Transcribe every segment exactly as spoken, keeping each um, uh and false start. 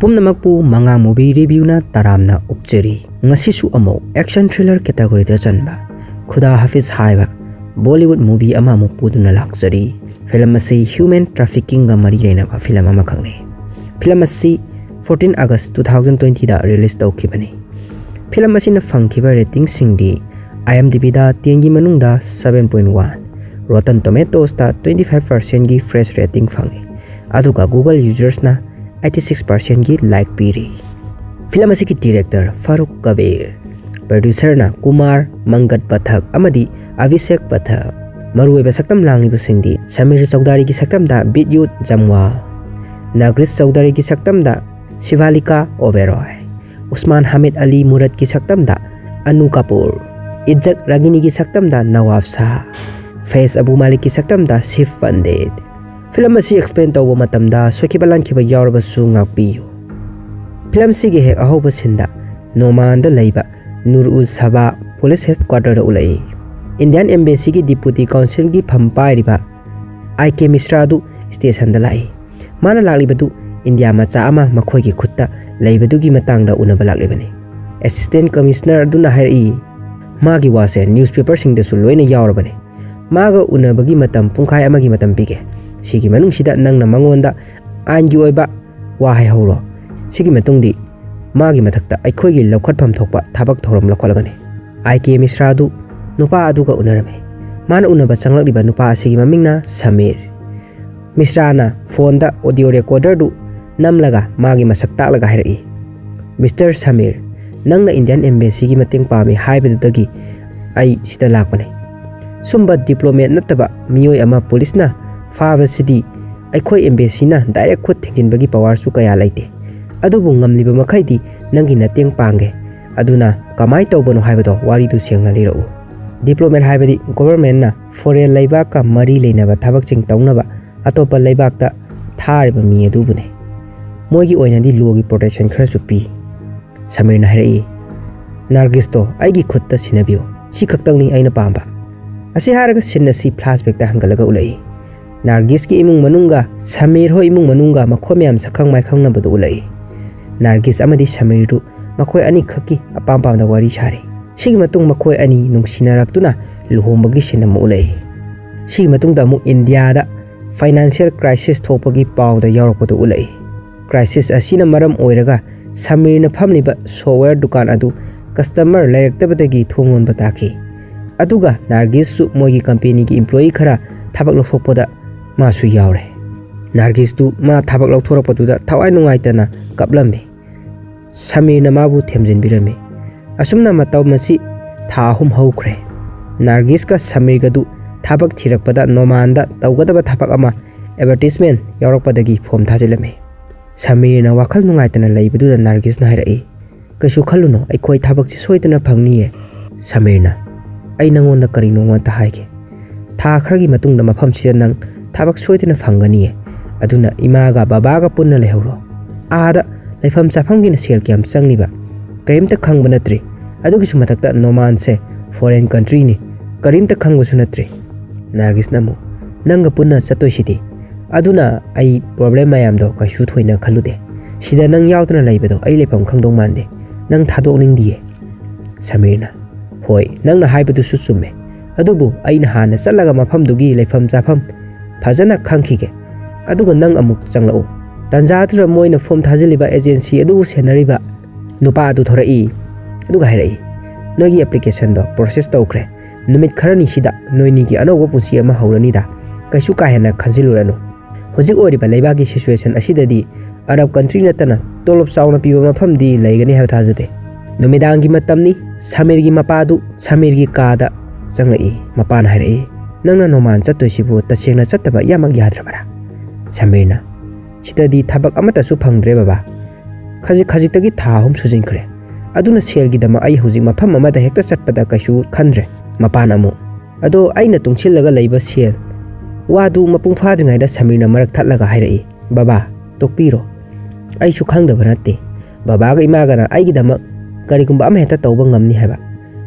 ꯄꯨꯝꯅꯃꯛꯄꯨ ꯃꯉꯥꯡ movie reviewꯅ ꯇꯔꯥꯝꯅ ꯑꯣꯛꯆꯔꯤ꯫ ꯉꯁꯤꯁꯨ ꯑꯃꯨꯛ action thriller categoryꯗ ꯆꯟꯕ ꯈꯨꯗꯥ ꯍꯥꯐꯤꯖ ꯍꯥꯏꯕ Bollywood movie ꯑꯃ ꯑꯃꯨꯛ ꯄꯨꯗꯨꯅ ꯂꯥꯛꯆꯔꯤ꯫ ꯐꯤꯂꯝ ꯑꯁꯤ human traffickingꯒ ꯃꯔꯤ ꯂꯩꯅꯕ ꯐꯤꯂꯝ ꯑꯃꯈꯛꯅꯤ꯫ ꯐꯤꯂꯝ ꯑꯁꯤ fourteen August two thousand twentyꯗ release ꯇꯧꯈꯤꯕꯅꯤ꯫ ꯐꯤꯂꯝ ꯑꯁꯤꯅ ꯐꯪꯈꯤꯕ ratingꯁꯤꯡꯗꯤ IMDbꯗ tenꯒꯤ ꯃꯅꯨꯡꯗ seven point one, Rotten Tomatoesꯇ twenty five percentꯒꯤ fresh rating ꯐꯪꯉꯤ, ꯑꯗꯨꯒ Google usersꯅ eighty six percentꯒꯤ like ꯄꯤꯔꯤ꯫ ꯐꯤꯂꯝ ꯑꯁꯤꯒꯤ director ꯐꯥꯔꯨꯛ ꯀꯕꯤꯔ, producerꯅ ꯀꯨꯃꯥꯔ ꯃꯪꯒꯠ ꯄꯊꯛ ꯑꯃꯗꯤ ꯑꯚꯤꯁꯦꯛ ꯄꯊꯛ꯫ ꯃꯔꯨꯑꯣꯏꯕ ꯁꯛꯇꯝ ꯂꯥꯡꯂꯤꯕꯁꯤꯡꯗꯤ ꯁꯃꯤꯔ ꯆꯧꯙꯥꯔꯤꯒꯤ ꯁꯛꯇꯝꯗ ꯕꯤꯗ꯭ꯌꯨꯠ ꯖꯝꯋꯥꯜ, ꯅꯥꯒ꯭ꯔꯤꯁ ꯆꯧꯙꯥꯔꯤꯒꯤ ꯁꯛꯇꯝꯗ ꯁꯤꯚꯥꯂꯤꯀꯥ ꯑꯣꯕꯦꯔꯣꯏ, ꯎꯁꯃꯥꯟ ꯍꯥꯃꯤꯗ ꯑꯂꯤ ꯃꯨꯔꯠꯀꯤ ꯁꯛꯇꯝꯗ ꯑꯅꯨ ꯀꯥꯄꯨꯔ, ꯏꯖꯛ ꯔꯥꯒꯤꯅꯤꯒꯤ ꯁꯛꯇꯝꯗ ꯅꯋꯥꯕ ꯁꯥꯍ, ꯐꯩꯖ ꯑꯕꯨ ꯃꯥꯂꯤꯛꯀꯤ ꯁꯛꯇꯝꯗ ꯁꯤꯚ ꯄꯟꯗꯤꯠ꯫ ꯐꯤꯂꯝ ꯑꯁꯤ explain ꯇꯧꯕ ꯃꯇꯝꯗ ꯁꯣꯏꯈꯤꯕ ꯂꯥꯟꯈꯤꯕ ꯌꯥꯎꯔꯕꯁꯨ ꯉꯥꯛꯄꯤꯌꯨ꯫ ꯐꯤꯂꯝ ꯑꯁꯤꯒꯤ ꯍꯦꯛ ꯑꯍꯧꯕ sceneꯗ ꯅꯣꯃꯥꯟꯗ ꯂꯩꯕ ꯅꯨꯔ ꯎꯖ ꯁꯕꯥ police headquarterꯗ ꯎꯠꯂꯛꯏ꯫ Indian Embassyꯒꯤ deputy counselꯒꯤ ꯐꯝ ꯄꯥꯏꯔꯤꯕ ꯑꯥꯏ ꯀꯦ ꯃꯤꯁ꯭ꯔꯥ ꯑꯗꯨ stationꯗ ꯂꯥꯛꯏ꯫ ꯃꯥꯅ ꯂꯥꯛꯂꯤꯕꯗꯨ ꯏꯟꯗꯤꯌꯥ ꯃꯆꯥ ꯑꯃ ꯃꯈꯣꯏꯒꯤ ꯈꯨꯠꯇ ꯂꯩꯕꯗꯨꯒꯤ ꯃꯇꯥꯡꯗ ꯎꯅꯕ ꯂꯥꯛꯂꯤꯕꯅꯤ꯫ Assistant Commissioner ꯑꯗꯨꯅ ꯍꯥꯏꯔꯛꯏ, "ꯃꯥꯒꯤ ꯋꯥꯁꯦ newspaperꯁꯤꯡꯗꯁꯨ ꯂꯣꯏꯅ ꯌꯥꯎꯔꯕꯅꯤ꯫ ꯃꯥꯒ ꯎꯅꯕꯒꯤ ꯃꯇꯝ ꯄꯨꯡꯈꯥꯏ ꯑꯃꯒꯤ ꯃꯇꯝ ꯄꯤꯒꯦ꯫ ꯁꯤꯒꯤ ꯃꯅꯨꯡꯁꯤꯗ ꯅꯪꯅ ꯃꯉꯣꯟꯗ ꯑꯥꯏꯟꯒꯤ ꯑꯣꯏꯕ ꯋꯥ ꯍꯥꯏꯍꯧꯔꯣ꯫ ꯁꯤꯒꯤ ꯃꯇꯨꯡꯗꯤ ꯃꯥꯒꯤ ꯃꯊꯛꯇ ꯑꯩꯈꯣꯏꯒꯤ ꯂꯧꯈꯠꯐꯝ ꯊꯣꯛꯄ ꯊꯕꯛ ꯊꯧꯔꯝ ꯂꯧꯈꯠꯂꯒꯅꯤ꯫" ꯑꯥꯏ ꯀꯦ ꯃꯤꯁ꯭ꯔꯥ ꯑꯗꯨ ꯅꯨꯄꯥ ꯑꯗꯨꯒ ꯎꯅꯔꯝꯃꯤ꯫ ꯃꯥꯅ ꯎꯅꯕ ꯆꯪꯂꯛꯂꯤꯕ ꯅꯨꯄꯥ ꯑꯁꯤꯒꯤ ꯃꯃꯤꯡꯅ ꯁꯃꯤꯔ꯫ ꯃꯤꯁ꯭ꯔꯥꯅ phoneꯗ audio recorderꯗꯨ ꯅꯝꯂꯒ ꯃꯥꯒꯤ ꯃꯁꯛ ꯇꯥꯛꯂꯒ ꯍꯥꯏꯔꯛꯏ, "Mister ꯁꯃꯤꯔ, ꯅꯪꯅ Indian Embassyꯒꯤ ꯃꯇꯦꯡ ꯄꯥꯝꯃꯤ ꯍꯥꯏꯕꯗꯨꯗꯒꯤ ꯑꯩ ꯁꯤꯗ ꯂꯥꯛꯄꯅꯤ꯫ ꯁꯨꯝꯕ diplomat ꯅꯠꯇꯕ ꯃꯤꯑꯣꯏ ꯑꯃ policeꯅ ꯐꯥꯕꯁꯤꯗꯤ ꯑꯩꯈꯣꯏ embassyꯅ direct ꯈꯨꯠ ꯊꯤꯡꯖꯤꯟꯕꯒꯤ powerꯁꯨ ꯀꯌꯥ ꯂꯩꯇꯦ꯫ ꯑꯗꯨꯕꯨ ꯉꯝꯂꯤꯕ ꯃꯈꯩꯗꯤ ꯅꯪꯒꯤ ꯃꯇꯦꯡ ꯄꯥꯡꯒꯦ꯫ ꯑꯗꯨꯅ ꯀꯃꯥꯏ ꯇꯧꯕꯅꯣ ꯍꯥꯏꯕꯗꯣ ꯋꯥꯔꯤꯗꯨ ꯁꯦꯡꯅ ꯂꯤꯔꯛꯎ꯫" Diplomat ꯍꯥꯏꯕꯗꯤ governmentꯅ foreign ꯂꯩꯕꯥꯛꯀ ꯃꯔꯤ ꯂꯩꯅꯕ ꯊꯕꯛꯁꯤꯡ ꯇꯧꯅꯕ ꯑꯇꯣꯞꯄ ꯂꯩꯕꯥꯛꯇ ꯊꯥꯔꯤꯕ ꯃꯤ ꯑꯗꯨꯕꯨꯅꯤ꯫ ꯃꯣꯏꯒꯤ ꯑꯣꯏꯅꯗꯤ lawꯒꯤ protection ꯈꯔꯁꯨ ꯄꯤ꯫ ꯁꯃꯤꯔꯅ ꯍꯥꯏꯔꯛꯏ, "ꯅꯥꯔꯒꯤꯁꯇꯣ ꯑꯩꯒꯤ ꯈꯨꯠꯇ ꯁꯤꯟꯅꯕꯤꯌꯨ꯫ ꯁꯤ ꯈꯛꯇꯪꯅꯤ ꯑꯩꯅ ꯄꯥꯝꯕ꯫" ꯑꯁꯤ ꯍꯥꯏꯔꯒ scene ꯑꯁꯤ flashbackꯇ ꯍꯟꯒꯠꯂꯒ ꯎꯠꯂꯛꯏ꯫ ꯅꯥꯔꯒꯤꯁꯀꯤ ꯏꯃꯨꯡ ꯃꯅꯨꯡꯒ ꯁꯃꯤꯔ ꯍꯣꯏ ꯏꯃꯨꯡ ꯃꯅꯨꯡꯒ ꯃꯈꯣꯏ ꯃꯌꯥꯝ ꯁꯛꯈꯪ ꯃꯥꯏꯈꯪꯅꯕꯗꯨ ꯎꯠꯂꯛꯏ꯫ ꯅꯥꯔꯒꯤꯁ ꯑꯃꯗꯤ ꯁꯃꯤꯔꯗꯨ ꯃꯈꯣꯏ ꯑꯅꯤꯈꯛꯀꯤ ꯑꯄꯥꯝ ꯄꯥꯝꯗ ꯋꯥꯔꯤ ꯁꯥꯔꯤ꯫ ꯁꯤꯒꯤ ꯃꯇꯨꯡ ꯃꯈꯣꯏ ꯑꯅꯤ ꯅꯨꯡꯁꯤꯅꯔꯛꯇꯨꯅ ꯂꯨꯍꯣꯡꯕꯒꯤ ꯁꯤꯟ ꯑꯃ ꯎꯠꯂꯛꯏ꯫ ꯁꯤꯒꯤ ꯃꯇꯨꯡꯗ ꯑꯃꯨꯛ ꯏꯟꯗꯤꯌꯥꯗ ꯐꯥꯏꯅꯥꯟꯁꯤꯌꯦꯜ ꯀ꯭ꯔꯥꯏꯁꯤꯁ ꯊꯣꯛꯄꯒꯤ ꯄꯥꯎꯗ ꯌꯥꯎꯔꯛꯄꯗꯨ ꯎꯠꯂꯛꯏ꯫ ꯀ꯭ꯔꯥꯏꯁꯤꯁ ꯑꯁꯤꯅ ꯃꯔꯝ ꯑꯣꯏꯔꯒ ꯁꯃꯤꯔꯅ ꯐꯝꯂꯤꯕ ꯁꯣꯞꯋꯦꯌꯔ ꯗꯨꯀꯥꯟ ꯑꯗꯨ ꯀꯁꯇꯃꯔ ꯂꯩꯔꯛꯇꯕꯗꯒꯤ ꯊꯣꯡ ꯂꯣꯟꯕ ꯇꯥꯈꯤ꯫ ꯑꯗꯨꯒ ꯅꯥꯔꯒꯤꯁꯁꯨ ꯃꯣꯏꯒꯤ ꯀꯝꯄꯦꯅꯤꯒꯤ ꯏꯝꯄ꯭ꯂꯣꯌꯤ ꯈꯔ ꯊꯕꯛ ꯂꯧꯊꯣꯛꯄꯗ ꯃꯥꯁꯨ ꯌꯥꯎꯔꯦ꯫ ꯅꯥꯔꯒꯤꯁꯇꯨ ꯃꯥ ꯊꯕꯛ ꯂꯧꯊꯣꯔꯛꯄꯗꯨꯗ ꯊꯋꯥꯏ ꯅꯨꯡꯉꯥꯏꯇꯅ ꯀꯞꯂꯝꯃꯤ꯫ ꯁꯃꯤꯔꯅ ꯃꯥꯕꯨ ꯊꯦꯝꯖꯤꯟꯕꯤꯔꯝꯃꯤ꯫ ꯑꯁꯨꯝꯅ ꯃꯇꯧ ꯑꯁꯤ ꯊꯥ ꯑꯍꯨꯝ ꯍꯧꯈ꯭ꯔꯦ꯫ ꯅꯥꯔꯒꯤꯁꯀ ꯁꯃꯤꯔꯒꯗꯨ ꯊꯕꯛ ꯊꯤꯔꯛꯄꯗ ꯅꯣꯃꯥꯟꯗ ꯇꯧꯒꯗꯕ ꯊꯕꯛ ꯑꯃ ꯑꯦꯗꯚꯔꯇꯤꯁꯃꯦꯟ ꯌꯥꯎꯔꯛꯄꯗꯒꯤ ꯐꯣꯝ ꯊꯥꯖꯤꯜꯂꯝꯃꯤ꯫ ꯁꯃꯤꯔꯅ ꯋꯥꯈꯜ ꯅꯨꯡꯉꯥꯏꯇꯅ ꯂꯩꯕꯗꯨꯗ ꯅꯥꯔꯒꯤꯁꯅ ꯍꯥꯏꯔꯛꯏ, "ꯀꯩꯁꯨ ꯈꯜꯂꯨꯅꯨ, ꯑꯩꯈꯣꯏ ꯊꯕꯛꯁꯤ ꯁꯣꯏꯗꯅ ꯐꯪꯅꯤꯌꯦ꯫" ꯁꯃꯤꯔꯅ, "ꯑꯩ ꯅꯪꯉꯣꯟꯗ ꯀꯔꯤꯅꯣ ꯑꯃꯇ ꯍꯥꯏꯒꯦ꯫ ꯊꯥ ꯈꯔꯒꯤ ꯃꯇꯨꯡꯗ ꯃꯐꯝꯁꯤꯗ ꯅꯪ ꯊꯕꯛ ꯁꯣꯏꯗꯅ ꯐꯪꯒꯅꯤꯌꯦ꯫ ꯑꯗꯨꯅ ꯏꯃꯥꯒ ꯕꯕꯥꯒ ꯄꯨꯟꯅ ꯂꯩꯍꯧꯔꯣ꯫ ꯑꯥꯗ ꯂꯩꯐꯝ ꯆꯥꯐꯝꯒꯤꯅ ꯁꯦꯜ ꯀꯌꯥꯝ ꯆꯪꯂꯤꯕ? ꯀꯔꯤꯝꯇ ꯈꯪꯕ ꯅꯠꯇ꯭ꯔꯤ꯫ ꯑꯗꯨꯒꯤꯁꯨ ꯃꯊꯛꯇ ꯅꯣꯃꯥꯟꯁꯦ ꯐꯣꯔꯦꯟ ꯀꯟꯇ꯭ꯔꯤꯅꯤ, ꯀꯔꯤꯝꯇ ꯈꯪꯕꯁꯨ ꯅꯠꯇ꯭ꯔꯤ꯫" ꯅꯥꯔꯒꯤꯁꯅ ꯑꯃꯨꯛ, "ꯅꯪꯒ ꯄꯨꯟꯅ ꯆꯠꯇꯣꯏꯁꯤꯗꯤ꯫ ꯑꯗꯨꯅ ꯑꯩ ꯄ꯭ꯔꯣꯕ꯭ꯂꯦꯝ ꯃꯌꯥꯝꯗꯣ ꯀꯩꯁꯨ ꯊꯣꯏꯅ ꯈꯜꯂꯨꯗꯦ꯫ ꯁꯤꯗ ꯅꯪ ꯌꯥꯎꯗꯅ ꯂꯩꯕꯗꯣ ꯑꯩ ꯂꯩꯐꯝ ꯈꯪꯗꯧ ꯃꯥꯟꯗꯦ꯫ ꯅꯪ ꯊꯥꯗꯣꯛꯅꯤꯡꯗꯤꯌꯦ꯫" ꯁꯃꯤꯔꯅ, "ꯍꯣꯏ, ꯅꯪꯅ ꯍꯥꯏꯕꯗꯨꯁꯨ ꯆꯨꯝꯃꯦ꯫ ꯑꯗꯨꯕꯨ ꯑꯩꯅ ꯍꯥꯟꯅ ꯆꯠꯂꯒ ꯃꯐꯝꯗꯨꯒꯤ ꯂꯩꯐꯝ ꯆꯥꯐꯝ ꯐꯖꯅ ꯈꯪꯈꯤꯒꯦ꯫ ꯑꯗꯨꯒ ꯅꯪ ꯑꯃꯨꯛ ꯆꯪꯂꯛꯎ꯫" ꯇꯥꯟꯖꯥꯗꯨꯗ ꯃꯣꯏꯅ ꯐꯣꯝ ꯊꯥꯖꯤꯜꯂꯤꯕ ꯑꯦꯖꯦꯟꯁꯤ ꯑꯗꯨꯕꯨ ꯁꯦꯟꯅꯔꯤꯕ ꯅꯨꯄꯥ ꯑꯗꯨ ꯊꯣꯔꯛꯏ꯫ ꯑꯗꯨꯒ ꯍꯥꯏꯔꯛꯏ, "ꯅꯣꯏꯒꯤ ꯑꯦꯄ꯭ꯂꯤꯀꯦꯁꯟꯗꯣ ꯄ꯭ꯔꯣꯁꯦꯁ ꯇꯧꯈ꯭ꯔꯦ꯫ ꯅꯨꯃꯤꯠ ꯈꯔꯅꯤꯁꯤꯗ ꯅꯣꯏꯅꯤꯒꯤ ꯑꯅꯧꯕ ꯄꯨꯟꯁꯤ ꯑꯃ ꯍꯧꯔꯅꯤꯗ꯫ ꯀꯩꯁꯨ ꯀꯥ ꯍꯦꯟꯅ ꯈꯟꯖꯤꯜꯂꯨꯔꯅꯨ꯫ ꯍꯧꯖꯤꯛ ꯑꯣꯏꯔꯤꯕ ꯂꯩꯕꯥꯛꯀꯤ ꯁꯤꯆꯨꯋꯦꯁꯟ ꯑꯁꯤꯗꯗꯤ ꯑꯔꯕ ꯀꯟꯇ꯭ꯔꯤ ꯅꯠꯇꯅ ꯇꯣꯂꯣꯞ ꯆꯥꯎꯅ ꯄꯤꯕ ꯃꯐꯝꯗꯤ ꯂꯩꯒꯅꯤ ꯍꯥꯏꯕ ꯊꯥꯖꯗꯦ꯫ ꯅꯨꯃꯤꯗꯥꯡꯒꯤ ꯃꯇꯝꯅꯤ, ꯁꯃꯤꯔꯒꯤ ꯃꯄꯥꯗꯨ ꯁꯃꯤꯔꯒꯤ ꯀꯥꯗ ꯆꯪꯂꯛꯏ꯫ ꯃꯄꯥꯅ ꯍꯥꯏꯔꯛꯏ, "ꯅꯪꯅ ꯅꯣꯃꯥꯟ ꯆꯠꯇꯣꯏꯁꯤꯕꯨ ꯇꯁꯦꯡꯅ ꯆꯠꯇꯕ ꯏꯌꯥꯃꯛ ꯌꯥꯗ꯭ꯔꯕꯔꯥ?" ꯁꯃꯤꯔꯅ, "ꯁꯤꯗꯗꯤ ꯊꯕꯛ ꯑꯃꯠꯇꯁꯨ ꯐꯪꯗ꯭ꯔꯦ ꯕꯕꯥ꯫ ꯈꯖꯤꯛ ꯈꯖꯤꯛꯇꯒꯤ ꯊꯥ ꯑꯍꯨꯝ ꯁꯨꯖꯤꯟꯈ꯭ꯔꯦ꯫ ꯑꯗꯨꯅ ꯁꯦꯜꯒꯤꯗꯃꯛ ꯑꯩ ꯍꯧꯖꯤꯛ ꯃꯐꯝ ꯑꯃꯗ ꯍꯦꯛꯇ ꯆꯠꯄꯗ ꯀꯩꯁꯨ ꯈꯟꯗ꯭ꯔꯦ꯫" ꯃꯄꯥꯅ ꯑꯃꯨꯛ, "ꯑꯗꯣ ꯑꯩꯅ ꯇꯨꯡꯁꯤꯜꯂꯒ ꯂꯩꯕ ꯁꯦꯜ, ꯋꯥꯗꯨ ꯃꯄꯨꯡ ꯐꯥꯗ꯭ꯔꯤꯉꯩꯗ ꯁꯃꯤꯔꯅ ꯃꯔꯛ ꯊꯠꯂꯒ ꯍꯥꯏꯔꯛꯏ, 'ꯕꯕꯥ, ꯇꯣꯛꯄꯤꯔꯣ꯫ ꯑꯩꯁꯨ ꯈꯪꯗꯕ ꯅꯠꯇꯦ꯫ ꯕꯕꯥꯒ ꯏꯃꯥꯒꯅ ꯑꯩꯒꯤꯗꯃꯛ ꯀꯔꯤꯒꯨꯝꯕ ꯑꯃ ꯍꯦꯛꯇ ꯇꯧꯕ ꯉꯝꯅꯤ ꯍꯥꯏꯕ꯫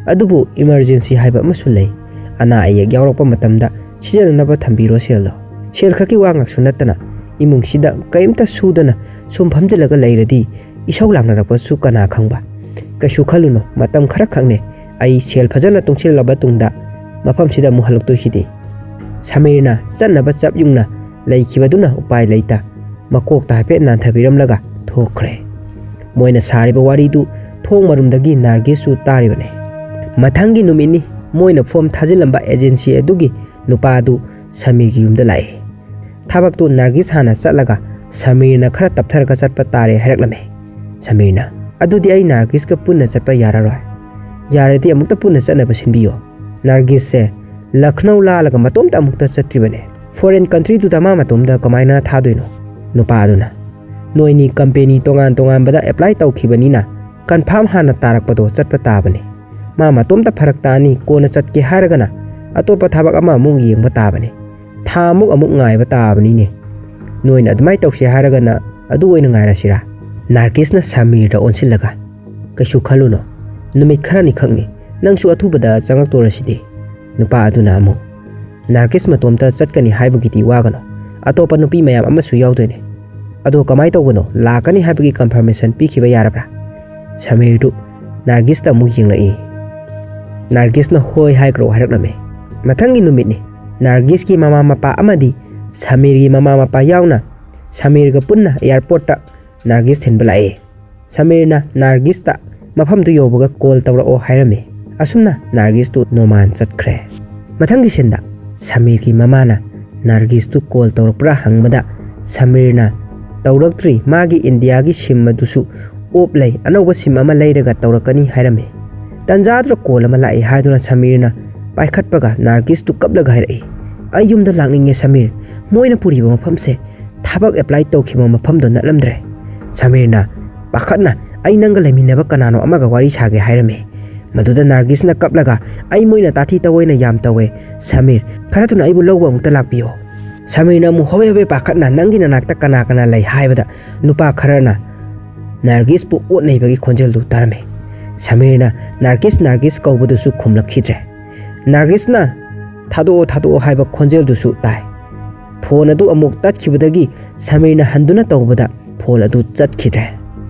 ꯑꯗꯨꯕꯨ ꯏꯃꯔꯖꯦꯟꯁꯤ ꯍꯥꯏꯕ ꯑꯃꯁꯨ ꯂꯩ꯫ ꯑꯅꯥ ꯑꯌꯦꯛ ꯌꯥꯎꯔꯛꯄ ꯃꯇꯝꯗ ꯁꯤꯖꯤꯟꯅꯅꯕ ꯊꯝꯕꯤꯔꯣ ꯁꯦꯜꯗꯣ꯫ ꯁꯦꯜ ꯈꯛꯀꯤ ꯋꯥ ꯉꯥꯛꯁꯨ ꯅꯠꯇꯅ ꯏꯃꯨꯡꯁꯤꯗ ꯀꯔꯤꯝꯇ ꯁꯨꯗꯅ ꯁꯨꯝ ꯐꯝꯖꯤꯜꯂꯒ ꯂꯩꯔꯗꯤ ꯏꯁꯧ ꯂꯥꯡꯅꯔꯛꯄꯁꯨ ꯀꯅꯥ ꯈꯪꯕ꯫ "ꯀꯩꯁꯨ ꯈꯜꯂꯨꯅꯨ, ꯃꯇꯝ ꯈꯔ ꯈꯛꯅꯦ꯫ ꯑꯩ ꯁꯦꯜ ꯐꯖꯅ ꯇꯨꯡꯁꯤꯜꯂꯕ ꯇꯨꯡꯗ ꯃꯐꯝꯁꯤꯗ ꯑꯃꯨꯛ ꯍꯜꯂꯛꯇꯣꯏꯁꯤꯗꯤ꯫" ꯁꯃꯤꯔꯅ ꯆꯠꯅꯕ ꯆꯞ ꯌꯨꯡꯅ ꯂꯩꯈꯤꯕꯗꯨꯅ ꯎꯄꯥꯏ ꯂꯩꯇ ꯃꯀꯣꯛꯇ ꯍꯥꯏꯐꯦꯠ ꯅꯥꯟꯊꯕꯤꯔꯝꯂꯒ ꯊꯣꯛꯈ꯭ꯔꯦ꯫ ꯃꯣꯏꯅ ꯁꯥꯔꯤꯕ ꯋꯥꯔꯤꯗꯨ ꯊꯣꯡ ꯃꯔꯨꯝꯗꯒꯤ ꯅꯥꯔꯒꯤꯁꯁꯨ ꯇꯥꯔꯤꯕꯅꯤ꯫ ꯃꯊꯪꯒꯤ ꯅꯨꯃꯤꯠꯅꯤ꯫ ꯃꯣꯏꯅ ꯐꯣꯝ ꯊꯥꯖꯤꯜꯂꯝꯕ ꯑꯦꯖꯦꯟꯁꯤ ꯑꯗꯨꯒꯤ ꯅꯨꯄꯥ ꯑꯗꯨ ꯁꯃꯤꯔꯒꯤ ꯌꯨꯝꯗ ꯂꯥꯛꯏ꯫ ꯊꯕꯛꯇꯨ ꯅꯥꯔꯒꯤꯁ ꯍꯥꯟꯅ ꯆꯠꯂꯒ ꯁꯃꯤꯔꯅ ꯈꯔ ꯇꯞꯊꯔꯒ ꯆꯠꯄ ꯇꯥꯔꯦ ꯍꯥꯏꯔꯛꯂꯝꯃꯤ꯫ ꯁꯃꯤꯔꯅ, "ꯑꯗꯨꯗꯤ ꯑꯩ ꯅꯥꯔꯒꯤꯁꯀ ꯄꯨꯟꯅ ꯆꯠꯄ ꯌꯥꯔꯔꯣꯏ꯫ ꯌꯥꯔꯗꯤ ꯑꯃꯨꯛꯇ ꯄꯨꯟꯅ ꯆꯠꯅꯕ ꯁꯤꯟꯕꯤꯌꯣ꯫ ꯅꯥꯔꯒꯤꯁꯁꯦ ꯂꯈꯅꯧ ꯂꯥꯜꯂꯒ ꯃꯇꯣꯝꯇ ꯑꯃꯨꯛꯇ ꯆꯠꯇ꯭ꯔꯤꯕꯅꯦ꯫ ꯐꯣꯔꯦꯟ ꯀꯟꯇ꯭ꯔꯤꯗꯨꯗ ꯃꯥ ꯃꯇꯣꯝꯗ ꯀꯃꯥꯏꯅ ꯊꯥꯗꯣꯏꯅꯣ?" ꯅꯨꯄꯥ ꯑꯗꯨꯅ, "ꯅꯣꯏꯅꯤ ꯀꯝꯄꯦꯅꯤ ꯇꯣꯉꯥꯟ ꯇꯣꯉꯥꯟꯕꯗ ꯑꯦꯄ꯭ꯂꯥꯏ ꯇꯧꯈꯤꯕꯅꯤꯅ ꯀꯟꯐꯥꯔꯝ ꯍꯥꯟꯅ ꯇꯥꯔꯛꯄꯗꯣ ꯆꯠꯄ ꯇꯥꯕꯅꯤ꯫ ꯃꯥ ꯃꯇꯣꯝꯇ ꯐꯔꯛ ꯇꯥꯅꯤ, ꯀꯣꯟꯅ ꯆꯠꯀꯦ ꯍꯥꯏꯔꯒꯅ ꯑꯇꯣꯞꯄ ꯊꯕꯛ ꯑꯃ ꯑꯃꯨꯛ ꯌꯦꯡꯕ ꯇꯥꯕꯅꯤ꯫ ꯊꯥ ꯑꯃꯨꯛ ꯑꯃꯨꯛ ꯉꯥꯏꯕ ꯇꯥꯕꯅꯤꯅꯦ꯫ ꯅꯣꯏꯅ ꯑꯗꯨꯃꯥꯏꯅ ꯇꯧꯁꯦ ꯍꯥꯏꯔꯒꯅ ꯑꯗꯨ ꯑꯣꯏꯅ ꯉꯥꯏꯔꯁꯤꯔꯥ?" ꯅꯥꯔꯀꯤꯁꯅ ꯁꯃꯤꯔꯗ ꯑꯣꯟꯁꯤꯜꯂꯒ, "ꯀꯩꯁꯨ ꯈꯜꯂꯨꯅꯨ, ꯅꯨꯃꯤꯠ ꯈꯔꯅꯤ ꯈꯛꯅꯤ, ꯅꯪꯁꯨ ꯑꯊꯨꯕꯗ ꯆꯪꯉꯛꯇꯣꯔꯁꯤꯗꯤ꯫" ꯅꯨꯄꯥ ꯑꯗꯨꯅ ꯑꯃꯨꯛ, "ꯅꯥꯔꯀꯤꯁ ꯃꯇꯣꯝꯇ ꯆꯠꯀꯅꯤ ꯍꯥꯏꯕꯒꯤꯗꯤ ꯋꯥꯒꯅꯨ, ꯑꯇꯣꯞꯄ ꯅꯨꯄꯤ ꯃꯌꯥꯝ ꯑꯃꯁꯨ ꯌꯥꯎꯗꯣꯏꯅꯦ꯫ ꯑꯗꯣ ꯀꯃꯥꯏꯅ ꯇꯧꯕꯅꯣ, ꯂꯥꯛꯀꯅꯤ ꯍꯥꯏꯕꯒꯤ ꯀꯟꯐꯔꯃꯦꯁꯟ ꯄꯤꯈꯤꯕ ꯌꯥꯔꯕ꯭ꯔꯥ?" ꯁꯃꯤꯔꯗꯨ ꯅꯥꯔꯒꯤꯁꯇ ꯑꯃꯨꯛ ꯌꯦꯡꯂꯛꯏ꯫ ꯅꯥꯔꯒꯤꯁꯅ "ꯍꯣꯏ" ꯍꯥꯏꯈ꯭ꯔꯣ ꯍꯥꯏꯔꯛꯂꯝꯃꯤ꯫ ꯃꯊꯪꯒꯤ ꯅꯨꯃꯤꯠꯅꯤ꯫ ꯅꯥꯔꯒꯤꯁꯀꯤ ꯃꯃꯥ ꯃꯄꯥ ꯑꯃꯗꯤ ꯁꯃꯤꯔꯒꯤ ꯃꯃꯥ ꯃꯄꯥ ꯌꯥꯎꯅ ꯁꯃꯤꯔꯒ ꯄꯨꯟꯅ ꯑꯦꯌꯥꯔꯄꯣꯔꯠꯇ ꯅꯥꯔꯒꯤꯁ ꯊꯤꯟꯕ ꯂꯥꯛꯏ꯫ ꯁꯃꯤꯔꯅ ꯅꯥꯔꯒꯤꯁꯇ ꯃꯐꯝꯗꯨ ꯌꯧꯕꯒ ꯀꯣꯜ ꯇꯧꯔꯛꯑꯣ ꯍꯥꯏꯔꯝꯃꯤ꯫ ꯑꯁꯨꯝꯅ ꯅꯥꯔꯒꯤꯁꯇꯨ ꯅꯣꯃꯥꯟ ꯆꯠꯈ꯭ꯔꯦ꯫ ꯃꯊꯪꯒꯤ ꯁꯤꯟꯗ ꯁꯃꯤꯔꯒꯤ ꯃꯃꯥꯅ ꯅꯥꯔꯒꯤꯁꯇꯨ ꯀꯣꯜ ꯇꯧꯔꯛꯄ꯭ꯔꯥ ꯍꯪꯕꯗ, ꯁꯃꯤꯔꯅ "ꯇꯧꯔꯛꯇ꯭ꯔꯤ, ꯃꯥꯒꯤ ꯏꯟꯗꯤꯌꯥꯒꯤ ꯁꯤꯝ ꯑꯗꯨꯁꯨ ꯑꯣꯞ ꯂꯩ, ꯑꯅꯧꯕ ꯁꯤꯝ ꯑꯃ ꯂꯩꯔꯒ ꯇꯧꯔꯛꯀꯅꯤ" ꯍꯥꯏꯔꯝꯃꯤ꯫ ꯇꯟꯖꯥꯗꯨꯗ ꯀꯣꯜ ꯑꯃ ꯂꯥꯛꯏ ꯍꯥꯏꯗꯨꯅ ꯁꯃꯤꯔꯅ ꯄꯥꯏꯈꯠꯄꯒ ꯅꯥꯔꯒꯤꯁꯇꯨ ꯀꯞꯂꯒ ꯍꯥꯏꯔꯛꯏ, "ꯑꯩ ꯌꯨꯝꯗ ꯂꯥꯛꯅꯤꯡꯉꯦ ꯁꯃꯤꯔ, ꯃꯣꯏꯅ ꯄꯨꯔꯤꯕ ꯃꯐꯝꯁꯦ ꯊꯕꯛ ꯑꯦꯄ꯭ꯂꯥꯏ ꯇꯧꯈꯤꯕ ꯃꯐꯝꯗꯣ ꯅꯠꯂꯝꯗ꯭ꯔꯦ꯫" ꯁꯃꯤꯔꯅ ꯄꯥꯈꯠꯅ, "ꯑꯩ ꯅꯪꯒ ꯂꯩꯃꯤꯟꯅꯕ ꯀꯅꯥꯅꯣ ꯑꯃꯒ ꯋꯥꯔꯤ ꯁꯥꯒꯦ" ꯍꯥꯏꯔꯝꯃꯤ꯫ ꯃꯗꯨꯗ ꯅꯥꯔꯒꯤꯁꯅ ꯀꯞꯂꯒ, "ꯑꯩ ꯃꯣꯏꯅ ꯇꯥꯊꯤ ꯇꯧꯑꯣꯏꯅ ꯌꯥꯝ ꯇꯧꯋꯦ꯫ ꯁꯃꯤꯔ, ꯈꯔ ꯊꯨꯅ ꯑꯩꯕꯨ ꯂꯧꯕ ꯑꯃꯨꯛꯇ ꯂꯥꯛꯄꯤꯌꯣ꯫" ꯁꯃꯤꯔꯅ ꯑꯃꯨꯛ ꯍꯣꯕꯦ ꯍꯣꯕꯦ ꯄꯥꯈꯠꯅ, "ꯅꯪꯒꯤ ꯅꯅꯥꯛꯇ ꯀꯅꯥ ꯀꯅꯥ ꯂꯩ?" ꯍꯥꯏꯕꯗ ꯅꯨꯄꯥ ꯈꯔꯅ ꯅꯥꯔꯒꯤꯁꯄꯨ ꯑꯣꯠ ꯅꯩꯕꯒꯤ ꯈꯣꯟꯖꯦꯜꯗꯨ ꯇꯥꯔꯝꯃꯤ꯫ ꯁꯃꯤꯔꯅ "ꯅꯥꯔꯒꯤꯁ, ꯅꯥꯔꯒꯤꯁ" ꯀꯧꯕꯗꯨꯁꯨ ꯈꯨꯝꯂꯛꯈꯤꯗ꯭ꯔꯦ꯫ ꯅꯥꯔꯒꯤꯁꯅ "ꯊꯥꯗꯣꯛꯑꯣ, ꯊꯥꯗꯣꯛꯑꯣ" ꯍꯥꯏꯕ ꯈꯣꯟꯖꯦꯜꯗꯨꯁꯨ ꯇꯥꯏ꯫ ꯐꯣꯟ ꯑꯗꯨ ꯑꯃꯨꯛ ꯇꯠꯈꯤꯕꯗꯒꯤ ꯁꯃꯤꯔꯅ ꯍꯟꯗꯨꯅ ꯇꯧꯕꯗ ꯐꯣꯟ ꯑꯗꯨ ꯆꯠꯈꯤꯗ꯭ꯔꯦ꯫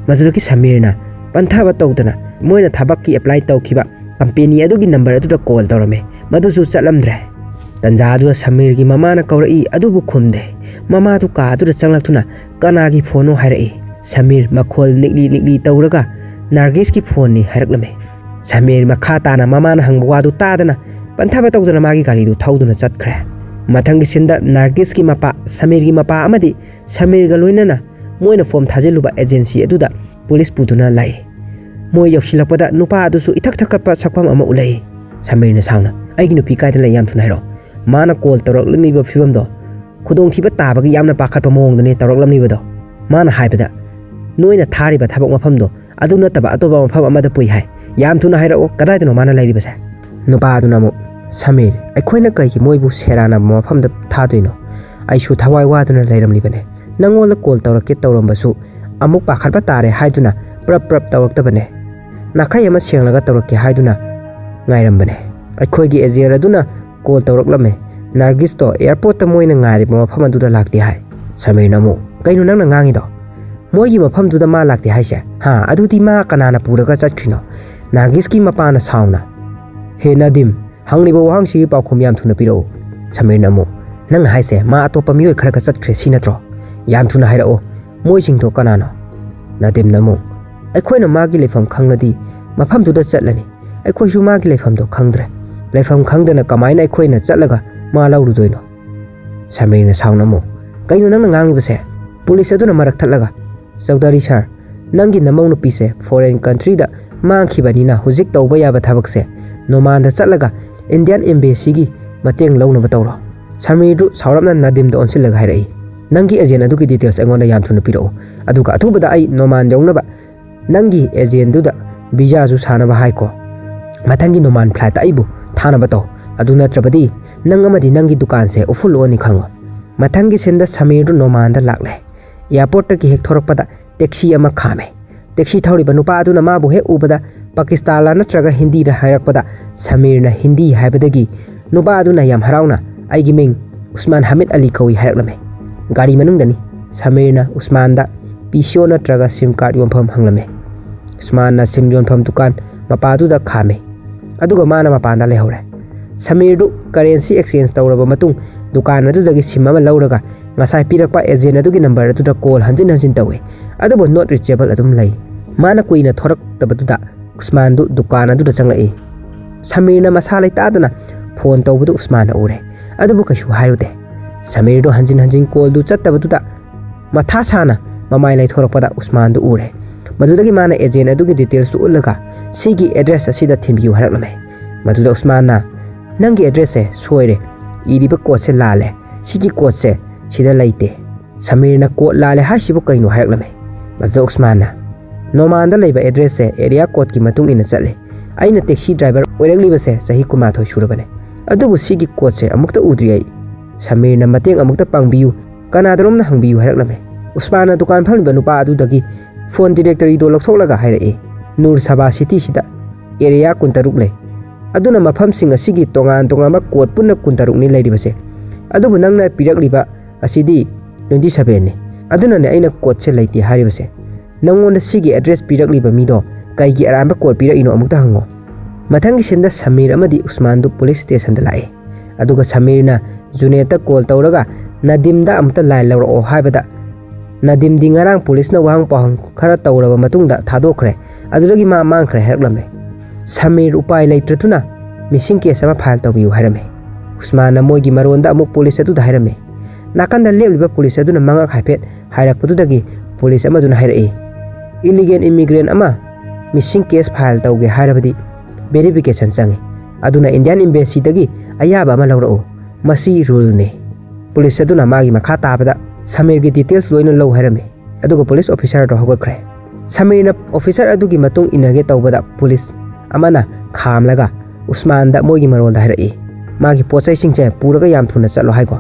ꯃꯗꯨꯗꯒꯤ ꯁꯃꯤꯔꯅ ꯄꯟꯊꯕ ꯇꯧꯗꯅ ꯃꯣꯏꯅ ꯊꯕꯛꯀꯤ ꯑꯦꯄ꯭ꯂꯥꯏ ꯇꯧꯈꯤꯕ ꯀꯝꯄꯦꯅꯤ ꯑꯗꯨꯒꯤ ꯅꯝꯕꯔ ꯑꯗꯨꯗ ꯀꯣꯜ ꯇꯧꯔꯝꯃꯤ꯫ ꯃꯗꯨꯁꯨ ꯆꯠꯂꯝꯗ꯭ꯔꯦ꯫ ꯇꯟꯖꯥ ꯑꯗꯨꯗ ꯁꯃꯤꯔꯒꯤ ꯃꯃꯥꯅ ꯀꯧꯔꯛꯏ, ꯑꯗꯨꯕꯨ ꯈꯨꯝꯗꯦ꯫ ꯃꯃꯥꯗꯨ ꯀꯥ ꯑꯗꯨꯗ ꯆꯪꯂꯛꯇꯨꯅ ꯀꯅꯥꯒꯤ ꯐꯣꯟꯅꯣ ꯍꯥꯏꯔꯛꯏ꯫ ꯁꯃꯤꯔ ꯃꯈꯣꯜ ꯅꯤꯛꯂꯤ ꯅꯤꯛꯂꯤ ꯇꯧꯔꯒ ꯅꯥꯔꯒꯤꯁꯀꯤ ꯐꯣꯟꯅꯤ ꯍꯥꯏꯔꯛꯂꯝꯃꯤ꯫ ꯁꯃꯤꯔ ꯃꯈꯥ ꯇꯥꯅ ꯃꯃꯥꯅ ꯍꯪꯕ ꯋꯥꯗꯨ ꯇꯥꯗꯅ ꯄꯟꯊꯕ ꯇꯧꯗꯅ ꯃꯥꯒꯤ ꯒꯥꯔꯤꯗꯨ ꯊꯧꯗꯨꯅ ꯆꯠꯈ꯭ꯔꯦ꯫ ꯃꯊꯪꯒꯤ ꯁꯤꯟꯗ ꯅꯥꯔꯒꯤꯁꯀꯤ ꯃꯄꯥ, ꯁꯃꯤꯔꯒꯤ ꯃꯄꯥ ꯑꯃꯗꯤ ꯁꯃꯤꯔꯒ ꯂꯣꯏꯅꯅ ꯃꯣꯏꯅ ꯐꯣꯝ ꯊꯥꯖꯤꯜꯂꯨꯕ ꯑꯦꯖꯦꯟꯁꯤ ꯑꯗꯨꯗ ꯄꯨꯂꯤꯁ ꯄꯨꯗꯨꯅ ꯂꯥꯛꯏ꯫ ꯃꯣꯏ ꯌꯧꯁꯤꯜꯂꯛꯄꯗ ꯅꯨꯄꯥ ꯑꯗꯨꯁꯨ ꯏꯊꯛ ꯊꯛꯀꯠꯄ ꯁꯛꯐꯝ ꯑꯃ ꯎꯠꯂꯛꯏ꯫ ꯁꯃꯤꯔꯅ ꯁꯥꯎꯅ, "ꯑꯩꯒꯤ ꯅꯨꯄꯤ ꯀꯥꯏꯗ ꯂꯩ? ꯌꯥꯝ ꯊꯨꯅ ꯍꯥꯏꯔꯛꯑꯣ꯫ ꯃꯥꯅ ꯀꯣꯜ ꯇꯧꯔꯛꯂꯝꯃꯤꯕ ꯐꯤꯕꯝꯗꯣ, ꯈꯨꯗꯣꯡꯊꯤꯕ ꯇꯥꯕꯒꯤ ꯌꯥꯝꯅ ꯄꯥꯈꯠꯄ ꯃꯑꯣꯡꯗꯅꯦ ꯇꯧꯔꯛꯂꯝꯂꯤꯕꯗꯣ꯫ ꯃꯥꯅ ꯍꯥꯏꯕꯗ ꯅꯣꯏꯅ ꯊꯥꯔꯤꯕ ꯊꯕꯛ ꯃꯐꯝꯗꯣ ꯑꯗꯨ ꯅꯠꯇꯕ ꯑꯇꯣꯞꯄ ꯃꯐꯝ ꯑꯃꯗ ꯄꯨꯏ ꯍꯥꯏ꯫ ꯌꯥꯝ ꯊꯨꯅ ꯍꯥꯏꯔꯛꯑꯣ, ꯀꯗꯥꯏꯗꯅꯣ ꯃꯥꯅ ꯂꯩꯔꯤꯕꯁꯦ?" ꯅꯨꯄꯥ ꯑꯗꯨꯅ ꯑꯃꯨꯛ, "ꯁꯃꯤꯔ, ꯑꯩꯈꯣꯏꯅ ꯀꯩꯒꯤ ꯃꯣꯏꯕꯨ ꯁꯦꯔꯥꯟꯅꯕ ꯃꯐꯝꯗ ꯊꯥꯗꯣꯏꯅꯣ? ꯑꯩꯁꯨ ꯊꯋꯥꯏ ꯋꯥꯗꯨꯅ ꯂꯩꯔꯝꯂꯤꯕꯅꯦ꯫ ꯅꯪꯉꯣꯟꯗ ꯀꯣꯜ ꯇꯧꯔꯛꯀꯦ ꯇꯧꯔꯝꯕꯁꯨ ꯑꯃꯨꯛ ꯄꯥꯈꯠꯄ ꯇꯥꯔꯦ ꯍꯥꯏꯗꯨꯅ ꯄ꯭ꯔꯞ ꯄ꯭ꯔꯞ ꯇꯧꯔꯛꯇꯕꯅꯦ꯫ ꯅꯥꯈꯩ ꯑꯃ ꯁꯦꯡꯂꯒ ꯇꯧꯔꯛꯀꯦ ꯍꯥꯏꯗꯨꯅ ꯉꯥꯏꯔꯝꯕꯅꯦ꯫ ꯑꯩꯈꯣꯏꯒꯤ ꯑꯦꯖꯦꯟ ꯑꯗꯨꯅ ꯀꯣꯜ ꯇꯧꯔꯛꯂꯝꯃꯦ꯫ ꯅꯥꯔꯒꯤꯁꯇꯣ ꯑꯦꯌꯥꯔꯄꯣꯔꯠꯇ ꯃꯣꯏꯅ ꯉꯥꯏꯔꯤꯕ ꯃꯐꯝ ꯑꯗꯨꯗ ꯂꯥꯛꯇꯦ ꯍꯥꯏ꯫" ꯁꯃꯤꯔꯅ ꯑꯃꯨꯛ, "ꯀꯩꯅꯣ ꯅꯪꯅ ꯉꯥꯡꯉꯤꯗꯣ? ꯃꯣꯏꯒꯤ ꯃꯐꯝꯗꯨꯗ ꯃꯥ ꯂꯥꯛꯇꯦ ꯍꯥꯏꯁꯦ? ꯍꯥ, ꯑꯗꯨꯗꯤ ꯃꯥ ꯀꯅꯥꯅ ꯄꯨꯔꯒ ꯆꯠꯈ꯭ꯔꯤꯅꯣ?" ꯅꯥꯔꯒꯤꯁꯀꯤ ꯃꯄꯥꯅ ꯁꯥꯎꯅ, "ꯍꯦ ꯅꯗꯤꯝ, ꯍꯪꯂꯤꯕ ꯋꯥꯍꯪꯁꯤꯒꯤ ꯄꯥꯎꯈꯨꯝ ꯌꯥꯝ ꯊꯨꯅ ꯄꯤꯔꯛꯎ꯫" ꯁꯃꯤꯔꯅ ꯑꯃꯨꯛ, "ꯅꯪꯅ ꯍꯥꯏꯁꯦ ꯃꯥ ꯑꯇꯣꯞꯄ ꯃꯤꯑꯣꯏ ꯈꯔꯒ ꯆꯠꯈ꯭ꯔꯦ ꯁꯤ ꯅꯠꯇ꯭ꯔꯣ? ꯌꯥꯝ ꯊꯨꯅ ꯍꯥꯏꯔꯛꯑꯣ, ꯃꯣꯏꯁꯤꯡꯗꯣ ꯀꯅꯥꯅꯣ?" ꯅꯗꯤꯝꯅ ꯑꯃꯨꯛ, "ꯑꯩꯈꯣꯏꯅ ꯃꯥꯒꯤ ꯂꯩꯐꯝ ꯈꯪꯂꯗꯤ ꯃꯐꯝꯗꯨꯗ ꯆꯠꯂꯅꯤ꯫ ꯑꯩꯈꯣꯏꯁꯨ ꯃꯥꯒꯤ ꯂꯩꯐꯝꯗꯣ ꯈꯪꯗ꯭ꯔꯦ꯫ ꯂꯩꯐꯝ ꯈꯪꯗꯅ ꯀꯃꯥꯏꯅ ꯑꯩꯈꯣꯏꯅ ꯆꯠꯂꯒ ꯃꯥ ꯂꯧꯔꯨꯗꯣꯏꯅꯣ?" ꯁꯃꯤꯔꯅ ꯁꯥꯎꯅ ꯑꯃꯨꯛ, "ꯀꯩꯅꯣ ꯅꯪꯅ ꯉꯥꯡꯂꯤꯕꯁꯦ?" ꯄꯨꯂꯤꯁ ꯑꯗꯨꯅ ꯃꯔꯛ ꯊꯠꯂꯒ, "ꯆꯧꯙꯔꯤ ꯁꯥꯔ, ꯅꯪꯒꯤ ꯅꯃꯧ ꯅꯨꯄꯤꯁꯦ ꯐꯣꯔꯦꯟ ꯀꯟꯇ꯭ꯔꯤꯗ ꯃꯥꯡꯈꯤꯕꯅꯤꯅ ꯍꯧꯖꯤꯛ ꯇꯧꯕ ꯌꯥꯕ ꯊꯕꯛꯁꯦ ꯅꯣꯃꯥꯟꯗ ꯆꯠꯂꯒ ꯏꯟꯗꯤꯌꯥꯟ ꯑꯦꯝꯕꯦꯁꯤꯒꯤ ꯃꯇꯦꯡ ꯂꯧꯅꯕ ꯇꯧꯔꯣ꯫" ꯁꯃꯤꯔꯗꯨ ꯁꯥꯎꯔꯞꯅ ꯅꯗꯤꯝꯗ ꯑꯣꯟꯁꯤꯜꯂꯒ ꯍꯥꯏꯔꯛꯏ, "ꯅꯪꯒꯤ ꯑꯦꯖꯦꯟ ꯑꯗꯨꯒꯤ ꯗꯤꯇꯦꯜꯁ ꯑꯩꯉꯣꯟꯗ ꯌꯥꯝ ꯊꯨꯅ ꯄꯤꯔꯛꯎ, ꯑꯗꯨꯒ ꯑꯊꯨꯕꯗ ꯑꯩ ꯅꯣꯃꯥꯟ ꯌꯧꯅꯕ ꯅꯪꯒꯤ ꯑꯦꯖꯦꯟꯗꯨꯗ ꯚꯤꯖꯥꯁꯨ ꯁꯥꯅꯕ ꯍꯥꯏꯀꯣ꯫ ꯃꯊꯪꯒꯤ ꯅꯣꯃꯥꯟ ꯐ꯭ꯂꯥꯏꯠꯇ ꯑꯩꯕꯨ ꯊꯥꯅꯕ ꯇꯧ꯫ ꯑꯗꯨ ꯅꯠꯇ꯭ꯔꯕꯗꯤ ꯅꯪ ꯑꯃꯗꯤ ꯅꯪꯒꯤ ꯗꯨꯀꯥꯟꯁꯦ ꯎꯐꯨꯜ ꯑꯣꯛꯑꯅꯤ ꯈꯪꯉꯣ꯫" ꯃꯊꯪꯒꯤ ꯁꯤꯟꯗ ꯁꯃꯤꯔꯗꯨ ꯅꯣꯃꯥꯟꯗ ꯂꯥꯛꯂꯦ꯫ ꯑꯦꯌꯥꯔꯄꯣꯔꯠꯇꯒꯤ ꯍꯦꯛ ꯊꯣꯔꯛꯄꯗ ꯇꯦꯛꯁꯤ ꯑꯃ ꯈꯥꯝꯃꯦ꯫ ꯇꯦꯛꯁꯤ ꯊꯧꯔꯤꯕ ꯅꯨꯄꯥ ꯑꯗꯨꯅ ꯃꯥꯕꯨ ꯍꯦꯛ ꯎꯕꯗ ꯄꯥꯀꯤꯁꯇꯥꯟꯂ ꯅꯠꯇ꯭ꯔꯒ ꯍꯤꯟꯗꯤꯔ ꯍꯥꯏꯔꯛꯄꯗ ꯁꯃꯤꯔꯅ ꯍꯤꯟꯗꯤ ꯍꯥꯏꯕꯗꯒꯤ ꯅꯨꯄꯥ ꯑꯗꯨꯅ ꯌꯥꯝ ꯍꯔꯥꯎꯅ, "ꯑꯩꯒꯤ ꯃꯤꯡ ꯎꯁꯃꯥꯟ ꯍꯥꯃꯤꯗ ꯑꯂꯤ ꯀꯧꯏ" ꯍꯥꯏꯔꯛꯂꯝꯃꯤ꯫ ꯒꯥꯔꯤ ꯃꯅꯨꯡꯗꯅꯤ꯫ ꯁꯃꯤꯔꯅ ꯎꯁꯃꯥꯟꯗ ꯄꯤ ꯁꯤ ꯑꯣ ꯅꯠꯇ꯭ꯔꯒ ꯁꯤꯝ ꯀꯥꯔꯗ ꯌꯣꯟꯐꯝ ꯍꯪꯂꯝꯃꯤ꯫ ꯎꯁꯃꯥꯟꯅ ꯁꯤꯝ ꯌꯣꯟꯐꯝ ꯗꯨꯀꯥꯟ ꯃꯄꯥꯗꯨꯗ ꯈꯥꯝꯃꯤ, ꯑꯗꯨꯒ ꯃꯥꯅ ꯃꯄꯥꯟꯗ ꯂꯩꯍꯧꯔꯦ꯫ ꯁꯃꯤꯔꯗꯨ ꯀꯔꯦꯟꯁꯤ ꯑꯦꯛꯁꯆꯦꯟꯖ ꯇꯧꯔꯕ ꯃꯇꯨꯡ ꯗꯨꯀꯥꯟ ꯑꯗꯨꯗꯒꯤ ꯁꯤꯝ ꯑꯃ ꯂꯧꯔꯒ ꯉꯁꯥꯏ ꯄꯤꯔꯛꯄ ꯑꯦꯖꯦꯟ ꯑꯗꯨꯒꯤ ꯅꯝꯕꯔ ꯑꯗꯨꯗ ꯀꯣꯜ ꯍꯟꯖꯤꯟ ꯍꯟꯖꯤꯟ ꯇꯧꯏ, ꯑꯗꯨꯕꯨ ꯅꯣꯠ ꯔꯤꯆꯦꯕꯜ ꯑꯗꯨꯝ ꯂꯩ꯫ ꯃꯥꯅ ꯀꯨꯏꯅ ꯊꯣꯔꯛꯇꯕꯗꯨꯗ ꯎꯁꯃꯥꯟꯗꯨ ꯗꯨꯀꯥꯟ ꯑꯗꯨꯗ ꯆꯪꯂꯛꯏ꯫ ꯁꯃꯤꯔꯅ ꯃꯁꯥ ꯂꯩꯇꯥꯗꯅ ꯐꯣꯟ ꯇꯧꯕꯗꯨ ꯎꯁꯃꯥꯟꯅ ꯎꯔꯦ, ꯑꯗꯨꯕꯨ ꯀꯩꯁꯨ ꯍꯥꯏꯔꯨꯗꯦ꯫ ꯁꯃꯤꯔꯗꯨ ꯍꯟꯖꯤꯟ ꯍꯟꯖꯤꯟ ꯀꯣꯜꯗꯨ ꯆꯠꯇꯕꯗꯨꯗ ꯃꯊꯥ ꯁꯥꯅ ꯃꯃꯥꯏ ꯂꯩꯊꯣꯔꯛꯄꯗ ꯎꯁꯃꯥꯟꯗꯨ ꯎꯔꯦ꯫ ꯃꯗꯨꯗꯒꯤ ꯃꯥꯅ ꯑꯦꯖꯦꯟ ꯑꯗꯨꯒꯤ ꯗꯤꯇꯦꯜꯁꯇꯨ ꯎꯠꯂꯒ ꯁꯤꯒꯤ ꯑꯦꯗ꯭ꯔꯦꯁ ꯑꯁꯤꯗ ꯊꯤꯟꯕꯤꯌꯨ ꯍꯥꯏꯔꯛꯂꯝꯃꯦ꯫ ꯃꯗꯨꯗ ꯎꯁꯃꯥꯟꯅ, "ꯅꯪꯒꯤ ꯑꯦꯗ꯭ꯔꯦꯁꯁꯦ ꯁꯣꯏꯔꯦ, ꯏꯔꯤꯕ ꯀꯣꯠꯁꯦ ꯂꯥꯜꯂꯦ, ꯁꯤꯒꯤ ꯀꯣꯠꯁꯦ ꯁꯤꯗ ꯂꯩꯇꯦ꯫ ꯁꯃꯤꯔꯅ ꯀꯣꯠ ꯂꯥꯜꯂꯦ ꯍꯥꯏꯁꯤꯕꯨ ꯀꯩꯅꯣ?" ꯍꯥꯏꯔꯛꯂꯝꯃꯦ꯫ ꯃꯗꯨꯗ ꯎꯁꯃꯥꯟꯅ, "ꯅꯣꯃꯥꯟꯗ ꯂꯩꯕ ꯑꯦꯗ꯭ꯔꯦꯁꯁꯦ ꯑꯦꯔꯤꯌꯥ ꯀꯣꯠꯀꯤ ꯃꯇꯨꯡ ꯏꯟꯅ ꯆꯠꯂꯦ, ꯑꯩꯅ ꯇꯦꯛꯁꯤ ꯗ꯭ꯔꯥꯏꯚꯔ ꯑꯣꯏꯔꯛꯂꯤꯕꯁꯦ ꯆꯍꯤ ꯀꯨꯟꯃꯥꯊꯣꯏ ꯁꯨꯔꯕꯅꯦ, ꯑꯗꯨꯕꯨ ꯁꯤꯒꯤ ꯀꯣꯠꯁꯦ ꯑꯃꯨꯛꯇ ꯎꯗ꯭ꯔꯤ ꯑꯩ꯫ ꯁꯃꯤꯔꯅ ꯃꯇꯦꯡ ꯑꯃꯨꯛꯇ ꯄꯥꯡꯕꯤꯌꯨ, ꯀꯅꯥꯗꯅꯣꯝꯅ ꯍꯪꯕꯤꯌꯨ" ꯍꯥꯏꯔꯛꯂꯝꯃꯦ꯫ ꯎꯁꯃꯥꯟꯅ ꯗꯨꯀꯥꯟ ꯐꯝꯂꯤꯕ ꯅꯨꯄꯥ ꯑꯗꯨꯗꯒꯤ ꯐꯣꯟ ꯗꯤꯔꯦꯛꯇꯔꯤꯗꯣ ꯂꯧꯊꯣꯛꯂꯒ ꯍꯥꯏꯔꯛꯏ, "ꯅꯨꯔ ꯁꯥꯕꯥ ꯁꯤꯇꯤꯁꯤꯗ ꯑꯦꯔꯤꯌꯥ ꯀꯨꯟꯇꯔꯨꯛ ꯂꯩ, ꯑꯗꯨꯅ ꯃꯐꯝꯁꯤꯡ ꯑꯁꯤꯒꯤ ꯇꯣꯉꯥꯟ ꯇꯣꯉꯥꯟꯕ ꯀꯣꯠ ꯄꯨꯟꯅ ꯀꯨꯟꯇꯔꯨꯛꯅꯤ ꯂꯩꯔꯤꯕꯁꯦ, ꯑꯗꯨꯕꯨ ꯅꯪꯅ ꯄꯤꯔꯛꯂꯤꯕ ꯑꯁꯤꯗꯤ ꯇ꯭ꯋꯦꯟꯇꯤ ꯁꯕꯦꯟꯅꯤ꯫ ꯑꯗꯨꯅꯅꯦ ꯑꯩꯅ ꯀꯣꯠꯁꯦ ꯂꯩꯇꯦ ꯍꯥꯏꯔꯤꯕꯁꯦ꯫ ꯅꯪꯉꯣꯟꯗ ꯁꯤꯒꯤ ꯑꯦꯗ꯭ꯔꯦꯁ ꯄꯤꯔꯛꯂꯤꯕ ꯃꯤꯗꯣ ꯀꯩꯒꯤ ꯑꯔꯥꯟꯕ ꯀꯣꯠ ꯄꯤꯔꯛꯏꯅꯣ ꯑꯃꯨꯛꯇ ꯍꯪꯉꯣ꯫" ꯃꯊꯪꯒꯤ ꯁꯤꯟꯗ ꯁꯃꯤꯔ ꯑꯃꯗꯤ ꯎꯁꯃꯥꯟꯗꯨ ꯄꯨꯂꯤꯁ ꯁ꯭ꯇꯦꯁꯟꯗ ꯂꯥꯛꯏ꯫ ꯑꯗꯨꯒ ꯁꯃꯤꯔꯅ ꯖꯨꯅꯦꯗꯇ ꯀꯣꯜ ꯇꯧꯔꯒ ꯅꯗꯤꯝꯗ ꯑꯃꯨꯛꯇ ꯂꯥꯏꯟ ꯂꯧꯔꯛꯑꯣ ꯍꯥꯏꯕꯗ, ꯅꯗꯤꯝꯗꯤ ꯉꯔꯥꯡ ꯄꯨꯂꯤꯁꯅ ꯋꯥꯍꯪ ꯄꯥꯎꯍꯪ ꯈꯔ ꯇꯧꯔꯕ ꯃꯇꯨꯡꯗ ꯊꯥꯗꯣꯛꯈ꯭ꯔꯦ, ꯑꯗꯨꯗꯒꯤ ꯃꯥ ꯃꯥꯡꯈ꯭ꯔꯦ ꯍꯥꯏꯔꯛꯂꯝꯃꯦ꯫ ꯁꯃꯤꯔ ꯎꯄꯥꯏ ꯂꯩꯇ꯭ꯔꯗꯨꯅ ꯃꯤꯁꯤꯡ ꯀꯦꯁ ꯑꯃ ꯐꯥꯏꯜ ꯇꯧꯕꯤꯌꯨ ꯍꯥꯏꯔꯝꯃꯦ꯫ ꯎꯁꯃꯥꯟꯅ ꯃꯣꯏꯒꯤ ꯃꯔꯣꯟꯗ ꯑꯃꯨꯛ ꯄꯨꯂꯤꯁ ꯑꯗꯨꯗ ꯍꯥꯏꯔꯝꯃꯤ꯫ ꯅꯥꯀꯟꯗ ꯂꯦꯞꯂꯤꯕ ꯄꯨꯂꯤꯁ ꯑꯗꯨꯅ ꯃꯉꯛ ꯍꯥꯏꯐꯦꯠ ꯍꯥꯏꯔꯛꯄꯗꯨꯗꯒꯤ ꯄꯨꯂꯤꯁ ꯑꯃꯗꯨꯅ ꯍꯥꯏꯔꯛꯏ, "ꯏꯂꯤꯒꯦꯜ ꯏꯃꯤꯒ꯭ꯔꯦꯟ ꯑꯃ ꯃꯤꯁꯤꯡ ꯀꯦꯁ ꯐꯥꯏꯜ ꯇꯧꯒꯦ ꯍꯥꯏꯔꯕꯗꯤ ꯚꯦꯔꯤꯐꯤꯀꯦꯁꯟ ꯆꯪꯏ, ꯑꯗꯨꯅ ꯏꯟꯗꯤꯌꯥꯟ ꯏꯝꯕꯦꯁꯤꯗꯒꯤ ꯑꯌꯥꯕ ꯑꯃ ꯂꯧꯔꯛꯎ, ꯃꯁꯤ ꯔꯨꯜꯅꯤ꯫" ꯄꯨꯂꯤꯁ ꯑꯗꯨꯅ ꯃꯥꯒꯤ ꯃꯈꯥ ꯇꯥꯕꯗ ꯁꯃꯤꯔꯒꯤ ꯗꯤꯇꯦꯜꯁ ꯂꯣꯏꯅ ꯂꯧ ꯍꯥꯏꯔꯝꯃꯤ꯫ ꯑꯗꯨꯒ ꯄꯨꯂꯤꯁ ꯑꯣꯐꯤꯁꯥꯔꯗꯣ ꯍꯧꯒꯠꯈ꯭ꯔꯦ꯫ ꯁꯃꯤꯔꯅ ꯑꯣꯐꯤꯁꯥꯔ ꯑꯗꯨꯒꯤ ꯃꯇꯨꯡ ꯏꯟꯅꯒꯦ ꯇꯧꯕꯗ ꯄꯨꯂꯤꯁ ꯑꯃꯅ ꯈꯥꯝꯂꯒ ꯎꯁꯃꯥꯟꯗ ꯃꯣꯏꯒꯤ ꯃꯔꯣꯜꯗ ꯍꯥꯏꯔꯛꯏ, "ꯃꯥꯒꯤ ꯄꯣꯠ ꯆꯩꯁꯤꯡꯁꯦ ꯄꯨꯔꯒ ꯌꯥꯝ ꯊꯨꯅ ꯆꯠꯂꯣ" ꯍꯥꯏꯀꯣ꯫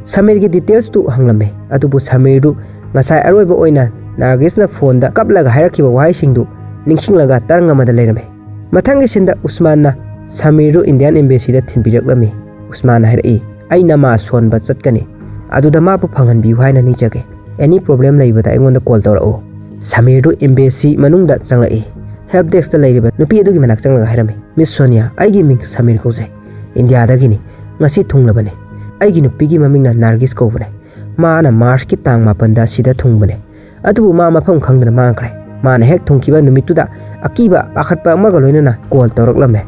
ꯁꯃꯤꯔꯒꯤ ꯗꯤꯇꯦꯜꯁꯇꯨ ꯍꯪꯂꯝꯃꯦ, ꯑꯗꯨꯕꯨ ꯁꯃꯤꯔꯗꯨ ꯉꯁꯥꯏ ꯑꯔꯣꯏꯕ ꯑꯣꯏꯅ ꯅꯥꯔꯒꯤꯁꯅ ꯐꯣꯟꯗ ꯀꯞꯂꯒ ꯍꯥꯏꯔꯛꯈꯤꯕ ꯋꯥꯍꯩꯁꯤꯡꯗꯨ ꯅꯤꯡꯁꯤꯡꯂꯒ ꯇꯔꯪ ꯑꯃꯗ ꯂꯩꯔꯝꯃꯦ꯫ ꯃꯊꯪꯒꯤ ꯁꯤꯟꯗ ꯎꯁꯃꯥꯟꯅ ꯁꯃꯤꯔꯗꯨ ꯏꯟꯗꯤꯌꯥꯟ ꯑꯦꯝꯕꯦꯁꯤꯗ ꯊꯤꯟꯕꯤꯔꯛꯂꯝꯃꯤ꯫ ꯎꯁꯃꯥꯟꯅ ꯍꯥꯏꯔꯛꯏ, "ꯑꯩ ꯅꯃꯥꯖ ꯁꯣꯟꯕ ꯆꯠꯀꯅꯤ, ꯑꯗꯨꯗ ꯃꯥꯕꯨ ꯐꯪꯍꯟꯕꯤꯌꯨ ꯍꯥꯏꯅ ꯅꯤꯖꯒꯦ꯫" ꯑꯦꯅꯤ ꯄ꯭ꯔꯣꯕ꯭ꯂꯦꯝ ꯂꯩꯕꯗ ꯑꯩꯉꯣꯟꯗ ꯀꯣꯜ ꯇꯧꯔꯛꯎ꯫ ꯁꯃꯤꯔꯗꯨ ꯑꯦꯝꯕꯦꯁꯤ ꯃꯅꯨꯡꯗ ꯆꯪꯂꯛꯏ꯫ ꯍꯦꯜꯞ ꯗꯦꯁꯛꯇ ꯂꯩꯔꯤꯕ ꯅꯨꯄꯤ ꯑꯗꯨꯒꯤ ꯃꯅꯥꯛ ꯆꯪꯂꯒ ꯍꯥꯏꯔꯝꯃꯤ, "ꯃꯤꯁ ꯁꯣꯅꯤꯌꯥ, ꯑꯩꯒꯤ ꯃꯤꯡ ꯁꯃꯤꯔ ꯀꯧꯖꯩ꯫ ꯏꯟꯗꯤꯌꯥꯗꯒꯤꯅꯤ꯫ ꯉꯁꯤ ꯊꯨꯡꯂꯕꯅꯤ꯫ ꯑꯩꯒꯤ ꯅꯨꯄꯤꯒꯤ ꯃꯃꯤꯡꯅ ꯅꯥꯔꯒꯤꯁ ꯀꯧꯕꯅꯦ꯫ ꯃꯥꯅ ꯃꯥꯔꯆꯀꯤ ꯇꯥꯡ ꯃꯥꯄꯟꯗ ꯁꯤꯗ ꯊꯨꯡꯕꯅꯦ꯫ ꯑꯗꯨꯕꯨ ꯃꯥ ꯃꯐꯝ ꯈꯪꯗꯅ ꯃꯥꯡꯈ꯭ꯔꯦ꯫ ꯃꯥꯅ ꯍꯦꯛ ꯊꯨꯡꯈꯤꯕ ꯅꯨꯃꯤꯠꯇꯨꯗ ꯑꯀꯤꯕ ꯄꯥꯈꯠꯄ ꯑꯃꯒ ꯂꯣꯏꯅꯅ ꯀꯣꯜ ꯇꯧꯔꯛꯂꯝꯃꯦ꯫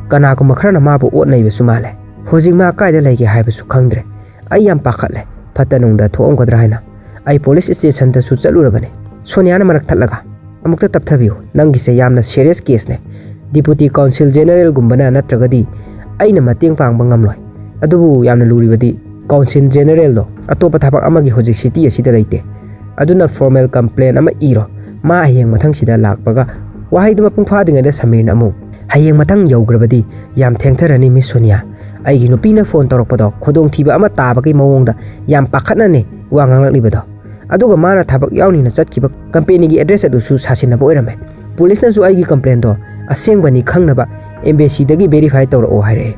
ꯀꯅꯥꯒꯨꯝꯕ ꯈꯔꯅ ꯃꯥꯕꯨ ꯑꯣꯠ ꯅꯩꯕꯁꯨ ꯃꯥꯜꯂꯦ꯫ ꯍꯧꯖꯤꯛ ꯃꯥ ꯀꯥꯏꯗ ꯂꯩꯒꯦ ꯍꯥꯏꯕꯁꯨ ꯈꯪꯗ꯭ꯔꯦ꯫ ꯑꯩ ꯌꯥꯝ ꯄꯥꯈꯠꯂꯦ꯫ ꯐꯠꯇ ꯅꯨꯡꯗ ꯊꯣꯛꯑꯝꯒꯗ꯭ꯔꯥ ꯍꯥꯏꯅ꯫ ꯑꯩ ꯄꯨꯂꯤꯁ ꯁ꯭ꯇꯦꯁꯟꯗꯁꯨ ꯆꯠꯂꯨꯔꯕꯅꯦ꯫" ꯁꯣꯅꯤꯌꯥꯅ ꯃꯔꯛ ꯊꯠꯂꯒ, "ꯑꯃꯨꯛꯇ ꯇꯞꯊꯕꯤꯌꯨ꯫ ꯅꯪꯒꯤꯁꯦ ꯌꯥꯝꯅ ꯁꯦꯔꯤꯌꯁ ꯀꯦꯁꯅꯦ꯫ ꯗꯤꯄꯨꯇꯤ ꯀꯥꯎꯟꯁꯤꯜ ꯖꯦꯅꯔꯦꯜꯒꯨꯝꯕꯅ ꯅꯠꯇ꯭ꯔꯒꯗꯤ ꯑꯩꯅ ꯃꯇꯦꯡ ꯄꯥꯡꯕ ꯉꯝꯂꯣꯏ꯫ ꯑꯗꯨꯕꯨ ꯌꯥꯝꯅ ꯂꯨꯔꯤꯕꯗꯤ ꯀꯥꯎꯟꯁꯤꯜ ꯖꯦꯅꯔꯦꯜꯗꯣ ꯑꯇꯣꯞꯄ ꯊꯕꯛ ꯑꯃꯒꯤ ꯍꯧꯖꯤꯛ ꯁꯤꯇꯤ ꯑꯁꯤꯗ ꯂꯩꯇꯦ꯫ ꯑꯗꯨꯅ ꯐꯣꯔꯃꯦꯜ ꯀꯝꯄ꯭ꯂꯦꯟ ꯑꯃ ꯏꯔꯣ꯫ ꯃꯥ ꯍꯌꯦꯡ ꯃꯊꯪꯁꯤꯗ ꯂꯥꯛꯄꯒ ꯋꯥꯍꯩꯗꯨ ꯃꯄꯨꯡ ꯐꯥꯗ꯭ꯔꯤꯉꯩꯗ ꯁꯃꯤꯔꯅ ꯑꯃꯨꯛ, "ꯍꯌꯦꯡ ꯃꯊꯪ ꯌꯧꯈ꯭ꯔꯕꯗꯤ ꯌꯥꯝ ꯊꯦꯡꯊꯔꯅꯤ, ꯃꯤꯁ ꯁꯣꯅꯤꯌꯥ꯫ ꯑꯩꯒꯤ ꯅꯨꯄꯤꯅ ꯐꯣꯟ ꯇꯧꯔꯛꯄꯗꯣ ꯈꯨꯗꯣꯡꯊꯤꯕ ꯑꯃ ꯇꯥꯕꯒꯤ ꯃꯑꯣꯡꯗ ꯌꯥꯝ ꯄꯥꯈꯠꯅꯅꯦ ꯋꯥ ꯉꯥꯡꯂꯛꯂꯤꯕꯗꯣ꯫ ꯑꯗꯨꯒ ꯃꯥꯅ ꯊꯕꯛ ꯌꯥꯎꯅꯤꯅ ꯆꯠꯈꯤꯕ ꯀꯝꯄꯦꯅꯤꯒꯤ ꯑꯦꯗ꯭ꯔꯦꯁ ꯑꯗꯨꯁꯨ ꯁꯥꯁꯤꯟꯅꯕ ꯑꯣꯏꯔꯝꯃꯦ꯫ ꯄꯨꯂꯤꯁꯅꯁꯨ ꯑꯩꯒꯤ ꯀꯝꯄ꯭ꯂꯦꯟꯗꯣ ꯑꯁꯦꯡꯕꯅꯤ ꯈꯪꯅꯕ ꯑꯦꯝꯕꯦꯁꯤꯗꯒꯤ ꯚꯦꯔꯤꯐꯥꯏ ꯇꯧꯔꯛꯑꯣ ꯍꯥꯏꯔꯛꯑꯦ꯫"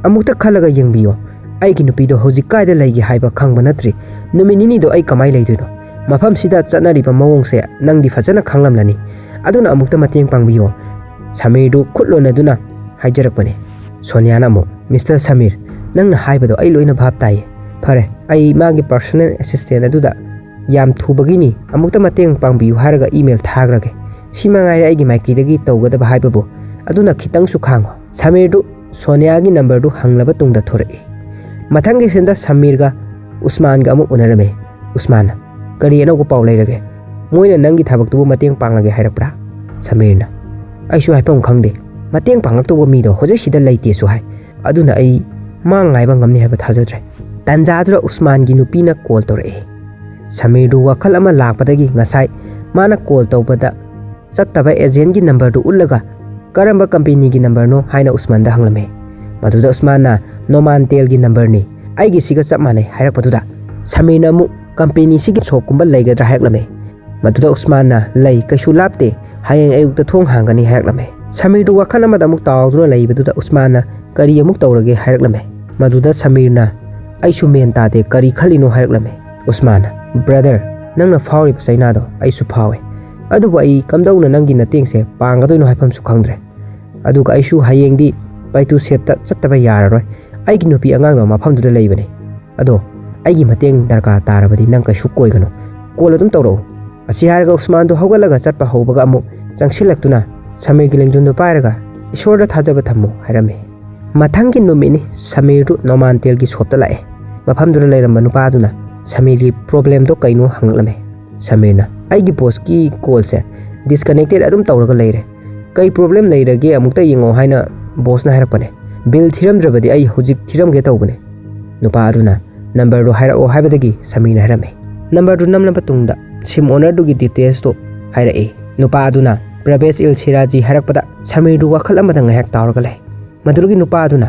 ꯑꯃꯨꯛꯇ ꯈꯜꯂꯒ ꯌꯦꯡꯕꯤꯌꯣ꯫ ꯑꯩꯒꯤ ꯅꯨꯄꯤꯗꯣ ꯍꯧꯖꯤꯛ ꯀꯥꯏꯗ ꯂꯩꯒꯦ ꯍꯥꯏꯕ ꯈꯪꯕ ꯅꯠꯇ꯭ꯔꯤ꯫ ꯅꯨꯃꯤꯠ ꯅꯤꯅꯤꯗꯣ ꯑꯩ ꯀꯃꯥꯏ ꯂꯩꯗꯣꯏꯅꯣ? ꯃꯐꯝꯁꯤꯗ ꯆꯠꯅꯔꯤꯕ ꯃꯑꯣꯡꯁꯦ ꯅꯪꯗꯤ ꯐꯖꯅ ꯈꯪꯂꯝꯂꯅꯤ꯫ ꯑꯗꯨꯅ ꯑꯃꯨꯛꯇ ꯃꯇꯦꯡ ꯄꯥꯡꯕꯤꯌꯣ꯫ ꯁꯃꯤꯔꯗꯨ ꯈꯨꯠ ꯂꯣꯟꯅꯗꯨꯅ ꯍꯥꯏꯖꯔꯛꯄꯅꯤ꯫ ꯁꯣꯅꯤꯌꯥꯅ ꯑꯃꯨꯛ, "ꯃꯤꯁꯇꯔ ꯁꯃꯤꯔ, ꯅꯪꯅ ꯍꯥꯏꯕꯗꯣ ꯑꯩ ꯂꯣꯏꯅ ꯚꯥꯞ ꯇꯥꯏꯌꯦ꯫ ꯐꯔꯦ, ꯑꯩ ꯃꯥꯒꯤ ꯄꯔꯁꯣꯅꯦꯜ ꯑꯦꯁꯤꯁꯇꯦꯟ ꯑꯗꯨꯗ ꯌꯥꯝ ꯊꯨꯕꯒꯤꯅꯤ, ꯑꯃꯨꯛꯇ ꯃꯇꯦꯡ ꯄꯥꯡꯕꯤꯌꯨ ꯍꯥꯏꯔꯒ ꯏꯃꯦꯜ ꯊꯥꯈ꯭ꯔꯒꯦ꯫ ꯁꯤ ꯃꯉꯥꯏꯔꯦ ꯑꯩꯒꯤ ꯃꯥꯏꯀꯩꯗꯒꯤ ꯇꯧꯒꯗꯕ ꯍꯥꯏꯕꯕꯨ꯫ ꯑꯗꯨꯅ ꯈꯤꯇꯪꯁꯨ ꯈꯥꯡꯉꯣ꯫" ꯁꯃꯤꯔꯗꯨ ꯁꯣꯅꯤꯌꯥꯒꯤ ꯅꯝꯕꯔꯗꯨ ꯍꯪꯂꯕ ꯇꯨꯡꯗ ꯊꯣꯔꯛꯏ꯫ ꯃꯊꯪꯒꯤ ꯁꯤꯟꯗ ꯁꯃꯤꯔꯒ ꯎꯁꯃꯥꯟꯒ ꯑꯃꯨꯛ ꯎꯅꯔꯝꯃꯤ꯫ ꯎꯁꯃꯥꯟꯅ, "ꯀꯔꯤ ꯑꯅꯧꯕ ꯄꯥꯎ ꯂꯩꯔꯒꯦ? ꯃꯣꯏꯅ ꯅꯪꯒꯤ ꯊꯕꯛꯇꯨꯕꯨ ꯃꯇꯦꯡ ꯄꯥꯡꯂꯒꯦ ꯍꯥꯏꯔꯛꯄ꯭ꯔꯥ?" ꯁꯃꯤꯔꯅ, "ꯑꯩꯁꯨ ꯍꯥꯏꯐꯝ ꯈꯪꯗꯦ꯫ ꯃꯇꯦꯡ ꯄꯥꯡꯂꯛꯇꯧꯕ ꯃꯤꯗꯣ ꯍꯧꯖꯤꯛꯁꯤꯗ ꯂꯩꯇꯦꯁꯨ ꯍꯥꯏ꯫ ꯑꯗꯨꯅ ꯑꯩ ꯃꯥ ꯉꯥꯏꯕ ꯉꯝꯅꯤ ꯍꯥꯏꯕ ꯊꯥꯖꯗ꯭ꯔꯦ꯫" ꯇꯥꯟꯖꯥꯗꯨꯗ ꯎꯁꯃꯥꯟꯒꯤ ꯅꯨꯄꯤꯅ ꯀꯣꯜ ꯇꯧꯔꯛꯏ꯫ ꯁꯃꯤꯔꯗꯨ ꯋꯥꯈꯜ ꯑꯃ ꯂꯥꯛꯄꯗꯒꯤ ꯉꯁꯥꯏ ꯃꯥꯅ ꯀꯣꯜ ꯇꯧꯕꯗ ꯆꯠꯇꯕ ꯑꯦꯖꯦꯟꯒꯤ ꯅꯝꯕꯔꯗꯨ ꯎꯠꯂꯒ, "ꯀꯔꯝꯕ ꯀꯝꯄꯦꯅꯤꯒꯤ ꯅꯝꯕꯔꯅꯣ?" ꯍꯥꯏꯅ ꯎꯁꯃꯥꯟꯗ ꯍꯪꯂꯝꯃꯤ꯫ ꯃꯗꯨꯗ ꯎꯁꯃꯥꯟꯅ "ꯅꯣꯃꯥꯟꯇꯦꯜꯒꯤ ꯅꯝꯕꯔꯅꯤ, ꯑꯩꯒꯤꯁꯤꯒ ꯆꯞ ꯃꯥꯟꯅꯩ" ꯍꯥꯏꯔꯛꯄꯗꯨꯗ, ꯁꯃꯤꯔꯅ ꯑꯃꯨꯛ "ꯀꯝꯄꯦꯅꯤꯁꯤꯒꯤ ꯁꯣꯞꯀꯨꯝꯕ ꯂꯩꯒꯗ꯭ꯔꯥ?" ꯍꯥꯏꯔꯛꯂꯝꯃꯤ꯫ ꯃꯗꯨꯗ ꯎꯁꯃꯥꯟꯅ, "ꯂꯩ, ꯀꯩꯁꯨ ꯂꯥꯞꯇꯦ, ꯍꯌꯦꯡ ꯑꯌꯨꯛꯇ ꯊꯣꯡ ꯍꯥꯡꯒꯅꯤ" ꯍꯥꯏꯔꯛꯂꯝꯃꯤ꯫ ꯁꯃꯤꯔꯗꯨ ꯋꯥꯈꯜ ꯑꯃꯗ ꯑꯃꯨꯛ ꯇꯥꯎꯗꯨꯅ ꯂꯩꯕꯗꯨꯗ ꯎꯁꯃꯥꯟꯅ, "ꯀꯔꯤ ꯑꯃꯨꯛ ꯇꯧꯔꯒꯦ?" ꯍꯥꯏꯔꯛꯂꯝꯃꯤ꯫ ꯃꯗꯨꯗ ꯁꯃꯤꯔꯅ, "ꯑꯩꯁꯨ ꯃꯦꯟ ꯇꯥꯗꯦ, ꯀꯔꯤ ꯈꯜꯂꯤꯅꯣ?" ꯍꯥꯏꯔꯛꯂꯝꯃꯤ꯫ ꯎꯁꯃꯥꯟꯅ, "ꯕ꯭ꯔꯗꯔ, ꯅꯪꯅ ꯐꯥꯎꯔꯤꯕ ꯆꯩꯅꯥꯗꯣ ꯑꯩꯁꯨ ꯐꯥꯎꯏ꯫ ꯑꯗꯨꯕꯨ ꯑꯩ ꯀꯝꯗꯧꯅ ꯅꯪꯒꯤ ꯅꯇꯦꯡꯁꯦ ꯄꯥꯡꯒꯗꯣꯏꯅꯣ ꯍꯥꯏꯐꯝꯁꯨ ꯈꯪꯗ꯭ꯔꯦ꯫ ꯑꯗꯨꯒ ꯑꯩꯁꯨ ꯍꯌꯦꯡꯗꯤ ꯕꯩꯇꯨ ꯁꯦꯞꯇ ꯆꯠꯇꯕ ꯌꯥꯔꯔꯣꯏ꯫ ꯑꯩꯒꯤ ꯅꯨꯄꯤ ꯑꯉꯥꯡꯗꯣ ꯃꯐꯝꯗꯨꯗ ꯂꯩꯕꯅꯤ꯫ ꯑꯗꯣ ꯑꯩꯒꯤ ꯃꯇꯦꯡ ꯗꯔꯀꯥꯔ ꯇꯥꯔꯕꯗꯤ ꯅꯪ ꯀꯩꯁꯨ ꯀꯣꯏꯒꯅꯨ꯫ ꯀꯣꯜ ꯑꯗꯨꯝ ꯇꯧꯔꯛꯎ꯫ ꯑꯁꯤ ꯍꯥꯏꯔꯒ ꯎꯁꯃꯥꯟꯗꯨ ꯍꯧꯒꯠꯂꯒ ꯆꯠꯄ ꯍꯧꯕꯒ ꯑꯃꯨꯛ ꯆꯪꯁꯤꯜꯂꯛꯇꯨꯅ ꯁꯃꯤꯔꯒꯤ ꯂꯦꯡꯖꯨꯝꯗꯨ ꯄꯥꯏꯔꯒ "ꯏꯁꯣꯔꯗ ꯊꯥꯖꯕ ꯊꯝꯃꯨ" ꯍꯥꯏꯔꯝꯃꯤ꯫ ꯃꯊꯪꯒꯤ ꯅꯨꯃꯤꯠꯅꯤ꯫ ꯁꯃꯤꯔꯗꯨ ꯅꯣꯃꯥꯟꯇꯦꯜꯒꯤ ꯁꯣꯞꯇ ꯂꯥꯛꯑꯦ꯫ ꯃꯐꯝꯗꯨꯗ ꯂꯩꯔꯝꯕ ꯅꯨꯄꯥꯗꯨꯅ ꯁꯃꯤꯔꯒꯤ ꯄ꯭ꯔꯣꯕ꯭ꯂꯦꯝꯗꯣ ꯀꯩꯅꯣ ꯍꯪꯂꯛꯂꯝꯃꯦ꯫ ꯁꯃꯤꯔꯅ, "ꯑꯩꯒꯤ ꯕꯣꯁꯀꯤ ꯀꯣꯜꯁꯦ ꯗꯤꯁꯀꯅꯦꯛꯇꯦꯠ ꯑꯗꯨꯝ ꯇꯧꯔꯒ ꯂꯩꯔꯦ꯫ ꯀꯩ ꯄ꯭ꯔꯣꯕ꯭ꯂꯦꯝ ꯂꯩꯔꯒꯦ ꯑꯃꯨꯛꯇ ꯌꯦꯡꯉꯣ ꯍꯥꯏꯅ ꯕꯣꯁꯅ ꯍꯥꯏꯔꯛꯄꯅꯦ꯫ ꯕꯤꯜ ꯊꯤꯔꯝꯗ꯭ꯔꯕꯗꯤ ꯑꯩ ꯍꯧꯖꯤꯛ ꯊꯤꯔꯝꯒꯦ ꯇꯧꯕꯅꯦ"꯫ ꯅꯨꯄꯥ ꯑꯗꯨꯅ ꯅꯝꯕꯔꯗꯨ ꯍꯥꯏꯔꯛꯑꯣ ꯍꯥꯏꯕꯗꯒꯤ ꯁꯃꯤꯔꯅ ꯍꯥꯏꯔꯝꯃꯤ꯫ ꯅꯝꯕꯔꯗꯨ ꯅꯝꯂꯕ ꯇꯨꯡꯗ ꯁꯤꯝ ꯑꯣꯅꯔꯗꯨꯒꯤ ꯗꯤꯇꯦꯜꯁꯇꯣ ꯍꯥꯏꯔꯛꯏ꯫ ꯅꯨꯄꯥ ꯑꯗꯨꯅ ꯄ꯭ꯔꯕꯦꯁ ꯏꯜ ꯁꯤꯔꯥꯖꯤ ꯍꯥꯏꯔꯛꯄꯗ ꯁꯃꯤꯔꯗꯨ ꯋꯥꯈꯜ ꯑꯃꯗ ꯉꯥꯏꯍꯥꯛ ꯇꯥꯎꯔꯒ ꯂꯩ꯫ ꯃꯗꯨꯗꯒꯤ ꯅꯨꯄꯥ ꯑꯗꯨꯅ